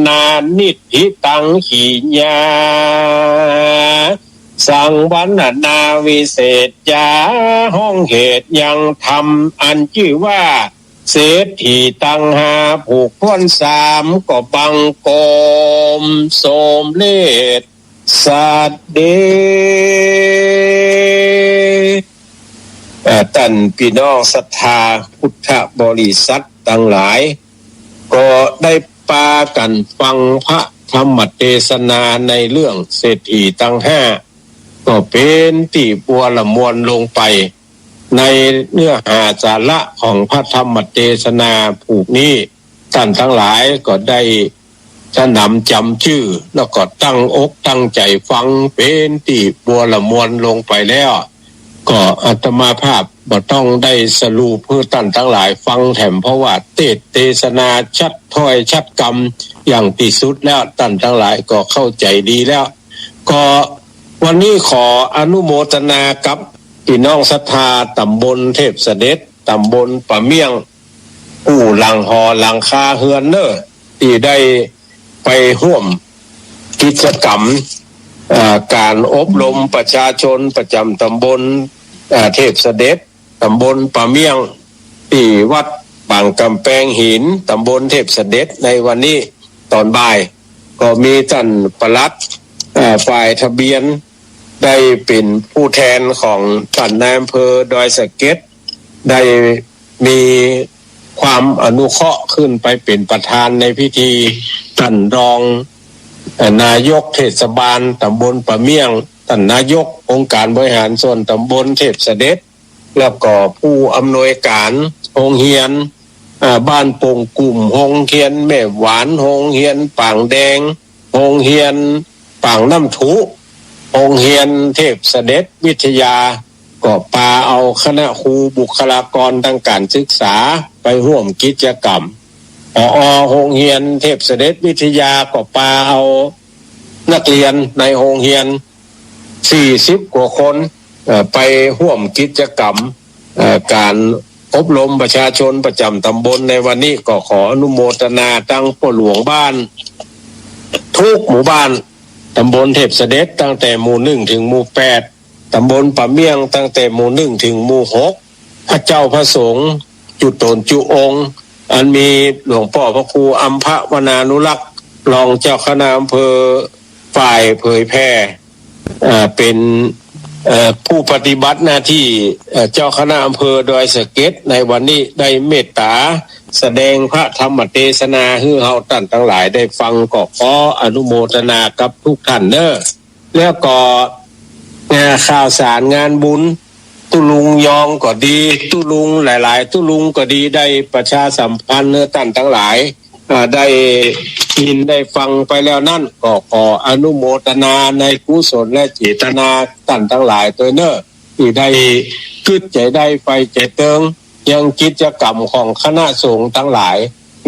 นานิทธิตัง ขีญา สังวรรณนาวิเศษจา ฮ้องเหตุยังธรรมอันจื้อว่า เศรษฐีตังห้าผู้ถ้วนสาม ก็บังคมสมเร็จสัตย์เดช เอ่อ ต้านปี้น้องศรัทธาพุทธบริษัทตังหลาย ก็ได้ปากั๋นฟังพระธรรมเตสนาในเรื่องเศรษฐีตังห้า ก็เป๋นตี้บัวละมวลลงไป ในเนื้อหาสาระของพระธรรมเตสนาผูกนี้ ต้านตังหลายก็ได้สนำจ๋ำจื้อ แล้วก็ตั้งอกตั้งใจ๋ฟังเป๋นตี้บัวละมวลลงไปแล้ว ก็อาตมาภาพบ่ต้องได้สรุปหื้อต้านตังหลายฟังแถม เพราะว่าเตสน์เตสนาชัดถ้อยชัดกำอย่างตี้สุดแล้ว ต้านตังหลายก็เข้าใจ๋ดีแล้ว ก็วันนี้ขออนุโมทนากับปี้น้องศรัทธาต๋ำบลเทพเสด็จ ต๋ำบลป่าเมี่ยง กู้หลังหอหลังคาเฮือนเน่อ ตี้ได้ไปฮ่วมกิจกรรม เอ่อ ก๋านอบรมประชาชนประจ๋ำต๋ำบล เอ่อ เทพเสด็จ ต๋ำบลป่าเมี่ยง ตี้วัดปางก๋ำแปงหิน ต๋ำบลเทพเสด็จ ในวันนี้ต๋อนบ่าย ก็มีต้านปลัด เอ่อ ฝ่ายทะเบียน ได้เป๋นผู้แทนของต้านนายอำเภอดอยสะเก็ด ได้มีความอนุเคราะห์ขึ้นไปเป๋นประธานในพิธี ต้านรอง เอ่อ นายกเทศบาลต๋ำบลป่าเมี่ยง ต้านนายกองค์การบริหารส่วนต๋ำบลเทพเสด็จ แล้วก็ผู้อำนวยก๋านโฮงเฮียน เอ่อ บ้านโป่งกุ่ม โฮงเฮียนแม่หวาน โฮงเฮียนปางแดง โฮงเฮียนปางน้ำထု โฮงเฮียนเทพเสด็จวิทยา ก็ปาเอาคณะครูบุคลากรตางก๋านศึกษาไปฮ่วมกิจกรรม ผอ.โฮงเฮียนเทพเสด็จวิทยาก็ปาเอานักเรียนในโฮงเฮียนสี่สิบกว่าคน เอ่อ ไปฮ่วมกิจกรรม เอ่อ ก๋านอบรมประชาชนประจ๋ำต๋ำบลในวันนี้ ก็ขออนุโมทนาตังป้อหลวงบ้าน กู้หมู่บ้านต๋ำบลเทพเสด็จ ตั้งแต่หมู่หนึ่งถึงหมู่แปด ต๋ำบลป่าเมี่ยงตั้งแต่หมู่หนึ่งถึงหมู่หก พระเจ้าพระสงฆ์จุ๊ต๋นจุ๊องค์ อันมีหลวงป้อพระครูอัมพวนานุรักษ์ รองเจ้าคณะอำเภอฝ่ายเผยแผ่ เอ่อ เป๋น เอ่อ ผู้ปฏิบัติหน้าตี้ เอ่อ เจ้าคณะอำเภอดอยสะเก็ดในวันนี้ ได้เมตต๋าแสดงพระธรรมเตสนาหื้อเฮาต้านตังหลายได้ฟัง ก็ขออนุโมทนากับกู้ต้านเน่อ แล้วก็ เอ่อ ข่าวสารงานบุญตุ๊ลุงยองก็ดี ตุ๊ลุงหลายๆ ตุ๊ลุงก็ดี ได้ประชาสัมพันธ์หื้อต้านตังหลาย อ่า ได้ยินได้ฟังไปแล้วนั้น ก็ขออนุโมทนาในกุศลและเจตนาต้านตังหลายตวยเน่อ ตี้ได้กึ๊ดใจ๋ได้ใฝ่ใจ๋เติงยังกิจกรรมของคณะสงฆ์ตังหลาย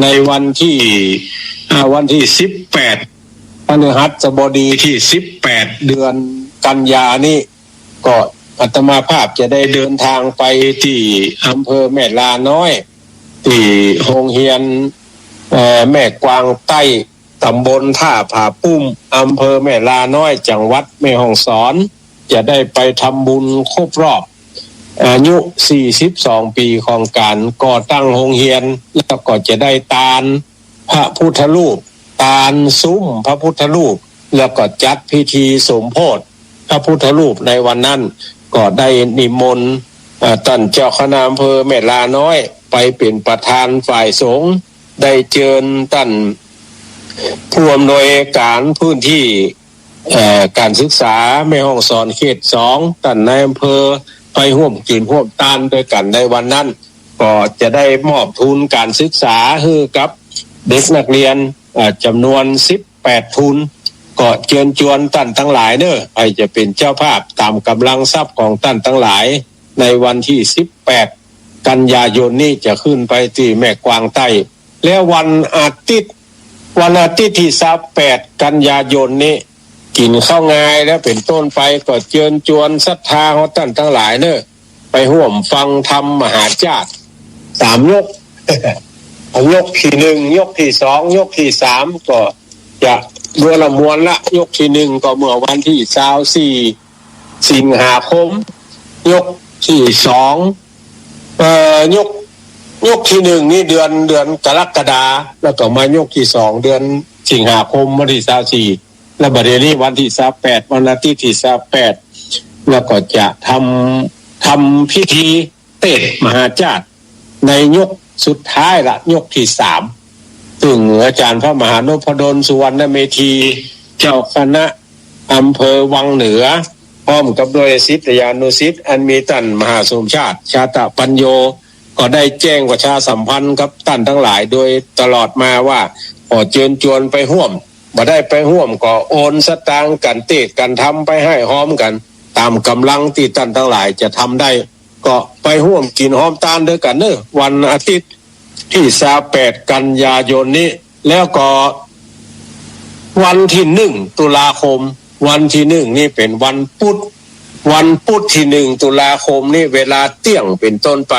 ในวันตี้ อ่า วันตี้สิบแปด พฤหัสบดีตี้สิบแปด เดือนกันยานี้ ก็อาตมาภาพจะได้เดินตางไปตี้อำเภอแม่ลาน้อย ตี้โฮงเฮียน เอ่อ แม่กวางใต้ ต๋ำบลต้าผาปุ้ม อำเภอแม่ลาน้อย จังหวัดแม่ฮ่องสอน จะได้ไปทำบุญครบรอบอายุสี่สิบสองปี๋ของก๋านก่อตั้งโฮงเฮียน แล้วก็จะได้ตานพระพุทธรูป ตานสุมพระพุทธรูป แล้วก็จัดพิธีสมโภชพระพุทธรูปในวันนั้น ก็ได้นิมนต์ เอ่อ ต้านเจ้าคณะอำเภอแม่ลาน้อย ไปเป๋นประธานฝ่ายสงฆ์ ได้เจิญต้านผู้อำนวยก๋านพื้นตี้ เอ่อ ก๋านศึกษาแม่ฮ่องสอนเขตสอง ต้านนายอำเภอ ไปฮ่วมกิ๋นฮ่วมตานตวยกั๋นในวันนั้น ก็จะได้มอบทุนก๋านศึกษาหื้อกับเด็กนักเฮียน เอ่อ จ๋ำนวนสิบแปดทุน ก็เจิญจวนต้านตังหลายเน่อ ใผจะเป๋นเจ้าภาพต๋ามก๋ำลังทรัพย์ของต้านตังหลาย ในวันตี้สิบแปด กันยายนนี้จะขึ้นไปตี้แม่กวางใต้ แล้ววันอาทิตย์ วันอาทิตย์ตี้ซาวแปด กันยายนนี้ กิ๋นข้าวงายแล้วเป๋นต้นไป ก็เจิญจวนศรัทธาของต้านตังหลายเน่อ ไปฮ่วมฟังธรรมมหาชาติสามยก ยกตี้หนึ่ง ยกตี้สอง ยกตี้สาม ก็จะเมื่อละมวลละ ยกตี้หนึ่งก็เมื่อวันตี้ซาวสี่ สิงหาคม ยกตี้สอง เอ่อ ยก ยกตี้หนึ่งนี่เดือน เดือนกรกฎา แล้วก็มายกตี้สองเดือนสิงหาคมวันตี้ซาวสี่ แล้วบัดเดี๋ยวนี้วันตี้ซาวแปด วันอาทิตย์ตี้ซาวแปด แล้วก็จะทำ ทำพิธีเตสน์มหาชาติในยกสุดท้ายละ ยกตี้สาม ซึ่งอาจ๋ารย์พระมหานพดล สุวรรณเมธี เจ้าคณะอำเภอวังเหนือ พร้อมกับด้วยศิษยานุศิษย์ อันมีต้านมหาสมชาติ ชาตปัญโญ ก็ได้แจ้งประชาสัมพันธ์กับต้านตังหลายโดยตลอดมาว่า ขอเจิญจวนไปฮ่วม บ่ได้ไปฮ่วมก็โอนสตางค์กั๋นเตสน์กั๋นทำไปหื้อพร้อมกั๋น ต๋ามก๋ำลังตี้ต้านตังหลายจะทำได้ ก็ไปฮ่วมกิ๋นฮ่วมตานตวยกั๋นเน่อ วันอาทิตย์ตี้ซาวแปด กันยายนนี้ แล้วก็วันตี้หนึ่ง ตุลาคม วันตี้หนึ่งนี่เป๋นวันปุธ วันปุธตี้หนึ่ง ตุลาคมนี้ เวลาเตี้ยงเป๋นต้นไป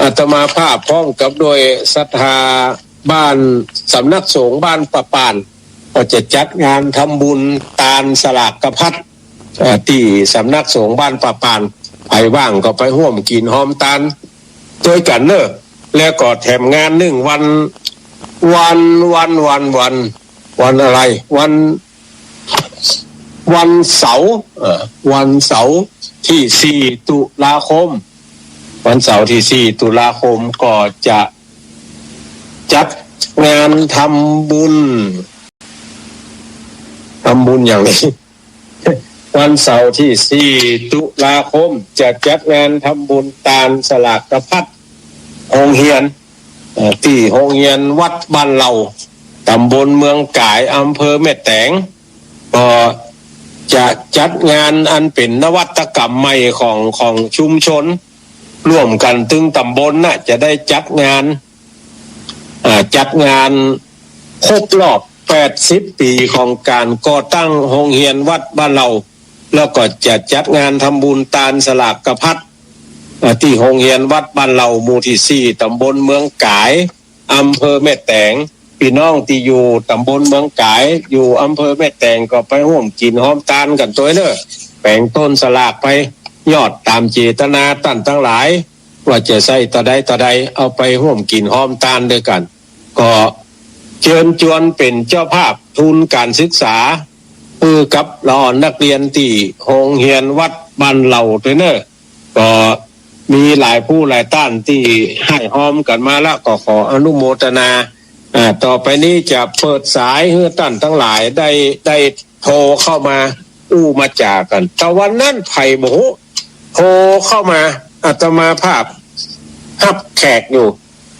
อาตมาภาพพร้อมกับด้วยศรัทธาบ้านสำนักสงฆ์บ้านป่าป่าน ก็จะจัดงานทำบุญตานสลากพัด เอ่อ ตี้สำนักสงฆ์บ้านป่าป่าน ใผว่างก็ไปฮ่วมกิ๋นฮ่วมตานตวยกั๋นเน่อ แล้วก็แถมงานนึ่งวัน วัน วัน วัน วัน วันอะไร วัน วันเสาร์ เอ่อ วันเสาร์ตี้สี่ ตุลาคม วันเสาร์ตี้สี่ ตุลาคมก็จะจัดงานทำบุญ ทำบุญอย่างนี้ วันเสาร์ตี้สี่ ตุลาคม จะจัดงานทำบุญตานสลากพัดโฮงเฮียน เอ่อ ตี้โฮงเฮียนวัดบ้านเหล่า ต๋ำบลเมืองก๋าย อำเภอแม่แตง ก็จะจัดงานอันเป๋นนวัตกรรมใหม่ของ ของชุมชน ร่วมกั๋นตึงต๋ำบลน่ะ จะได้จัดงาน เอ่อ จัดงานครบรอบแปดสิบปี๋ของก๋านก่อตั้งโฮงเฮียนวัดบ้านเหล่า แล้วก็จะจัดงานทำบุญตานสลากพัด เอ่อ ตี้โฮงเฮียนวัดบ้านเหล่า หมู่ตี้สี่ ต๋ำบลเมืองก๋าย อำเภอแม่แตง ปี้น้องตี้อยู่ต๋ำบลเมืองก๋าย อยู่อำเภอแม่แตง ก็ไปฮ่วมกิ๋นฮ่วมตานกั๋นตวยเน่อ แป๋งต้นสลากไป ยอดต๋ามเจตนาต้านตังหลาย ว่าจะใส่เต้าใดเต้าใด เอาไปฮ่วมกิ๋นฮ่วมตานตวยกั๋น ก็เจิญจวนเป๋นเจ้าภาพทุนก๋านศึกษา หื้อกับละอ่อนนักเฮียนตี้โฮงเฮียนวัดบ้านเหล่าตวยเน่อ ก็มีหลายผู้หลายต้านตี้หื้อฮ่วมกั๋นมาแล้ว ก็ขออนุโมทนา อ่า ต่อไปนี้จะเปิดสายหื้อต้านตังหลายได้ ได้โทรเข้ามาอู้มาจ๋ากั๋น แต่วันนั้นใผบ่ฮู้ โทรเข้ามา อาตมาภาพฮับแขกอยู่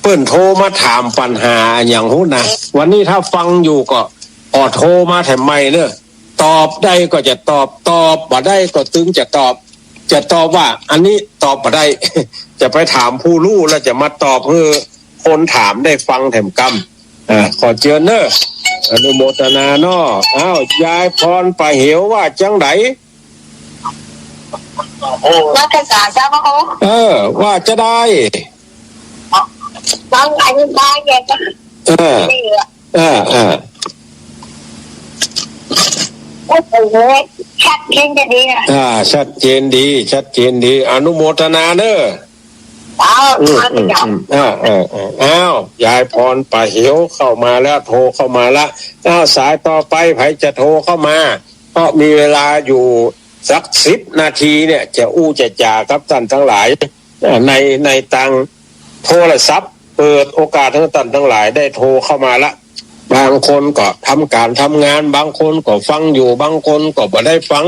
เปิ้นโทรมาถามปัญหาอะหยังฮู้นะ วันนี้ถ้าฟังอยู่ก็ขอโทรมาแถมใหม่เนอะ ตอบได้ก็จะตอบ ตอบบ่ได้ก็ตึงจะตอบ จะตอบว่าอันนี้ตอบบ่ได้ จะไปถามผู้ฮู้แล้วจะมาตอบหื้อคนถามได้ฟังแถมกำ อ่า ขอเจิญเนอะ อนุโมทนาเนาะ อ้าว ยายพรป่าเหวว่าจังใด โอ้ ว่าภาษาเจ้าพระองค์ เออ ว่าจะได้ ฟังอธิบายเนี่ยจ้ะ เออ นี่อะ เออ เออ โอ้โห ชัดเจนจะดีอะ อ่า ชัดเจนดี ชัดเจนดี อนุโมทนาเนอะ อ้าว อืม อืม อืม อ้าว อ้าว อ้าว อ้าว ยายพรป่าเหวเข้ามาแล้ว โทรเข้ามาละ อ้าว สายต่อไป ใผจะโทรเข้ามา เพราะมีเวลาอยู่สักสิบนาทีเนี่ย จะอู้จะจ๋ากับต้านตังหลาย เอ่อ ใน ในตางโทรศัพท์ เปิดโอกาสหื้อต้านตังหลายได้โทรเข้ามาละ บางคนก็ทำก๋านทำงาน บางคนก็ฟังอยู่ บางคนก็บ่ได้ฟัง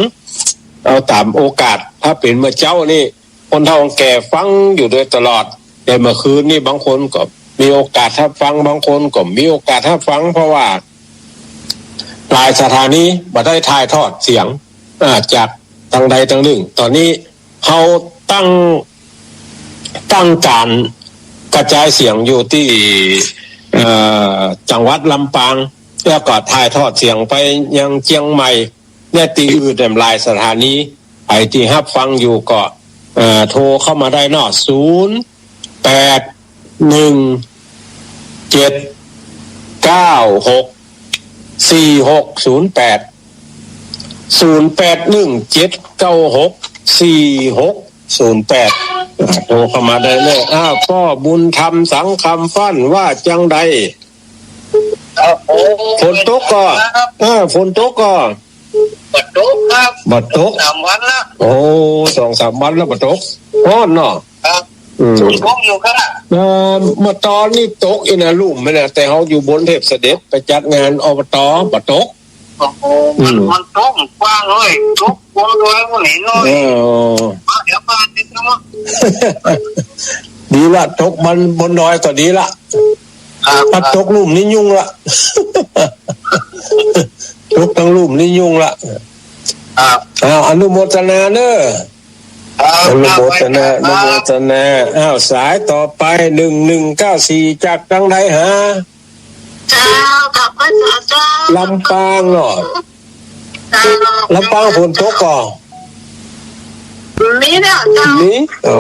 เอาต๋ามโอกาส ถ้าเป๋นเมื่อเจ๊านี่ คนเฒ่าคนแก่ฟังอยู่โดยตลอด แต่เมื่อคืนนี่บางคนก็มีโอกาสฮับฟัง บางคนก็มีโอกาสฮับฟัง เพราะว่าหลายสถานีบ่ได้ถ่ายทอดเสียง อ่า จากตางใดตางนึ่ง ต๋อนนี้เฮาตั้ง ตั้งก๋านกระจายเสียงอยู่ตี้ เอ่อ จังหวัดลำปาง แล้วก็ถ่ายทอดเสียงไปยังเจียงใหม่ และตี้อื่นแหมหลายสถานี ใผตี้ฮับฟังอยู่ก็ เอ่อ โทรเข้ามาได้เนาะ ศูนย์แปดหนึ่งเจ็ดเก้าหกสี่หกศูนย์แปด ศูนย์แปดหนึ่งเจ็ดเก้าหกสี่หกศูนย์แปด อ่า โทรเข้ามาได้เลย อ้าว ป้อบุญธรรม สังคำฟั่น ว่าจังใด ครับผม ฝนตกก่อ ครับ เออ ฝนตกก่อ บ่ตกครับ บ่ตก สองสามวันละ โอ้ สองสามวันแล้วบ่ตก ฮ้อนเนาะ ครับ อืม ฝนตกอยู่ครับ เอ่อ เมื่อตอนนี้ตกอีกนะ ลุ่มไปนะ แต่เฮาอยู่บนเทพเสด็จ ไปจัดงาน อบต บ่ตก โอ้โห อืม มัน มันตกกว้างเลย ตกบนดอยบนไหนหน่อย เออ มาแถวบ้านนี่ครับ ดีละ ตกบน บนดอยก็ดีละ ครับ ถ้าตกลุ่มนี่ยุ่งละ ตกตังลุ่มนี่ยุ่งละ ครับ อ้าว อนุโมทนาเนอะ ครับ อนุโมทนา ครับ อนุโมทนา อ้าว สายต่อไป หนึ่งหนึ่งเก้าสี่ จากตังใดฮะ เจ้า ขอบคุณเจ้า ลำปางเนาะ เจ้า ลำปางฝนตกก่อ มีแล้วเจ้า มี โอ้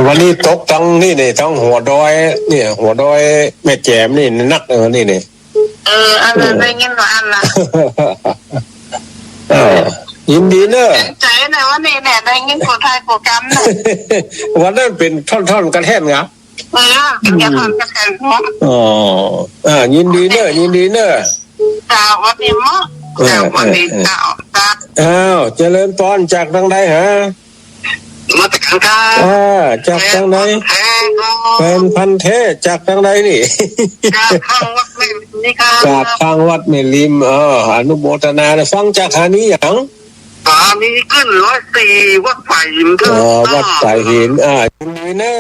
วันนี้ตกตังนี่นี่ ตังหัวดอย เนี่ย หัวดอยแม่แจ่มนี่นัก เออ นี่นี่ เออ อันนั้นได้ยินว่าอันละ เออ ยินดีเนอะ เกรงใจ๋นะ วันนี้เนี่ย ได้ยินผู้ไทยผู้กำนะ วันนั้นเป๋นท่อนๆ กะแท่นเหรอ เออ เป๋นท่อนๆ กะแท่นหัว อ๋อ อ่า ยินดีเนอะ ยินดีเนอะ เจ้า วันนี้เนาะ เออ เจ้า วันนี้ เออ เจ้า เจ้า อ้าว เจริญพร จากตังใดฮะ มาจากทางใด อ่า จากตังใด แฟนพันธุ์แท้ครับ แฟนพันธุ์แท้ จากตังใดนี่ จากทางวัดแม่ริมนี่ครับ จากทางวัดแม่ริม เออ อนุโมทนานะ ฟังจากสถานีหยัง สถานีคลื่นร้อยสี่ วัดสายหินครับ อ๋อ วัดสายหิน อ่า ยินดีเนอะ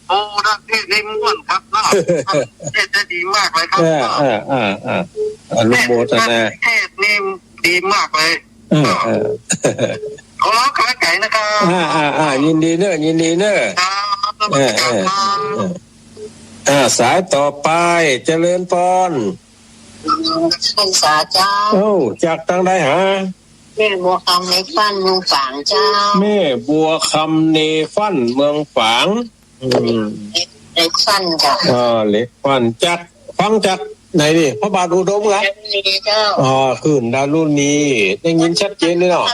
โอ้ ท่านเทศน์นี่ม่วนครับเนาะ ท่านเทศน์ได้ดีมากเลยครับ อ่า อ่า อ่า อ่า อนุโมทนา เทศน์นี่ดีมากเลย เออ เออ ขอร้องขอใจนะครับ อ่า อ่า อ่า ยินดีเนอะ ยินดีเนอะ ครับ เออ เออ ครับ เออ อ่า สายต่อไป เจริญพร พรรษาเจ้า เอ้า จากตังใดฮะ แม่บัวคำในฝันเมืองฝางเจ้า แม่บัวคำในฝันเมืองฝาง อืม ในฝันเจ้า อ่า ในฝัน จาก ฟังจากไหนนี่ พระบาทอุดมเหรอ นี่เจ้า อ๋อ คลื่นดารุณี ได้ยินชัดเจนเลยเนาะ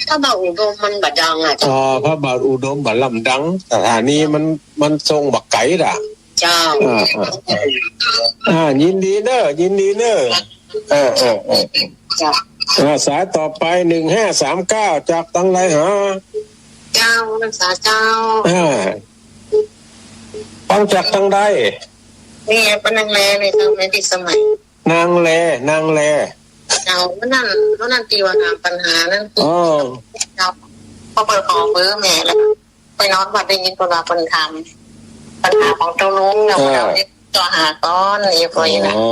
พระบาทอุดมมันบ่ดังอะเจ้า อ๋อ พระบาทอุดมบ่ลำดัง สถานีมัน มันส่งบ่ไก๋ล่ะ เจ้า อ่า อ่า อ่า อ่า ยินดีเนอะ ยินดีเนอะ อ่า อ่า อ่า เจ้า อ่า สายต่อไป หนึ่งห้าสามเก้า จากตังใดฮะ เจ้า พรรษาเจ้า อ่า ฟังจากตังใด นี่ปะนางแลเลยเจ้า แม่พิสมัย นางแล นางแล เจ้า มื้อนั้น มื้อนั้นตี้ว่าถามปัญหานั้น อ๋อ เจ้า พอเปิ้นขอเบอร์แม่แล้ว ไปนอนวัดได้ยินเปิ้นว่าเปิ้นถาม ไป ปัญหาของเจ้าลุงเนี่ย เออ เฮาเนี่ย ต่อหาก่อน เดี๋ยวก่อนนะ อ๋อ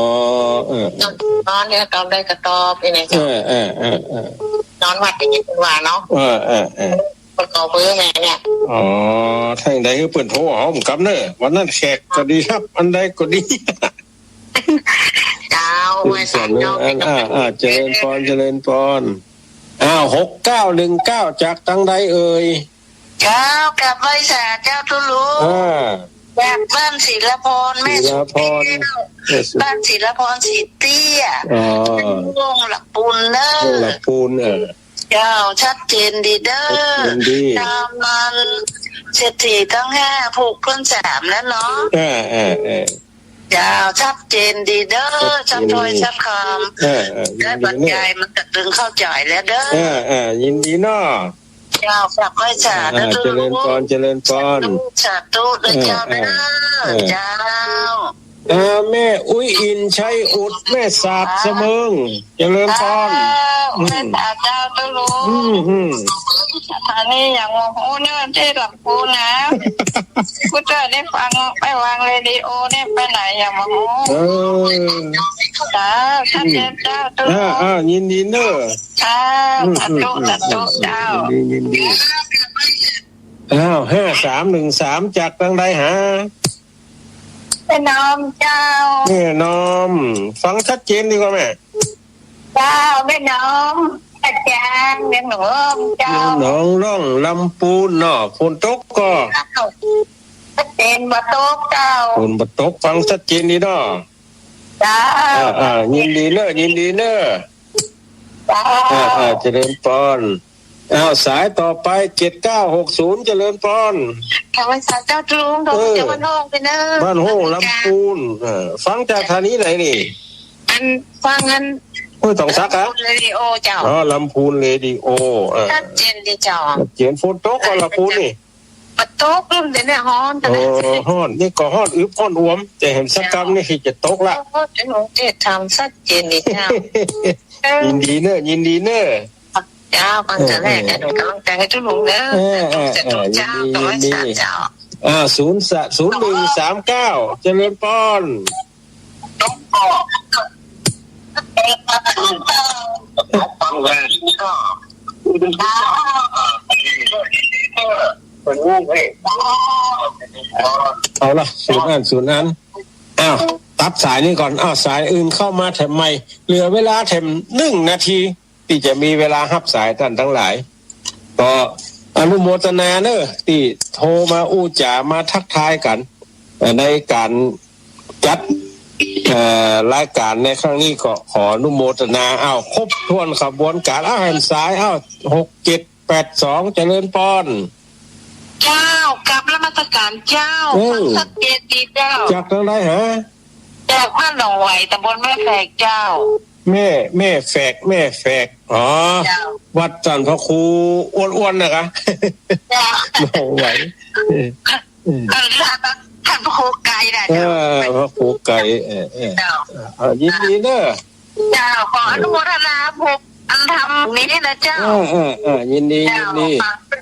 เออ เออ นอนเนี่ย ตอบได้ก็ตอบ นี่นะ เออ เออ เออ เออ นอนวัดอย่างนี้เปิ้นว่าเนาะ เออ เออ เออ เปิ้นก็เบอร์แม่เนี่ย อ๋อ ถ้าอย่างใดคือเปิ้นโทรเอาผมกลับเนอะ วันนั้นแขกก็ดีฮับ อันใดก็ดี เจ้า ไหว้สาเจ้า อ่า อ่า เจริญปอน เจริญปอน อ้าว หกเก้าหนึ่งเก้า จากตังใดเอ่ย เจ้า กราบไหว้สาเจ้าตุ๊ลุง อ่า จากบ้านศิลาพร แม่ ศิลาพร สุเตี้ย แม่ สุ บ้านศิลาพร สีเตี้ย อ๋อ วงศ์หลักปูนเนอะ วงศ์หลักปูน เออ เจ้า ชัดเจนดีเด้อ ชัดเจนดี ตามนั้น เศรษฐีตังห้า ผูกเปิ้นสามแล้วเนาะ เออ เออ เออ เจ้า ชัดเจนดีเด้อ ชัดเจนดี ชัดถ้อยชัดคำ เออ เออ ได้บรรยาย ยินดีเนอะ มันก็ตึงเข้าใจ๋แล้วเด้อ เออ เออ ยินดีเนาะ เจ้า กราบไหว้สา อ่า เด้อ เจริญปอน เจริญปอน สาธุ สาธุเด้อ เออ เจ้า เออ เด้อ เออ เจ้า อ่า แม่อุ๊ยอินชัยอุด แม่สาดเสมิง เจริญปอน เจ้า อืม ไหว้สาเจ้าตุ๊ลุง อืม อืม อันนี้อย่างว่า โอ้ เนี่ย เจ้า กูนะ กูจะได้ฟัง ไปวางเรดิโอเนี่ย ไปไหนอย่างว่า โอ้ เออ เจ้า ชัดเจนเจ้าตุ๊ลุง อ่า อ่า ยินดีเนอะ เจ้า อืม สาธุ อืม สาธุ อืม เจ้า ยินดี ยินดี อ้าว ห้าสามหนึ่งสาม จากตังใดหา แม่น้อมเจ้า แม่น้อม ฟังชัดเจนดีกว่าแม่ เจ้า แม่น้อม อาจ๋ารย์ แม่น้อมเจ้า เมืองหนองล่อง ลำปูนเนาะ ฝนตกก่อ เจ้า ชัดเจน บ่ตกเจ้า ฝนบ่ตก ฟังชัดเจนดีเนาะ เจ้า อ่า อ่า ยินดีเนอะ ยินดีเนอะ เจ้า อ่า อ่า เจริญปอน อ้าว สายต่อไป เจ็ดเก้าหกศูนย์ เจริญปอน กราบไหว้สาเจ้าตุ๊ลุง เออ จากบ้านโฮ่งไปเนอะ บ้านโฮ่ง ลำปูน เออ ฟังจากสถานีไหนนี่ อัน ฟังอัน ห้วยตองสักเหรอ ลำพูนเรดิโอเจ้า อ๋อ ลำพูนเรดิโอ เออ ชัดเจนดีเจ้า ชัดเจน ฝนตกก่อ ลำพูนนี่ บ่ตก เดี๋ยวนี้ฮ้อน โอ้ ฮ้อน นี่ก็ฮ้อนอึบฮ้อนอวม แต่แหมสักกำนี่คือจะตกละ โอ้ เจ้าหลวงเทศน์ทำชัดเจนดีเจ้า เออ ยินดีเนอะ ยินดีเนอะ เจ้า ฟังแต่แรก เออ เออ หนูกำลังใจให้ตุ๊ลุงเนอะ เออ เออ เออ สาธุเจ้า ยินดี ขอให้ ยินดี สาธุเจ้า อ่า ศูนย์ ศูนย์หนึ่งสามเก้า เจริญปอน เอาละ ศูนย์อัน ศูนย์อัน อ้าว ตัดสายนี้ก่อน อ้าว สายอื่นเข้ามาแถมใหม่ เหลือเวลาแถมหนึ่งนาที ตี้จะมีเวลาฮับสายต้านตังหลาย ก็อนุโมทนาเนอะ ตี้โทรมาอู้จ๋ามาทักทายกั๋น เอ่อ ในก๋านจัด เอ่อ รายก๋านในครั้งนี้ก็ขออนุโมทนา อ้าว ครบถ้วนขบวนก๋าน อ้าว แหมสาย อ้าว หกเจ็ดแปดสอง เจริญปอน เจ้า กราบนมัสก๋านเจ้า เออ ฟังชัดเจนดีเจ้า จากตังใดหา จากบ้านหนองไหว ตำบลแม่แฝกเจ้า แม่ แม่แฝก แม่แฝก อ๋อ เจ้า วัดต้านพระครูอ้วนๆ นะคะ เจ้า หนองไหว เออ เออ ต้านพระครูไกรนะเจ้า เออ พระครูไกร เออ เออ เจ้า เออ ยินดีเนอะ เจ้า ขออนุโมทนาบุญอันธรรมนี้นะเจ้า เออ เออ เออ ยินดี เจ้า ยินดี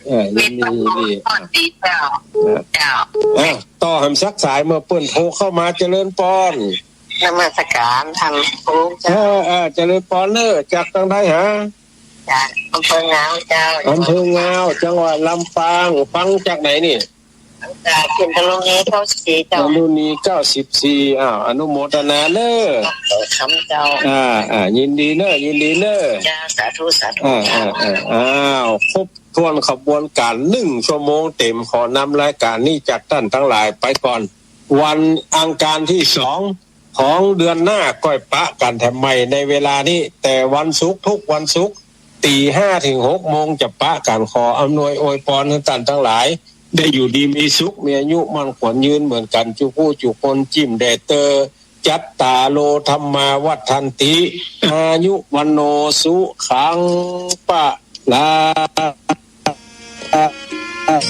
เออ ยินดี ยินดี สวัสดีเจ้า เออ เจ้า เออ ต่อแหมสักสายเมื่อเปิ้นโทรเข้ามา เจริญปอน นมัสก๋านต้านพระครูเจ้า เออ เออ เจริญปอนเนอะ จากตังใดหา จากอำเภองาวเจ้า อำเภองาว จังหวัดลำปาง ฟังจากไหนนี่ จากเสียงดารุณีเก้าสิบสี่เจ้า ดารุณีเก้าสิบสี่ อ้าว อนุโมทนาเนอะ เออ คำเจ้า อ่า อ่า ยินดีเนอะ ยินดีเนอะ เจ้า สาธุ สาธุ อ่า เจ้า อ่า อ่า อ้าว ครบถ้วนขบวนก๋าน หนึ่งชั่วโมงเต็ม ขอนำรายก๋านนี้จากต้านตังหลายไปก่อน วันอังคารตี้สอง ของเดือนหน้าก้อยปะกั๋นแถมใหม่ในเวลานี้ แต่วันศุกร์ ทุกวันศุกร์ ตีห้าเถิงหกโมงจะปะกั๋น ขออำนวยอวยปอนหื้อต้านตังหลาย ได้อยู่ดีมีสุข มีอายุมั่นขวัญยืนเหมือนกั๋น จุผู้จุคน จิ๊มแด่เต๊อะ จัตตาโร ธัมมา วัฑฒันติ อายุ วัณโณ สุขัง พะลัง